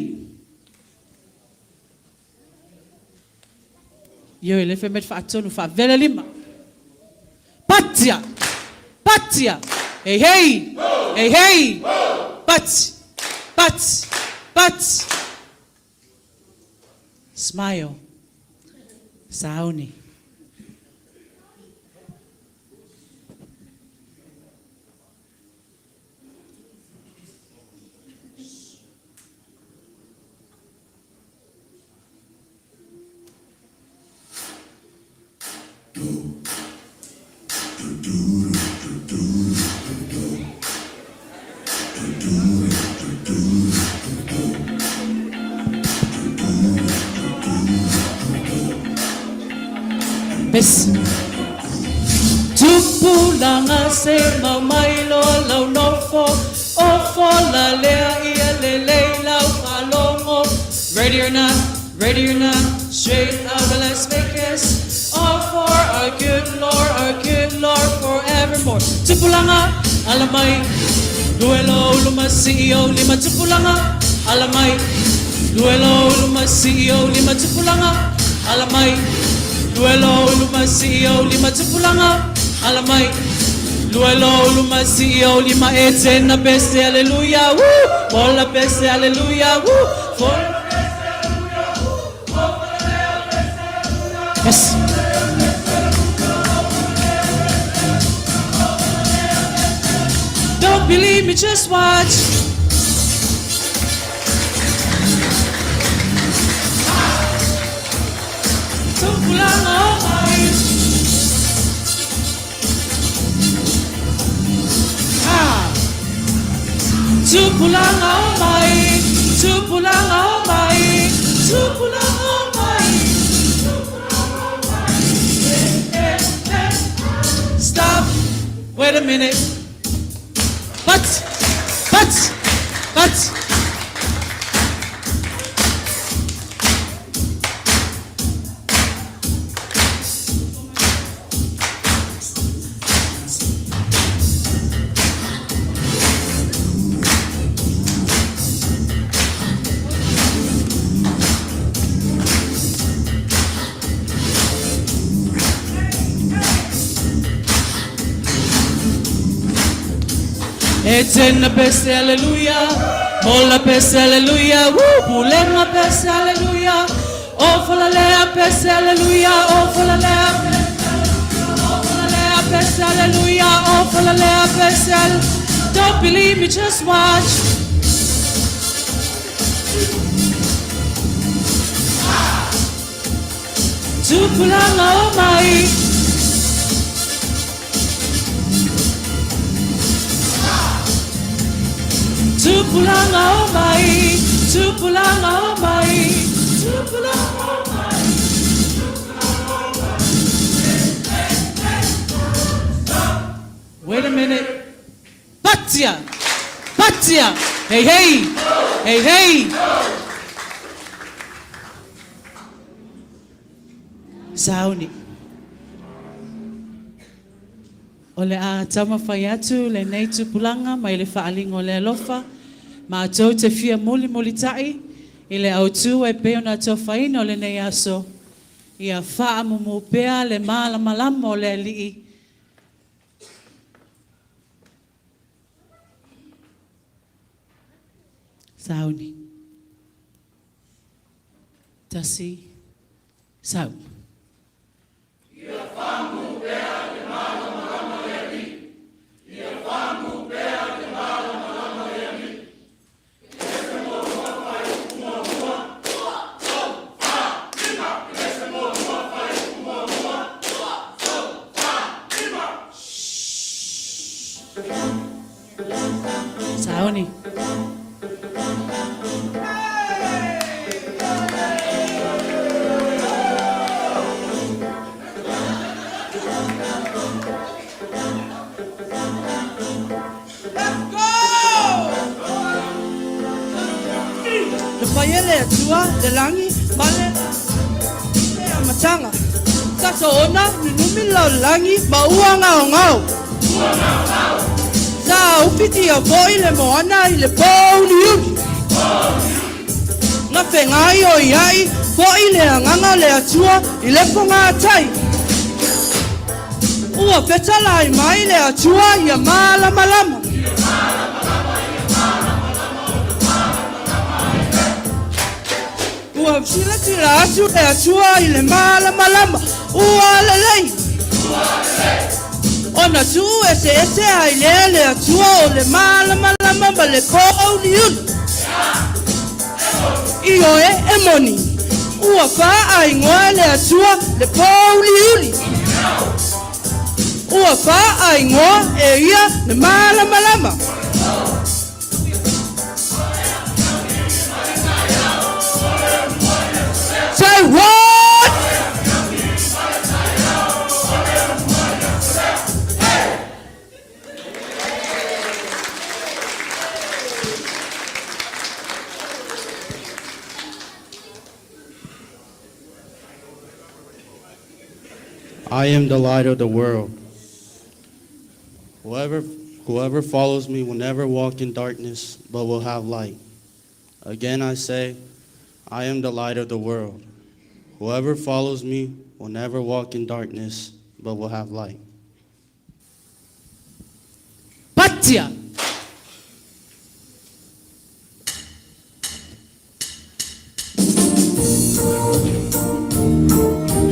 Io e le fe met faatonu faavele lima. Patia. Patia. Hey, hey. Hey, hey. Pati. Pati. Pati. Smile. Sauni. Pesi. Tupulaga se mau mai loa lau nofo o fola lea ia lelei lau faalogo. Ready or not, ready or not, straight out of Las Vegas. All for our good Lord, our good Lord forevermore. Tupulaga, alamai, luelo luma CEO lima tupulaga, alamai, luelo luma CEO lima tupulaga, alamai, luelo luma CEO lima tupulaga, alamai, luelo luma CEO lima etena pese, hallelujah, woo, mola pese, hallelujah, woo, for Yes. Don't believe me, just watch. Tupulaga o mai. Ah. Tupulaga o mai. Tupulaga o mai. Tupulaga o mai. Eh, eh, eh. Wait a minute. But, but, but. E tena pese hallelujah, mola pese hallelujah, woo, pulenga pese hallelujah, o falalea pese hallelujah, o falalea pese, o falalea pese hallelujah, o falalea pese hallelujah. Don't believe me, just watch. Tupulanga o mai. Tupulanga o mai, tupulanga o mai, tupulanga o mai. Wait a minute. Patia! Patia! Hey, hey! Hey, hey! Sauni. O le a taumafai atu lenei tupulaga mai le faaaliga o le alofa, matou te fia mulimulita'i i le autū e pei ona atofaina o lenei aso, ia faamumu pea le malamalama o le Alii. Sauni. Tasi. Sau. Sauni. Na faia e le Atua le lagi ma le le amataga. Sa soona nunumi le lalolagi ma ua gaogao. Sa ufitia foʻi le moana i le pōuliuli. Na fegaioiaʻi foʻi le Agaga o le Atua i le fogatai. Ua fetalai mai le Atua ia malamalama. Ua silasila atu le Atua i le malamalama, ua lelei. Ona tuu eseese ai lea le Atua o le malamalama ma le pōuliuli. Ioe e moni. Ua faaigoa e le Atua le pōuliuli. Ua faaigoa e ia le malamalama. Say what? I am the light of the world. Whoever follows me will never walk in darkness, but will have light. Again I say, I am the light of the world. Whoever follows me will never walk in darkness, but will have light. Patia!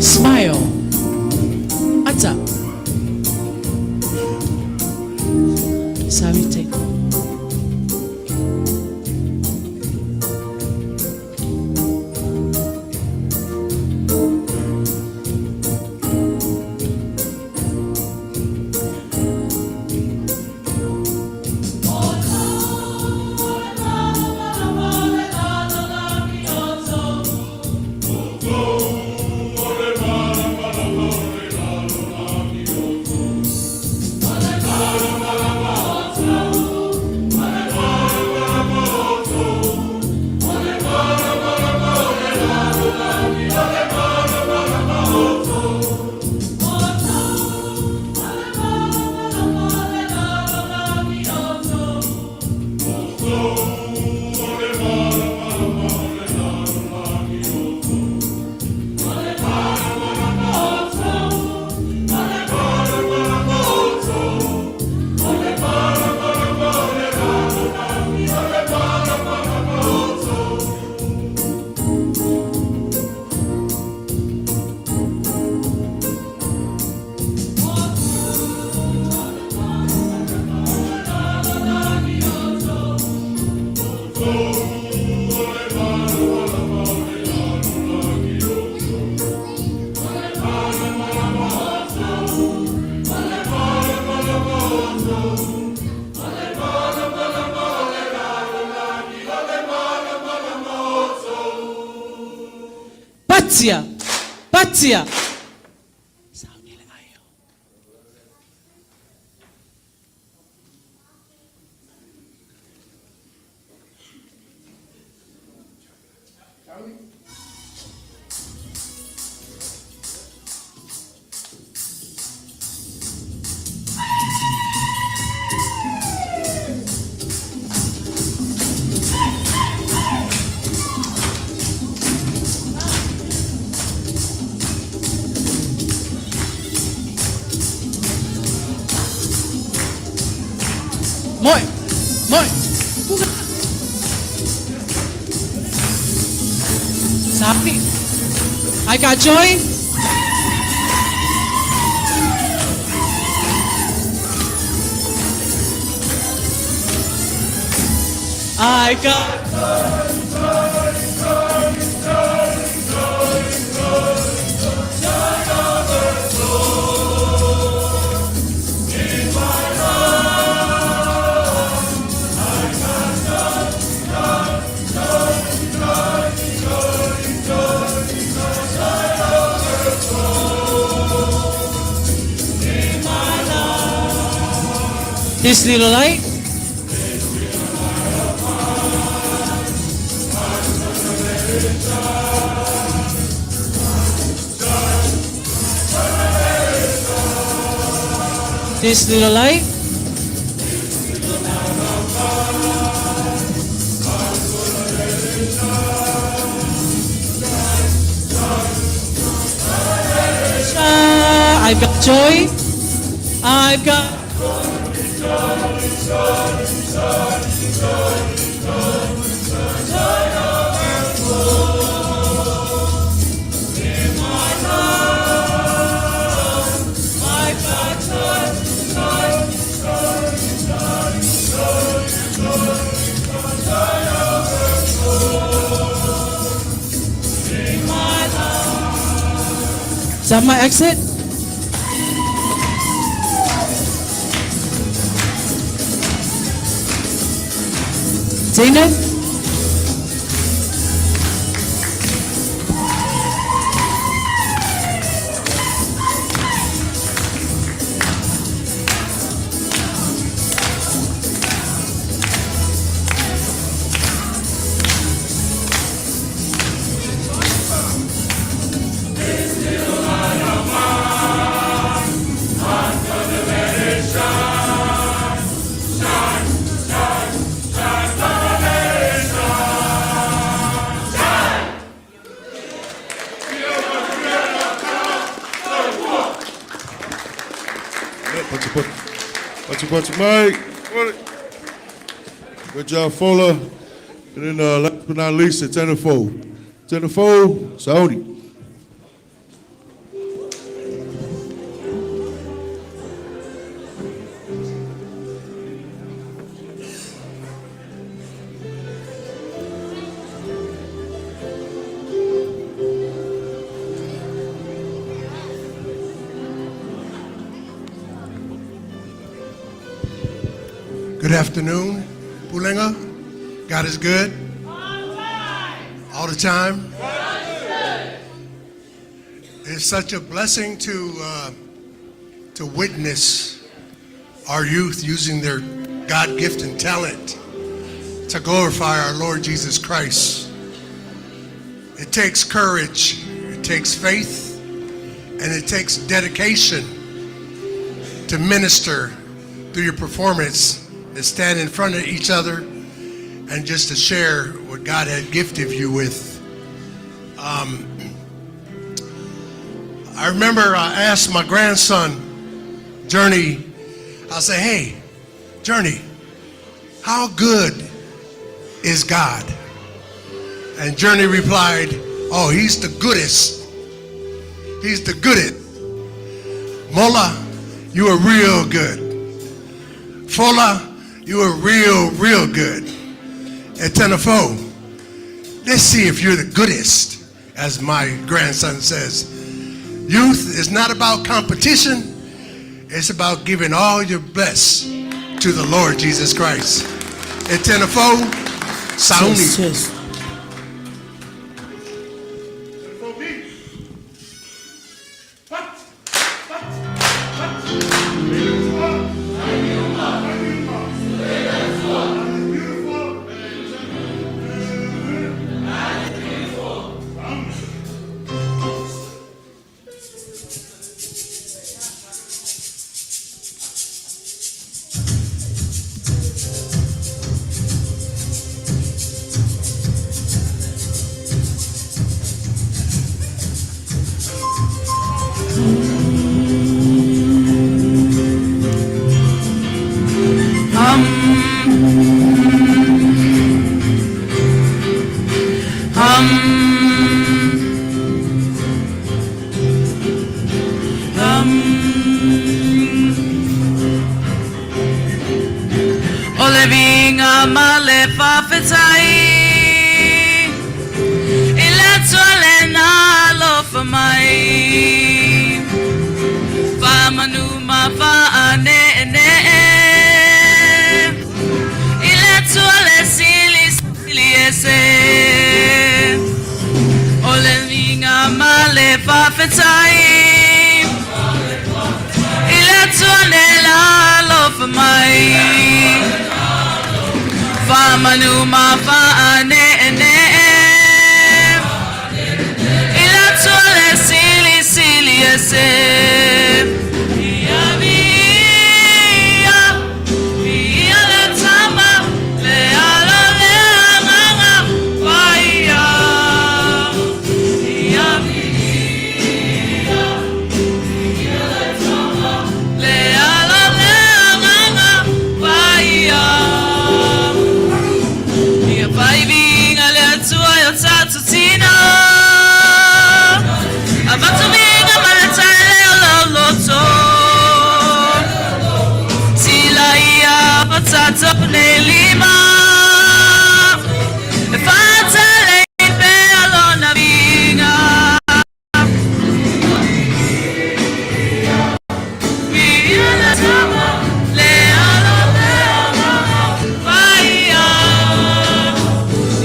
Smile. Ata. Sauni take. Tia. Moi, moi. Kuka. Sabi. I got joy. I got This little light. This little light. I've got joy. I've got. Is that my exit? Dana? Patu patu Mike. Good job, Fuller. And then last but not least, at 10 to 4. 10 to 4, Saudi. Good afternoon, Pulenga. God is good. All the time. It's such a blessing to to witness our youth using their God gift and talent to glorify our Lord Jesus Christ. It takes courage, it takes faith, and it takes dedication to minister through your performance and stand in front of each other and just to share what God had gifted you with. I remember I asked my grandson, Journey, I said, hey, Journey, how good is God? And Journey replied, oh, he's the goodest. He's the goodest. Mola, you are real good. Fola, you are real, real good. At Tenafo, let's see if you're the goodest, as my grandson says. Youth is not about competition. It's about giving all your best to the Lord Jesus Christ. At Tenafo, Sauni. Cheers. viiga ma le faafetai i le Atua lena alofa mai. Faamanu ma faaneenee i le Atua le Silisili Ese. O le viiga ma le faafetai i le Atua lena alofa mai. Faamanu ma faaneenee i le Atua le Silisili Ese. Ia viia, viia le Tama, le Alo, le Agaga Paia. Ia viia, viia le Tama, le Alo, le Agaga Paia. Ia fai viiga i le Atua e o tatou tino. Avatu viiga ma le taele o lou loto. Tilaia o tatou nei lima. E faatele pea lona viiga. Viia le Tama, le Alo, le Agaga Paia.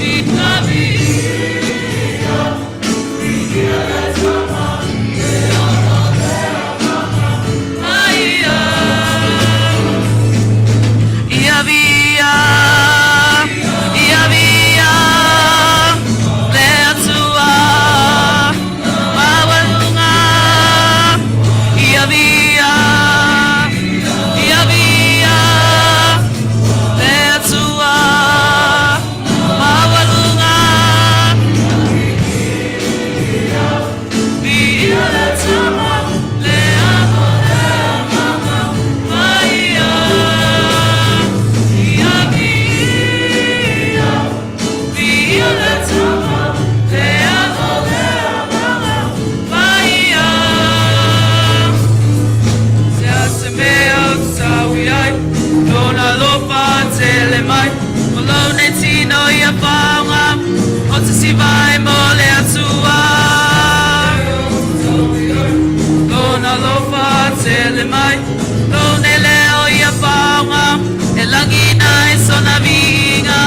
Ia viia, viia le Tama, le Alo, le Agaga Paia. Ia viia, ia viia, le Atua, maualuga. Ia viia, ia viia, le Atua, maualuga. Viia le Tama, le Alo, le Agaga Paia. Ia viia, viia le Tama, le Alo, le Agaga Paia. Se a se mea o saui ai, lona alofa tele mai, o lou nei tino ia faaaoga, o te siva ai mo le Atua. Lona alofa tele mai, lou nei leo ia faaaoga, e lagina ai sona viiga.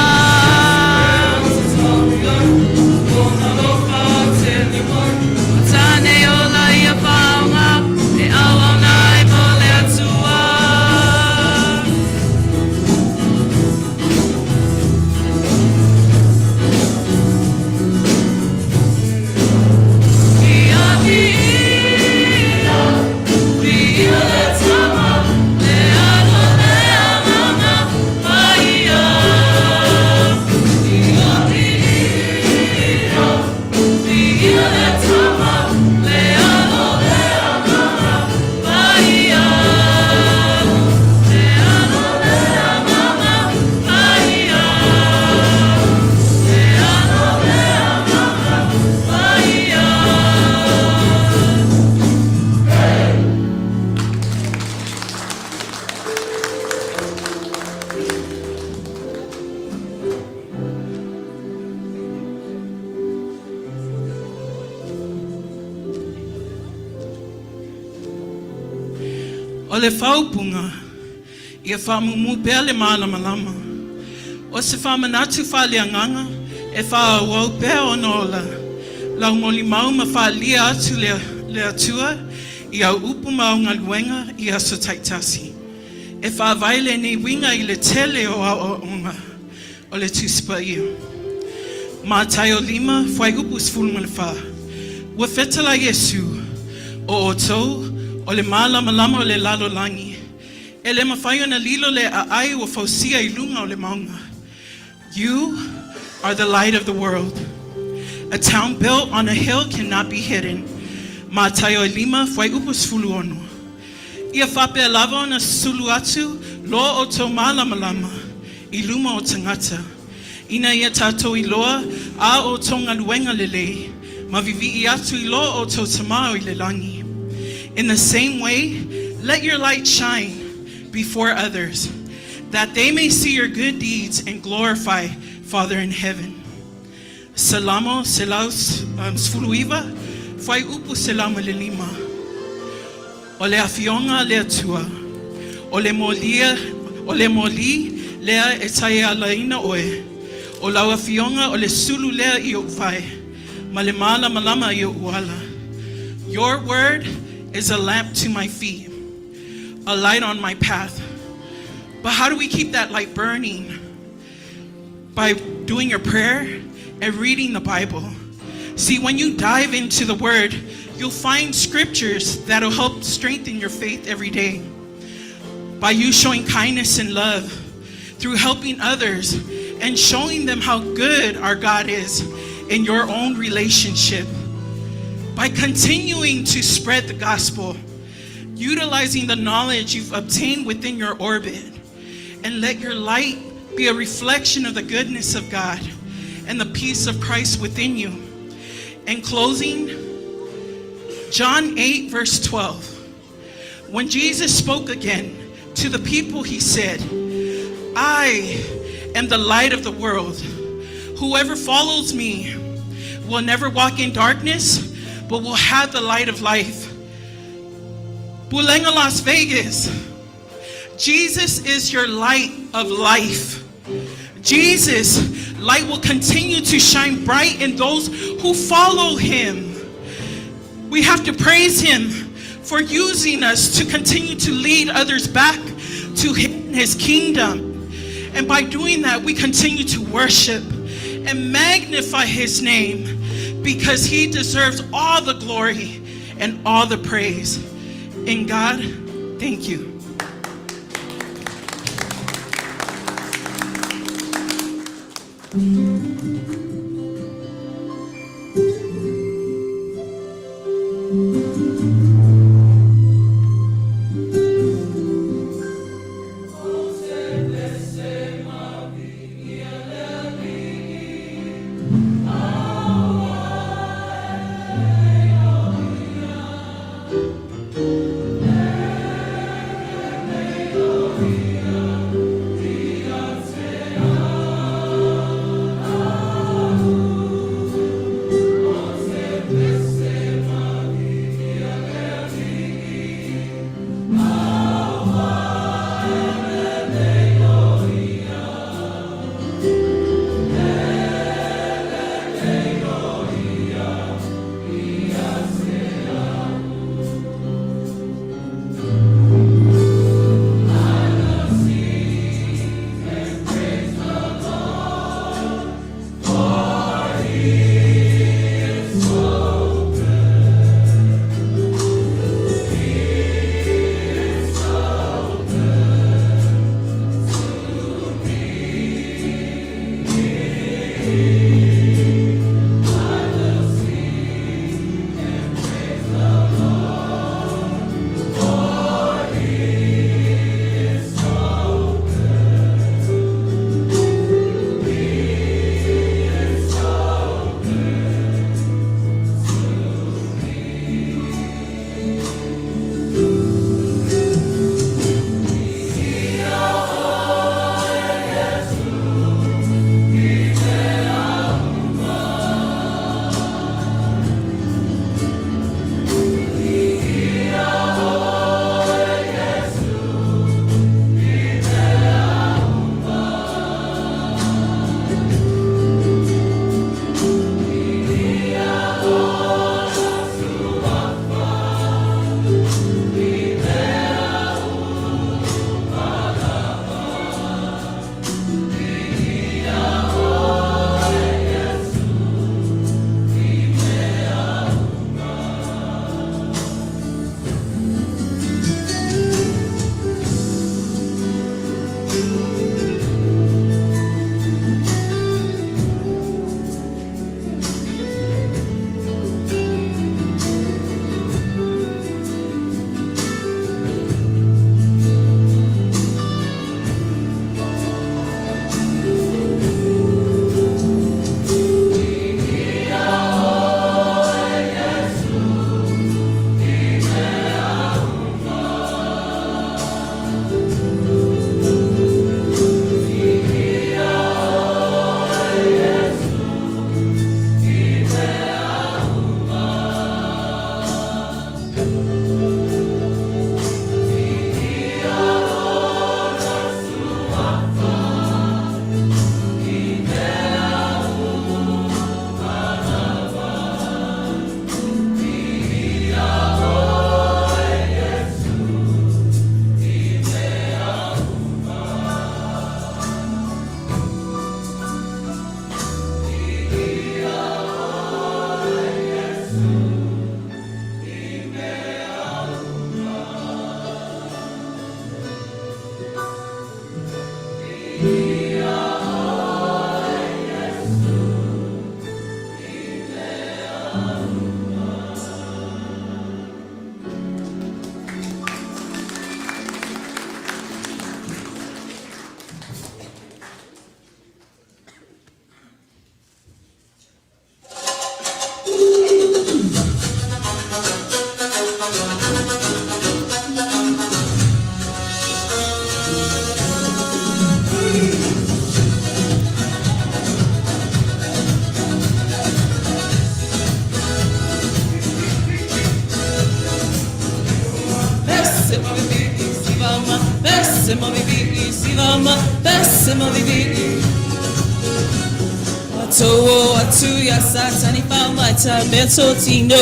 Lona alofa tele mai, o ta nei ola ia faaaoga, e auauna ai mo le Atua. Ia viia, viia le Tama, le Alo, le Agaga Paia. Ia viia, viia le Tama, le Alo, le Agaga Paia. Le Alo, le Agaga Paia. Le Alo, le Agaga Paia. O le faaupuga, ia faamumu pea le malamalama. O se faamanatu faaleagaga e faaauau pea ona ola. Lau molimau ma faaalia atu le, le Atua i au upu ma au galuega i aso taitasi. E faavae lenei uiga i le tele o aoaoga o le Tusi Paia. Mataio 5, fuaiupu 14. Ua fetalai Iesu, o outou, o le malamalama o le lalolagi. E le mafai ona lilo le aai ua fausia i luga o le mauga. You are the light of the world. A town built on a hill cannot be hidden. Mataio 5, fuaiupu 16. Ia faapea lava ona sulu atu lo outou malamalama i luma o tagata. Ina ia tatou iloa a outou galuega lelei, ma vivii atu i lo outou Tamā i le lagi. In the same way, let your light shine before others, That they may see your good deeds and glorify Father in heaven. Salamo selaus 19, fuaiupu 105. O le afioga a le Atua, o le molia, o le moli lea e taialaina oe, o lau afioga o le sulu lea i ou vae, ma le malamalama i ou ala. Your word is a lamp to my feet, a light on my path. But how do we keep that light burning? By doing your prayer and reading the Bible. See, when you dive into the Word, you'll find scriptures that'll help strengthen your faith every day. By you showing kindness and love through helping others and showing them how good our God is in your own relationship. By continuing to spread the gospel, utilizing the knowledge you've obtained within your orbit, and let your light be a reflection of the goodness of God and the peace of Christ within you. In closing, John 8, verse 12. When Jesus spoke again to the people, he said, I am the light of the world. Whoever follows me will never walk in darkness, but will have the light of life. Pulega Las Vegas, Jesus is your light of life. Jesus' light will continue to shine bright in those who follow him. We have to praise him for using us to continue to lead others back to his kingdom. And by doing that, we continue to worship and magnify his name because he deserves all the glory and all the praise. In God, thank you. Pese ma vivi, siva mai, pese ma vivi. Tou o atu ia Satani faamaita mea totino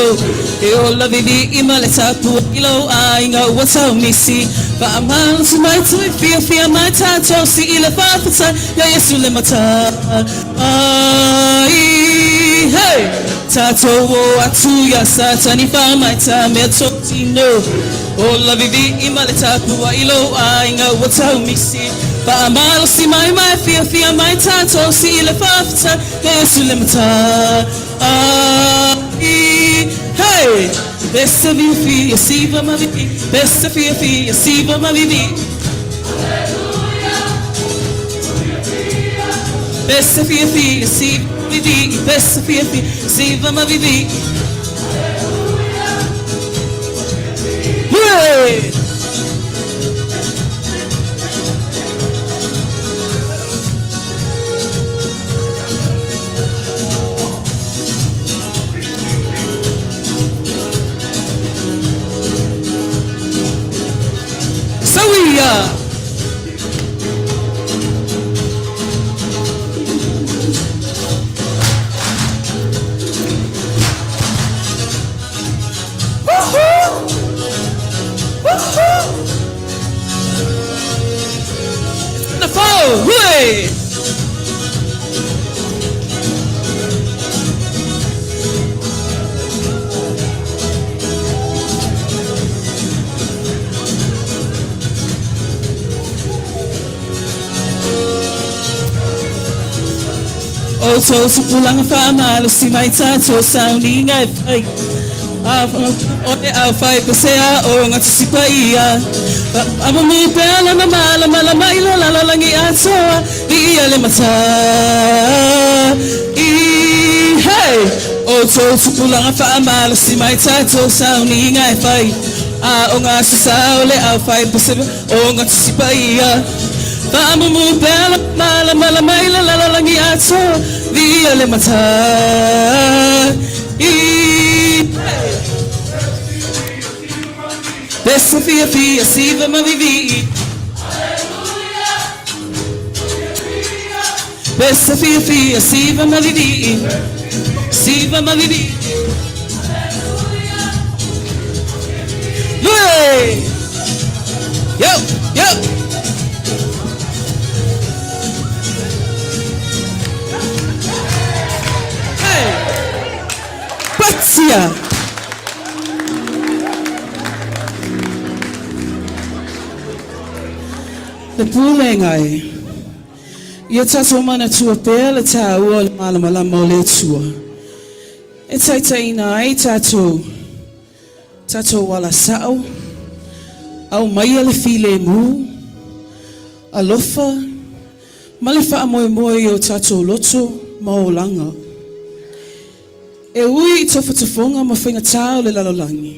E ola vivi i ma le tapu i lou aiga ua tau misi Faamalosi mai toe fiafia mai tatou sii le faafetai ia Iesu le matai Hey! Tatou o atu ia Satani faamaita mea totino Ola vivi i ma le tapu i lou aiga ua tau misi Faamalosi mai mai fiafia mai tatou sii le faafetai ia Iesu le matai Hey! Pese fiafia siva ma vivi Pese fiafia siva ma vivi Pese fiafia siva vivi Pese fiafia siva ma vivi Hey! So we are. Woohoo! Woohoo! The foe! Hooray! O tou tupulaga faamalosi mai tatou sauniga e fai o le aufai pesea o ga Tusi Paia Faamumu pea lana malamalama i le lalolagi atoa Viia le Matai Hey! O tou tupulaga faamalosi mai tatou sauniga e fai A o ga aso sa o le aufai pesea o ga Tusi Paia Faamumu pea lana malamalama i le lalolagi atoa Viia le Matai Pese fiafia siva ma vivi Pese fiafia siva ma vivi Siva ma vivi Hey! Yo! Yo! Hey! Patia! Le pulega e, ia tatou manatua pea le tāua o le malamalama o le Atua e taitaiina ai tatou, tatou ala sao, aumaia le filemu, alofa, ma le faamoemoe i o tatou loto ma olaga. E ui i tofotofoga ma faigatā o le lalolagi,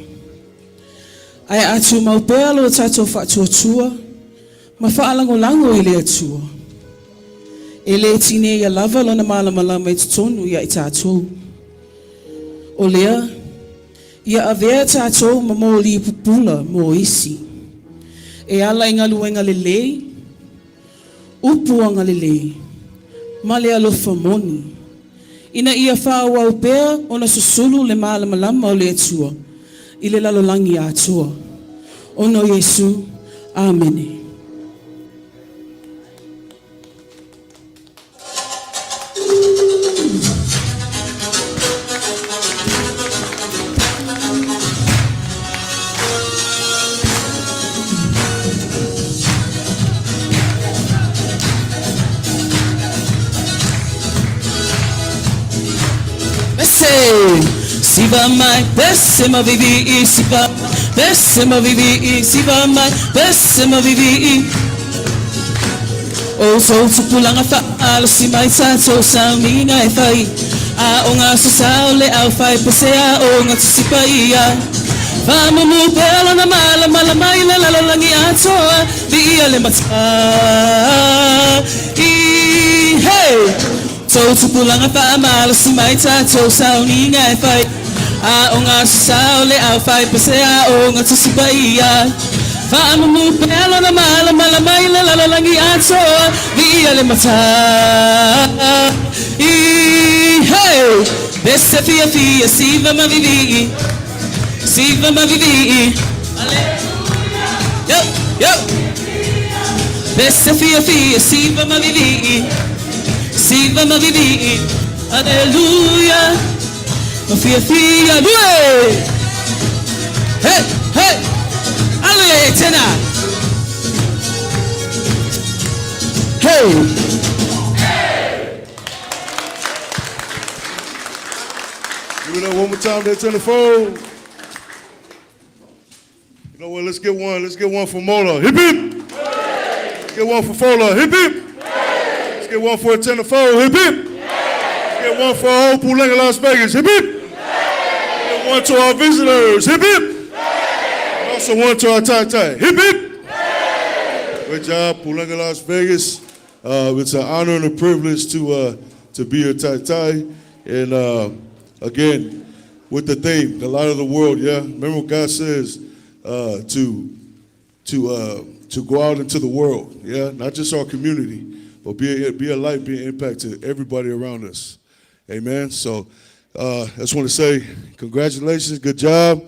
ae a tumau pea lo tatou faatuatua ma faalagolago i le Atua, e le tineia lava Lona malamalama i totonu ia i tatou. O lea, ia avea tatou ma moli pupula mo isi, e ala i galuega lelei, upu agalelei, ma le alofa moni, ina ia faaauau pea ona susulu le malamalama o le Atua i le lalolagi atoa. Ona o Iesu. Amene. Pese, siva mai, pese ma vivi, siva, pese ma vivi, siva mai, pese ma vivi. O tou tupulaga faamalosi mai tatou sauniga e fai A o ga aso sa o le aufai pesea o ga Tusi Paia Faamumu pea lona malamalama i le lalolagi atoa Viia le Matai Hey! Tou tupulaga faamalosi mai tatou sauniga e fai A o ga aso sa o le aufai pesea o ga Tusi Paia Faamumu pea lona malamalama i le lalolagi atoa, viia le Matai. Hey! Pese fiafia, siva ma vivii, siva ma vivii. Yo, yo! Pese fiafia, siva ma vivii, siva ma vivii. Aleluia! Ma fiafia, lue! Hey, hey! Aleluia, tena! Hey! Give it up one more time there, 24. You know what? Let's get one. Let's get one for Mola. Hip hip. Let's get one for Fola. Hip hip. Let's get one for a 10 to 4. Hip hip. Let's get one for our whole Pulega Las Vegas. Hip hip. Get one to our visitors. Hip hip. And also one to our Taitai. Hip hip. Great job, Pulega Las Vegas. It's an honor and a privilege to be your Taitai. And again, with the theme, the light of the world, yeah? Remember what God says to go out into the world, yeah? Not just our community, but be a light, be an impact to everybody around us. Amen. So I just want to say congratulations, good job.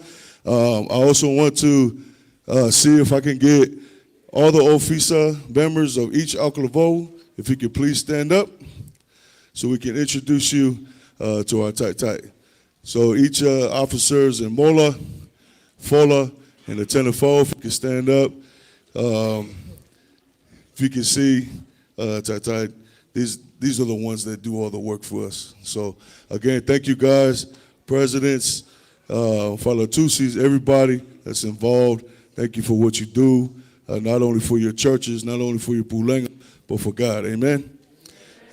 I also want to see if I can get all the Ofisa members of each Autalavou, if you could please stand up so we can introduce you to our Taitai. So each officers in Mola, Fola, and the 10 of 4, if you can stand up. If you can see, Taitai, these are the ones that do all the work for us. So again, thank you guys, presidents, Falatusis, everybody that's involved. Thank you for what you do, not only for your churches, not only for your Pulega, but for God. Amen.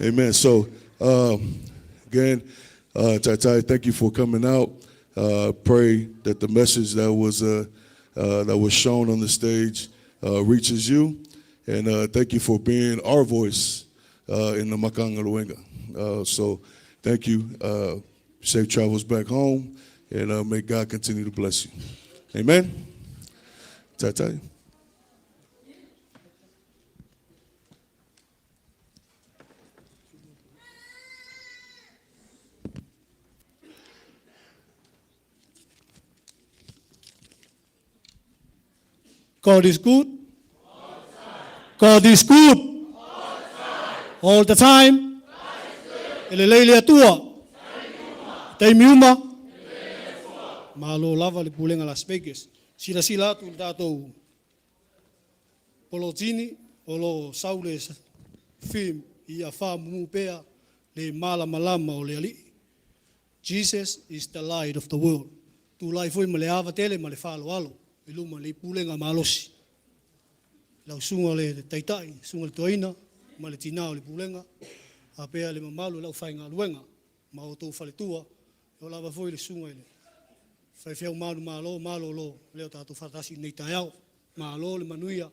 Amen. So again, Taitai, thank you for coming out. Pray that the message that was shown on the stage reaches you, and thank you for being our voice in the Matagaluega. So thank you. Safe travels back home, and may God continue to bless you. Amen. Taitai. God is good. God is good. All the time. E lelei le Atua. Taimi uma. Malo lava le pulega Las Vegas. Silasila atu le tatou polotini o lo sau le theme ia faamumu pea le malamalama o le Alii. Jesus is the light of the world. Tulai foi ma le ava tele ma le faaaloalo i luma le pulega malosi. Lau susuga le taitai, susuga le toeaina ma le tinā o le pulega, faapea le mamalu o le aufaigaluega ma outou faletua, e oo lava foi le susuga i le faifeau manumalo malolo lea o tatou faatasi i lenei taeao. Malo le manuia,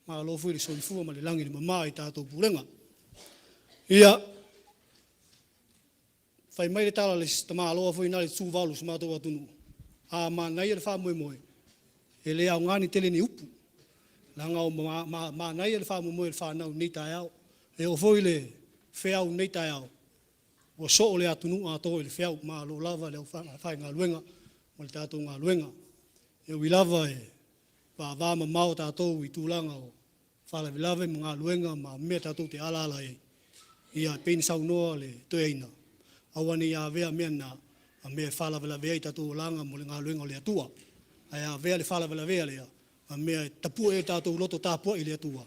malo foi le soifua ma le lagi le mamā i tatou pulega. Ia, fai mai le tala a le tamaloa foi na le Tuvalu si matou atunuu, a manaia le faamoemoe, e le aoga ni tele ni upu. Leaga o manaia le faamoemoe o le fanau i lenei taeao. E oo foi le feau i lenei taeao, ua soo le atunuu atoa i le feau, malo lava le aufaigaluega ma le tatou galuega. E ui lava e vavamamao tatou i tulaga o faalavelave ma galuega ma mea tatou te alaala ai. Ia, pei ona saunoa le toeaina, aua ne i avea mea na ma mea e faalavelave ai tatou olaga mo le galuega o le Atua. Ae avea le faalavelavea lea ma mea e tapue ai tatou loto tapuai i le Atua.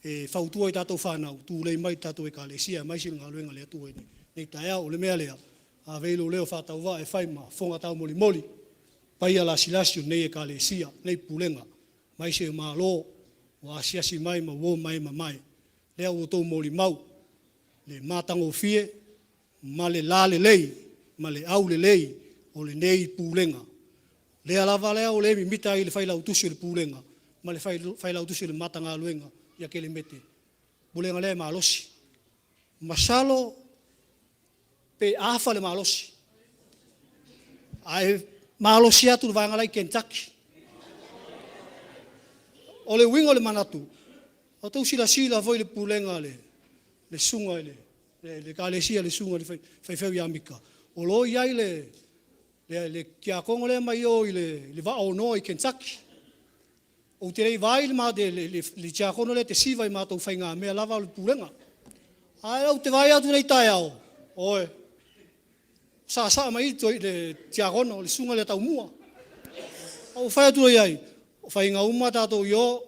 E fautua i tatou fanau, tulei mai tatou ekalesia aemaise le galuega a le Atua i lenei taeao. O le mea lea, ave i lou leo faatauvaa e fai ma fofoga taumolimoli, paia lasilasi o lenei ekalesia, lenei pulega, aemaise o malo ua asiasi mai ma uo ma e mamae. Lea ua outou molimau, le matagofie ma le lalelei ma le aulelei o lenei pulega. Lea lava lea o le mimita ai le failautusi o le pulega ma le failautusi o le Matagaluega ia Kelemete. Pulega lea e malosi. Masalo pe afa le malosi. Ae malosi atu le vaega la i Kentucky. O le uiga o le manatu, outou silasila foi i le pulega a le susuga i le Ekalesia le susuga i le faifeau ia Mika, o lo o i ai le tiakono lea mai o i le Vaa o Noa i Kentucky. Ou te le i vaai i le tiakono lea e tesiva i matou faigamea lava o le pulega. Ae ou te vaai atu i lenei taeao, oi, saasaa mai i i le tiakono, le susuga ia Taumua. Ou fai atu i ai, o faiga uma a tatou i o,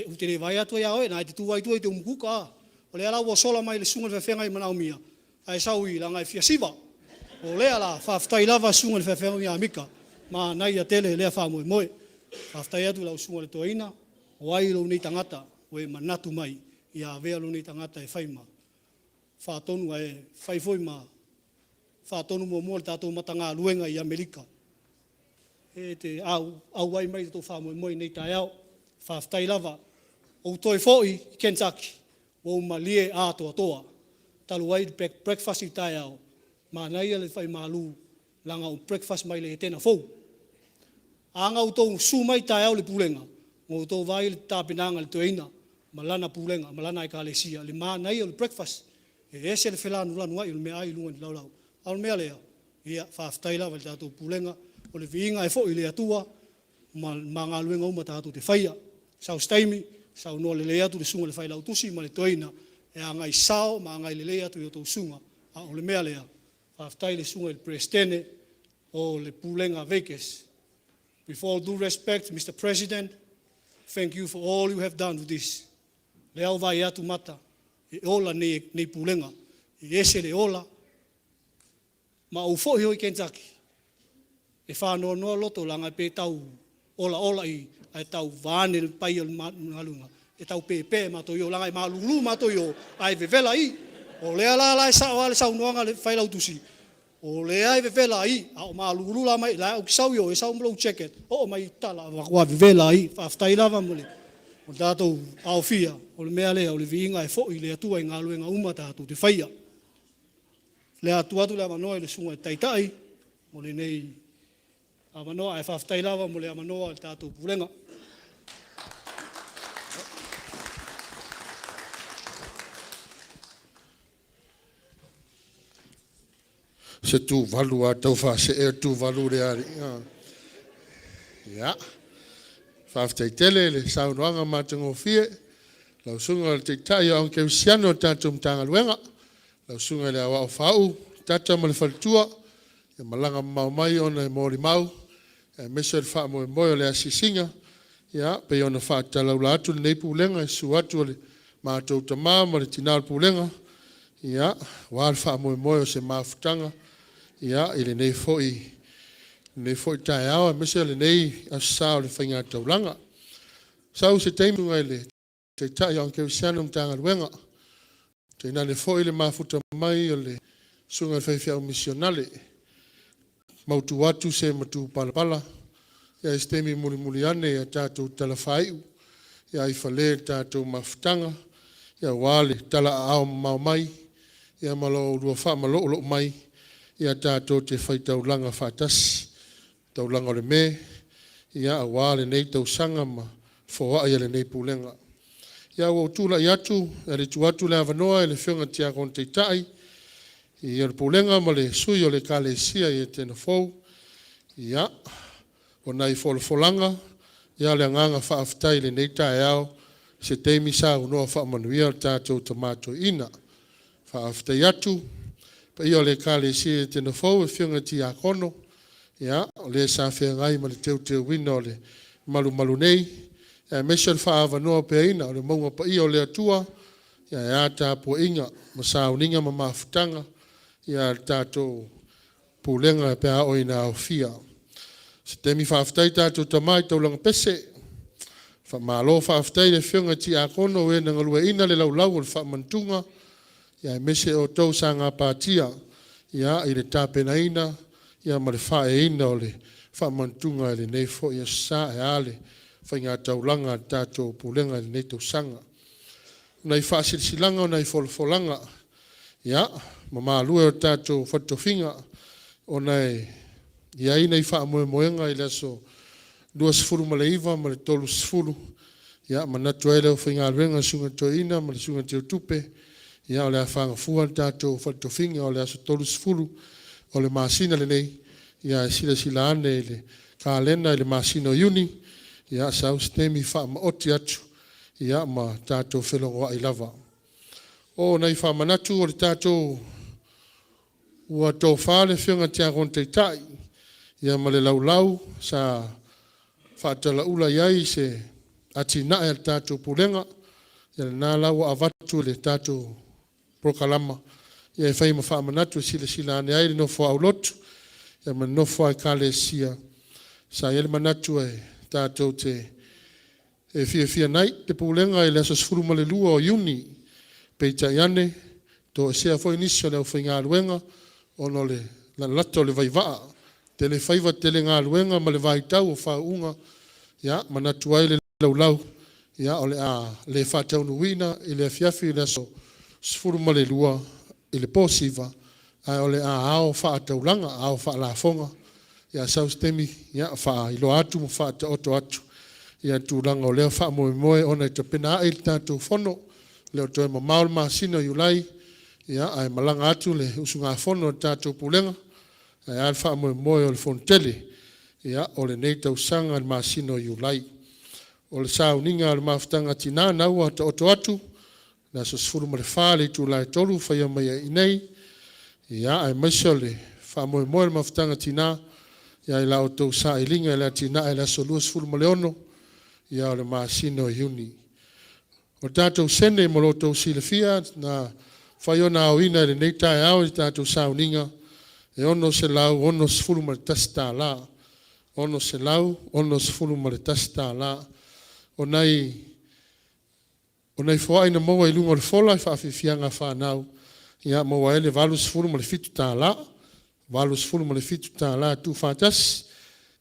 ou te le vaai atu ai ia oe, o lena e te tu lava i tua e te umukuka a. O lea la ua sola mai e le susuga i le faifeagaiga e manaomia, ae sau i i, leaga e fia siva. O lea la, faafetai lava susuga i le faifeagaiga ia Mika, manaia tele lea faamoemoe. Faafetai atu i lau susuga i le toeaina, o ai lou nei tagata ua e manatu mai ia avea lou nei tagata e fai ma faatonu ae fai foi ma faatonu muamua o le tatou Matagaluega i Amerika e te auai mai i le tatou faamoemoe i lenei taeao. Faafetai lava. Ua ou toe foi i Kentucky, ua ou malie atoatoa. Talu ai le breakfast i le taeao, manaia le fai malu leaga ua breakfast mai le Etena fou. A na outou susu mai taeao i le pulega, ua outou vaai i le tapenaga a le toeaina ma lana pulega ma lana Ekalesia i le manaia o le breakfast. E ese le felanulanuai o le meaai i luga o le laulau. A o le mea lea, ia faafetai lava i le tatou Pulega, o le viiga e foi i le Atua ma galuega uma tatou te faia. Sau se taimi saunoa lelei atu le susuga i le Failautusi ma le Toeaina e agai sao ma agai lelei atu i a outou susuga, a o le mea lea, faafetai i le susuga i le Peresetene o le Pulega a Veikes. With all due respect, Mr. President, thank you for all you have done to this. Lea ua vaai atu mata, e ola nei pulega, e ese le ola. Ma ou foi i Kentucky, e faanoanoa loto leaga pe tau olaola i ae tau vaeane le paia o le galuega, e tau pepē matou i o leaga e malulu matou i o ae vevela i. O lea la e sao lava le saunoaga a le Failautusi, o lea e vevela i, a o malulu la mai, la ou te sau i o, e sau ma lou jacket, oo mai i tala, matua vevela ai. Faafetai lava mo le tatou aofia, o le mea lea, o le viiga e foi i le Atua i galuega uma tatou te faia. O le a tuu atu le avanoa i le Susuga i le Taitai mo lenei avanoa, ae faafetai lava mo le avanoa i le tatou Pulega. Se Tuvalu a tau faasee le Tuvalu lea alii. Ia, faafetai tele le saunoaga matagofie lau Susuga i le Taitai o Kerisiano o le tatou Matagaluega, lau Susuga i le Aoao Faau'u Tata ma le Faletua, e malaga mamao mai ona e molimau aemaise o le faamoemoe o le asiasiga, ia pei ona faatalauula atu lenei Pulega i le susu atu o le matou Tama ma le Tina o le Pulega, ia, aua le faamoemoe o se mafutaga i lenei foi taeao aemaise o lenei Aso Sa o le Faigataulaga. Sau se taimi i le Taitai o Kerisiano ma Matagaluega, tainane foi le mafuta mai o le Susuga i le Faifeau Misionale, mautu atu se matupalapala i se taimi mulimuli ane ia tatou talafaaiu i fale i le tatou mafutaga aua le talaaao mamao mai ma lo oulua faamalooloo mai tatou te faitaulaga faatasi, taulaga o le me aua lenei tausaga ma foai a lenei Pulega. Ia, ua ou tulai atu e tuu atu le avanoa i le Afioga i le Tiakono Taitai o le Pulega ma le Sui o le Ekalesia i Etena Fou. Ia, o nai folafolaga, ia o le agaga faafetai i lenei taeao, se taimi saunoa faamanuia le tatou Tama Toeaina. Faafetai atu i le paia o le Ekalesia i Etena Fou, afioga i Tiakono, ia, o le sa feagai ma le teuteuina o le malumalu nei, aemaise o le faaavanoa peaina o le mauga paia o le Atua, ae a tapuaiga ma sauniga ma mafutaga a le tatou pulega pe a oo ina aofia. Se taimi faafetai tatou tama i taulaga pese, faamalo faafetai i le afioga i Tiakono o e na galueaiina le laulau o le faamanatuga, aemaise outou sa gapatia i le tapenaina ma le faaeaina o le faamanatuga i lenei foi aso Sa, ae a le faigataulaga a le tatou pulega i lenei tausaga. O nai faasilasilaga o nai folafolaga, ia, mamalu e o le tatou fale tofiga, ona e i ai nai faamoemoega i le aso 29 ma le 30. Ia, manatu ai le aufaigaluega, le Susuga i le Toeaina ma le Susuga i le Teutupe, ia o le a fagafua le tatou fale tofiga o le aso 30 o le masina lenei, ia ae silasila ane i le kalena i le masina o Iuni, ia sau se taimi faamaoti atu, ia ma tatou felogoai lava. O nai faamanatu o le tatou ua tofa le Afioga i le Tiakono Taitai ia ma le laulau sa faatalaula i ai se atinae a le tatou Pulega, ia lena la ua avatu i le tatou polokalama e fai ma faamanatu e silasila ane ai le nofo a aulotu ma le nofo a Ekalesia. Sa i ai le manatu e tatou te fiafia i le Pulega i le aso 12 o Iuni, peitai ane, toesea foi nisi o le aufaigaluega ona o le lalata o le vaivaa, tele faiva tele galuega ma le vaitau o faauuga, ia manatu ai le laulau, ia o le a le faataunuuina i le afiafi o le aso 12 i le po 9, ae o le a ao faataulaga, ao faalafoga. Ia sau se taimi faailoa atu ma faataoto atu le tulaga o lea faamoemoe ona e tapenaai le tatou fono. E le o toe mamao le masina o Iulai ae malaga atu le usugafono a le tatou Pulega, ae a le faamoemoe o le fonotele o lenei tausaga i le masina o Iulai. O le sauniga a le Mafutaga a Tina lena ua taoto atu le aso 14 i le itula e 3:00 faia mai ai i inei, aemaise o le faamoemoe o le Mafutaga a Tina i la outou sailiga i le atinae i le aso 26 o le masina o Iuni. O le tatou sene mo lo outou silafia na mafai ona aoina i lenei taeao i le tatou sauniga, e $661. $661. O nai foai na maua i luga o le fola i faafiafiaga a fanau, ia maua ai le $87. $87 tuufaatasi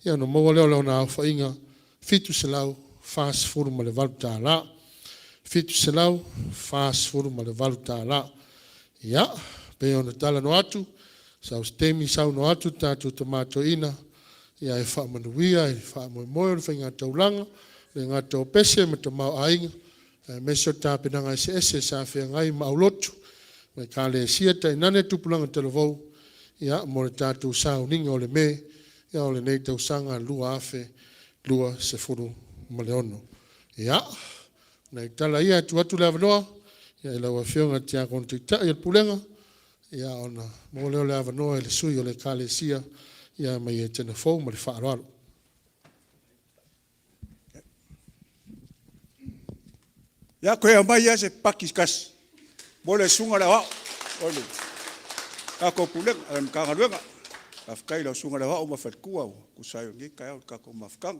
ona maua lea o lona aofaiga e $748. $748. Ia, pei ona talanoa atu, sau se taimi saunoa atu le tatou Tama Toeaina e faamanuia i le faamoemoe o le faiga taulaga, e le gata o pese ma tamaoaiga, aemaise o tapenaga eseese sa feagai ma aulotu ma Ekalesia, tainane tupulaga talavou mo le tatou sauniga o le Me o lenei tausaga 2026. Ia, o nai tala ia ae tuu atu le avanoa i lau Afioga i le Tiakono Taitai o le Pulega, ona maua lea o le avanoa i le sui o le Ekalesia mai Etena Fou. Ma le faaaloalo. Ia, toe aumai lava se paki se tasi mo le susuga i le Aoao o le tatou Pulega, le Matagaluega. Faafetai i lau Susuga i le Aoao ma le faletua e tusa ai o lenei taeao i le tatou mafutaga.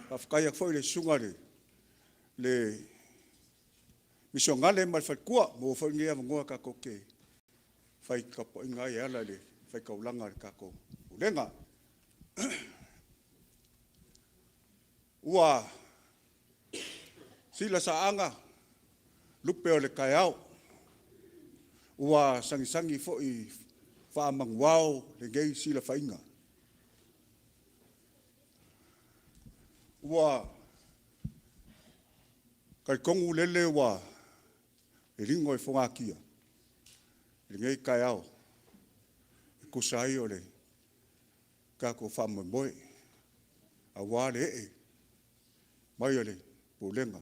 Faafetai atu foi i le susuga i le Misionale ma le faletua, ua maua foi lenei avanoa tatou te fai tapuaiga ai e ala i le faitaulaga a le tatou Pulega. Ua filasaaga lupe o le taeao, ua sagisagi foi faamanuao lenei silafaiga. Ua talitonu lele ua ligo i fogatia i lenei taeao e tusa ai o le tatou faamoemoe aua le ee mai o le Pulega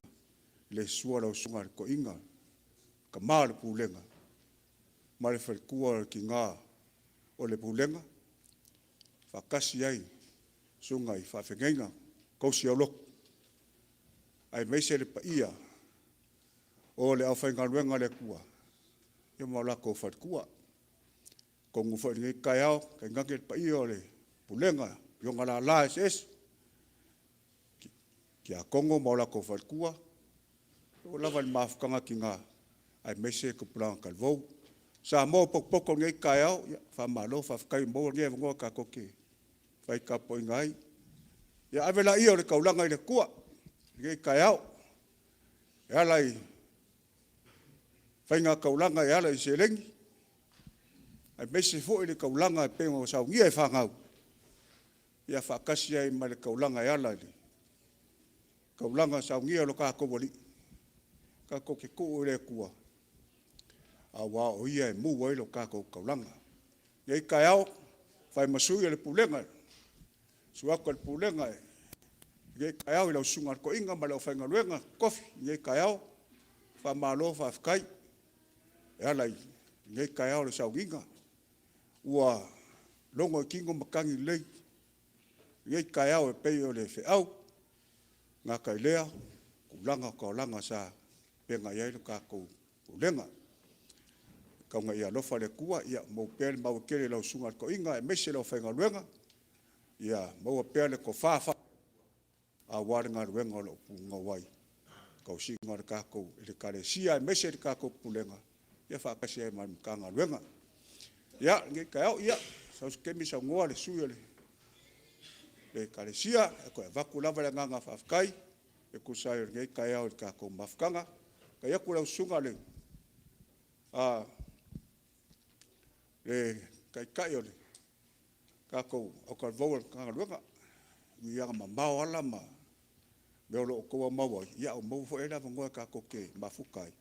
i le susu o lau Susuga i le Toeaina, le Tama o le Pulega ma le faletua o le Tina o le Pulega, faatasi ai ma susuga i faafeagaiga, tausi aulotu, aemaise le paia o le aufaigaluega a le Atua ma o latou faletua. Atonu foi i lenei taeao, tainane le paia o le Pulega i ona lala eseese, tiakono ma o latou faletua, e oo lava i le mafutaga a tina aemaise tupulaga talavou. Samoa ua potopoto i lenei taeao, ia faamalo faafetai ua maua lenei avanoa tatou te fai tapuaiga ai. Ia ave laia o le taulaga i le Atua i lenei taeao e ala i faigataulaga e ala i seleni, aemaise foi le taulaga e pei ona saunia e fanau, ia faatasi ai ma le taulaga e ala i le taulaga saunia e lo tatou Alii, tatou te tuu i le Atua, aua o Ia e mu ai lo tatou taulaga. I lenei taeao, e fai ma sui o le Pulega, susu atu a le Pulega i lenei taeao i lau Susuga i le Toeaina ma le aufaigaluega totofi i lenei taeao, faamalo faafetai e ala i lenei taeao i le sauniga ua logo i tino matagi lelei lenei taeao e pei o le feau, e le gata i lea o tulaga o taulaga sa feagai ai le tatou Pulega. Tau ina ia alofa le Atua ia maua pea le maua tele i lau Susuga i le Toeaina aemaise le aufaigaluega, ia maua pea le tofa faale-Atua aua le galuega o lo o punouai i le tausiga o le tatou Ekalesia aemaise le tatou Pulega faatasi ai ma le Matagaluega. Ia, lenei taeao, ia sau se taimi saunoa le sui o le Ekalesia e toe avatu lava le agaga faafetai e tusa ai o lenei taeao i le tatou mafutaga. Faafetai atu i lau Susuga i le Taitai o le tatou autalavou o le Matagaluega, e ui lava ina mamao ala ma mea o lo o outou aumau ai, ae ua maua foi le avanoa tatou te mafuta ai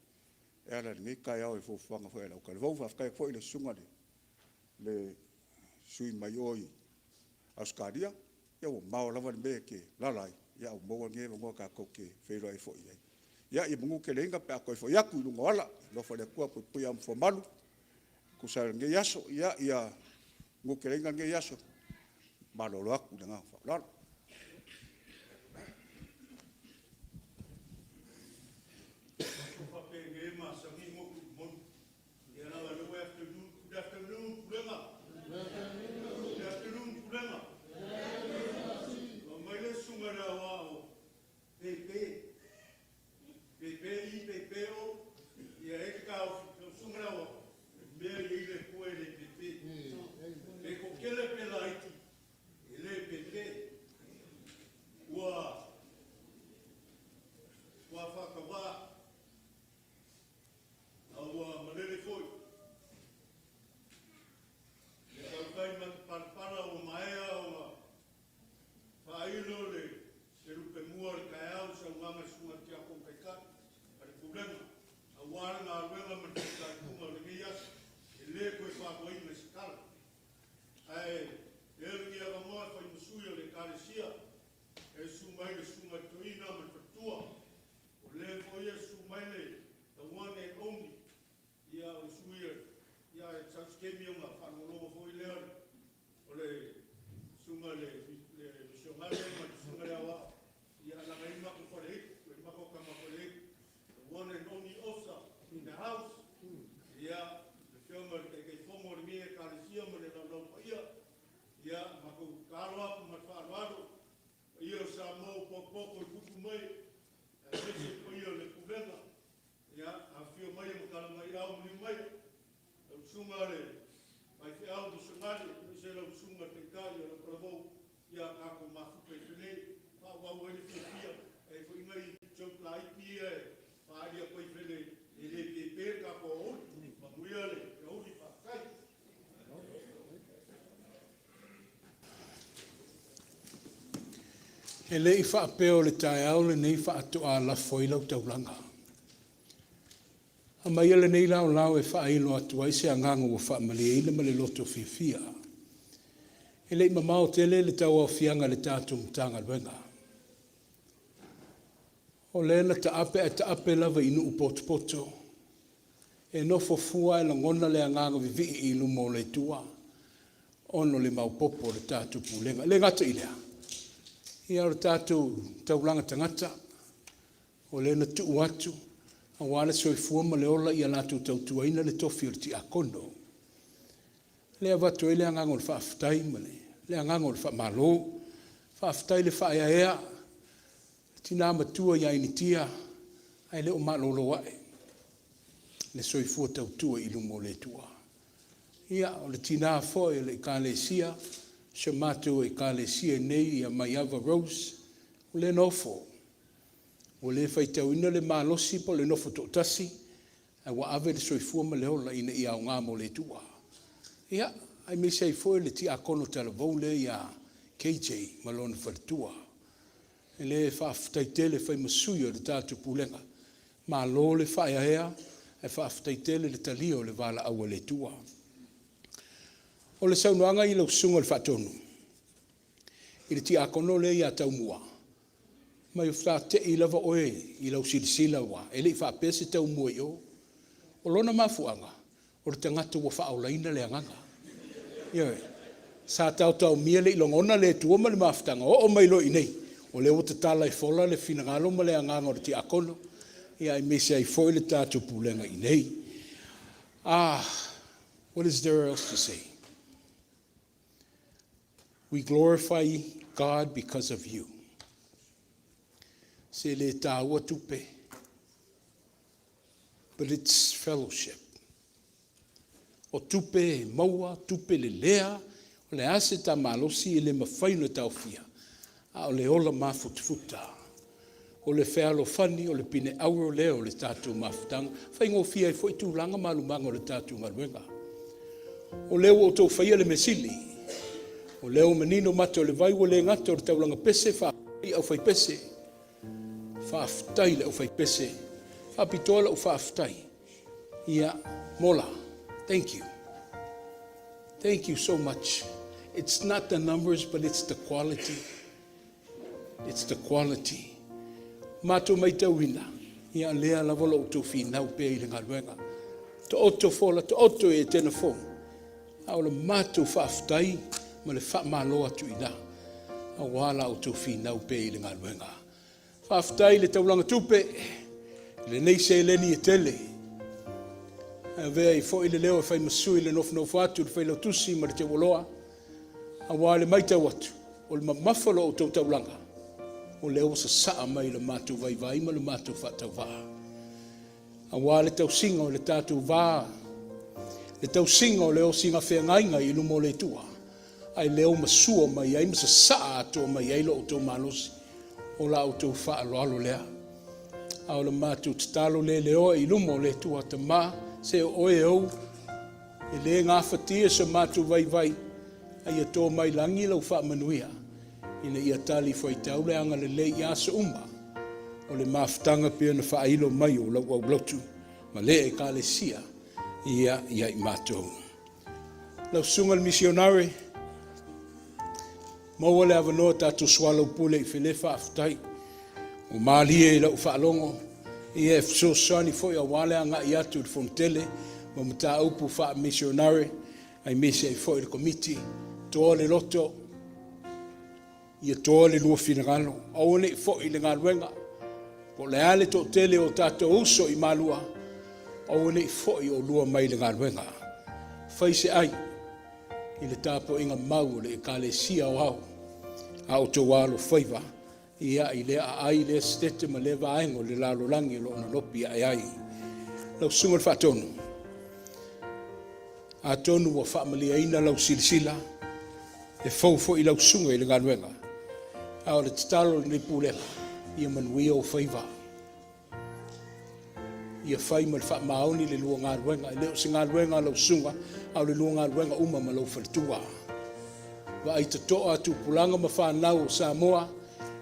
e ala i lenei taeao i fuafuaga foi a le autalavou. Faafetai atu foi i le susuga i le sui mai o i Ausetalia, ia ua mamao lava le mea e te alaala ai, ae ua maua lenei avanoa tatou te feiloai foi ai. Ia manuteleina pe a toe foi atu i luga o ala. Alofa le Atua puipuia ma faamalu e tusa ai o lenei aso. Ia manuteleina lenei aso. Malolo atu ma le agaga faaaloalo. E le i faapea o le taeao lenei faatoa lafo ai lau taulaga. Aumaia lenei laolao e faailo atu ai se agaga ua faamalieina ma le loto fiafia. E le i mamao tele le tauaofiaga i le tatou Matagaluega. O lea na taape ae taape lava i nuu potopoto. E nofo fua ae lagona le agaga vivii i luma o le Atua ona o le maopoopo o le tatou pulega. E le gata i lea, ia o le tatou taulaga tagata, o lea na tuu atu aua le soifua ma le ola ia latou tautuaina le tofi o le tiakono. O lea e avatu ai le agaga o le faafetai ma le agaga o le faamalo. Faafetai le faaeaea, le tina matua ia Initia, ae le o malolo ae le soifua tautua i luma o le Atua. Ia, o le tina foi o le Ekalesia, si o matou Ekalesia nei ia Maiava Rose, ua le nofo, ua le faitauina le malosi po o le nofo toatasi, ae ua ave le soifua ma le ola ina ia aoga mo le Atua. Ia, aemaise ai foi le tiakono talavou lea ia KJ ma lona faletua. E le faafetai tele fai ma sui o le tatou pulega. Malo le faaeaea ae faafetai tele le talia o le valaau a le Atua. O le saunoaga i lau Susuga i le Faatonu i le tiakono lea ia Taumua, ma sa tei lava oe i lau silasila aua e le i faapea se taumua i o. O lona mafuaaga, o le tagata ua faaolaina le agaga. Ioe. Sa taotaomia e le i logona le Atua ma le mafutaga, oo mai loa i inei, o lea ua tatala e fola le finagalo ma le agaga o le tiakono, aemaise ai foi le tatou pulega i inei. What is there else to say? We glorify God because of you. Se le taua tupe, but it's fellowship. O tupe maua, tupe lelea, o le a se tamalosi e le mafai ona taofia, a o le ola mafutafuta. O le fealofani, o le pine auro lea o le tatou mafutaga. E faigofie ai foi tulaga ma alumaga o le tatou galuega. O lea ua outou faia le mea sili, o lea ua manino mata o le vai, ua le gata o le taulaga pese, faafetai i le aufaipese, faafetai i le aufaipese. E faapitoa lau faafetai ia Mola, thank you. Thank you so much. It's not the numbers, but it's the quality. It's the quality. Matou matauina, ia lea lava lo outou finau pea i le galuega. Taoto fola, taoto i Etena fou, a o le matou faafetai ma le faamalo atu i ina, aua la outou finau pea i le galuega. Faafetai i le taulaga tupe, i lenei seleni e tele, e avea ai foi le leo e fai ma sui i le nofonofo atu i le Failautusi ma le Teualoa, aua le matau atu, o le mamafa o la outou taulaga, o lea ua sasaa mai i le matou vaivai ma le matou faatauvaa, aua le tausiga o le tatou va, le tausiga o le osiga feagaiga i luma o le Atua, ae lea ua masua mai ai ma sasaa atoa mai ai lo outou malosi, o la outou faaaloalo lea. A o le matou tatalo le leoa i luma o le Atua, Tama, se o oe e ou, e le gafatia so matou vaivai, a ia to mai lagi lau faamanuia, ina ia talifuaitau le agalelei i aso uma o le mafutaga pei ona faailo mai o lau aulotu ma le Ekalesia ia i matou. Lau susuga i le misionare, maua le avanoa tatou soalaupule i Fale, faafetai. Ua malie i lau faalogo, ia e fesoasoani foi aua le agai atu i le Fonotele ma mataupu faamisionare, aemaise ai foi le Komiti. Toa le loto, ia toa le lua finagalo, aua ne i foi le galuega, po o le a le toatele o tatou uso i Malua, aua ne i foi oulua mai le galuega. Fai se ai i le tapuaiga mau a le Ekalesia Aoao a outou alofaiva ia i lea aai, lea setete ma lea vaega o le lalolagi o lo o nonopi ae ai. Lau Susuga i le Faatonu, atonu ua faamalieina lau silasila, e fou foi lau susuga i le galuega, a o le tatalo a lenei Pulega, ia manuia ou faiva. Ia fai ma le faamaoni le lua galuega. E le o se galuega a lau susuga, a o le lua galuega uma ma lou faletua. Vaai totoa tupulaga ma fanau o Samoa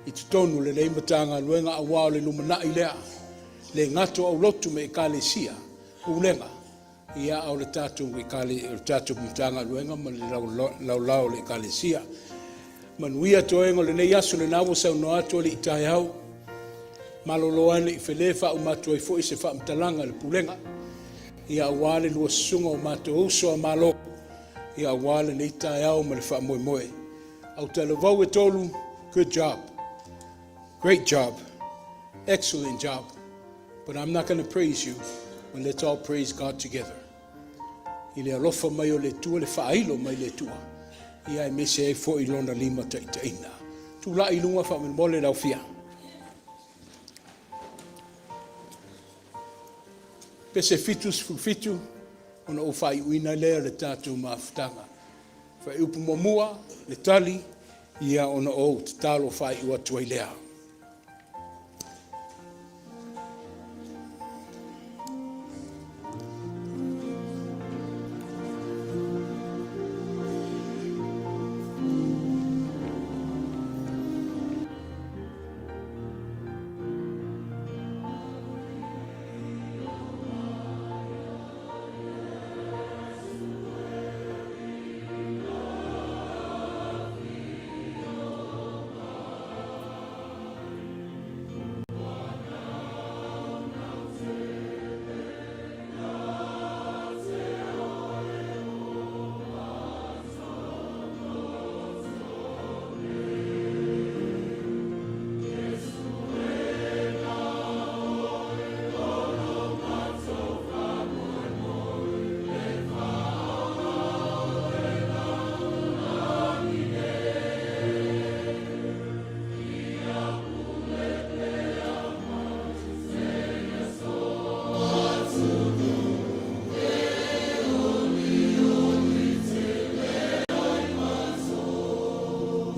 i totonu o lenei Matagaluega aua o le lumanai lea, le gata o aulotu ma ekalesia, pulega, ia a o le tatou, o le tatou Matagaluega ma le laolao o le ekalesia. Manuia toega o lenei aso, lena ua saunoa atu alii taeao, malolo ane i Fale e faauma atu ai foi se faamatalaga a le Pulega, ia aua le lua susuga o matou uso a Malo, ia aua lenei taeao ma le faamoemoe. Autalavou e tolu, good job, great job, excellent job, but I'm not going to praise you, but let's all praise God together. I le alofa mai o le Atua, le faailo mai le Atua, ia aemaise ai foi lona lima taitaiga. Tulai i luga faamolemole le aufia. Pese 77, ona ou faaiuina lea o le tatou mafutaga. Fuaiupu muamua, le tali, ia ona ou tatalo faaiu atu ai lea.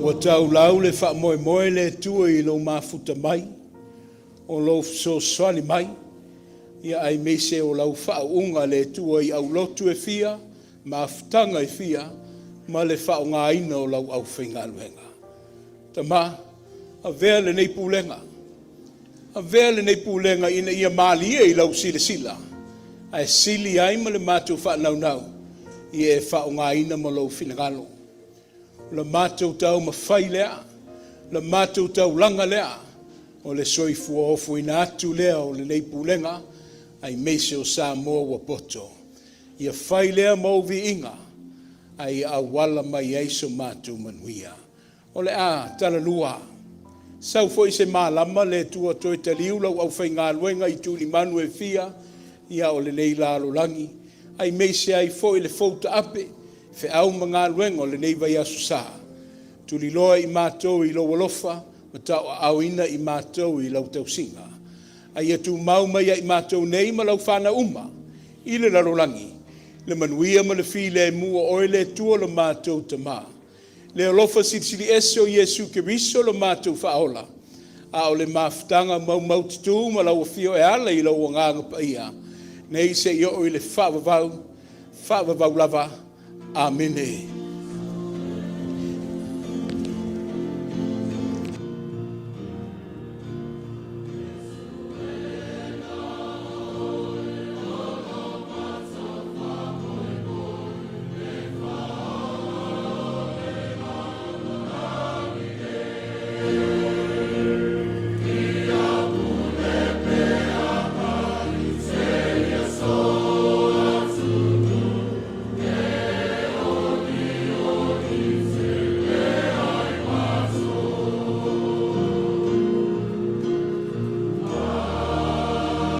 Ua taulau le faamoemoe le Atua i lou mafuta mai, o lou fesoasoani mai, ia aemaise o lau faauuga le Atua i aulotu e fia, mafutaga e fia, ma le faaaogaina o lau aufaigaluega. Tama, avea lenei pulega, avea lenei pulega ina ia malie i lau silasila, ae sili ai ma le matou faanaunau ia e faaaogaina mo lou finagalo. O le matou taumafai lea, o le matou taulaga lea, o le soifua ofoina atu lea o lenei Pulega aemaise o Samoa ua poto. Ia fai lea ma ou viiga, a ia auala mai ai so matou manuia. O le a talalua, sau foi se malama le Atua toe taliu lau aufaigaluega i tulimanu e fia o lenei lalolagi, aemaise ai foi le fou taape i feau ma galuega o lenei vaiaso sa. Tuliloa i matou i lou alofa ma tauaaoina i matou i lau tausiga. A ia tumau mai ia i matou nei ma lau fanau uma i le lalolagi le manuia ma le filemu o oe le Atua lo matou Tama, le alofa Silisili Ese o Iesu Keriso lo matou Faaola, a o le mafutaga maumaututu ma lau Afio e ala i lou Agaga Paia, nei seia oo i le faavavau, faavavau lava. Amene.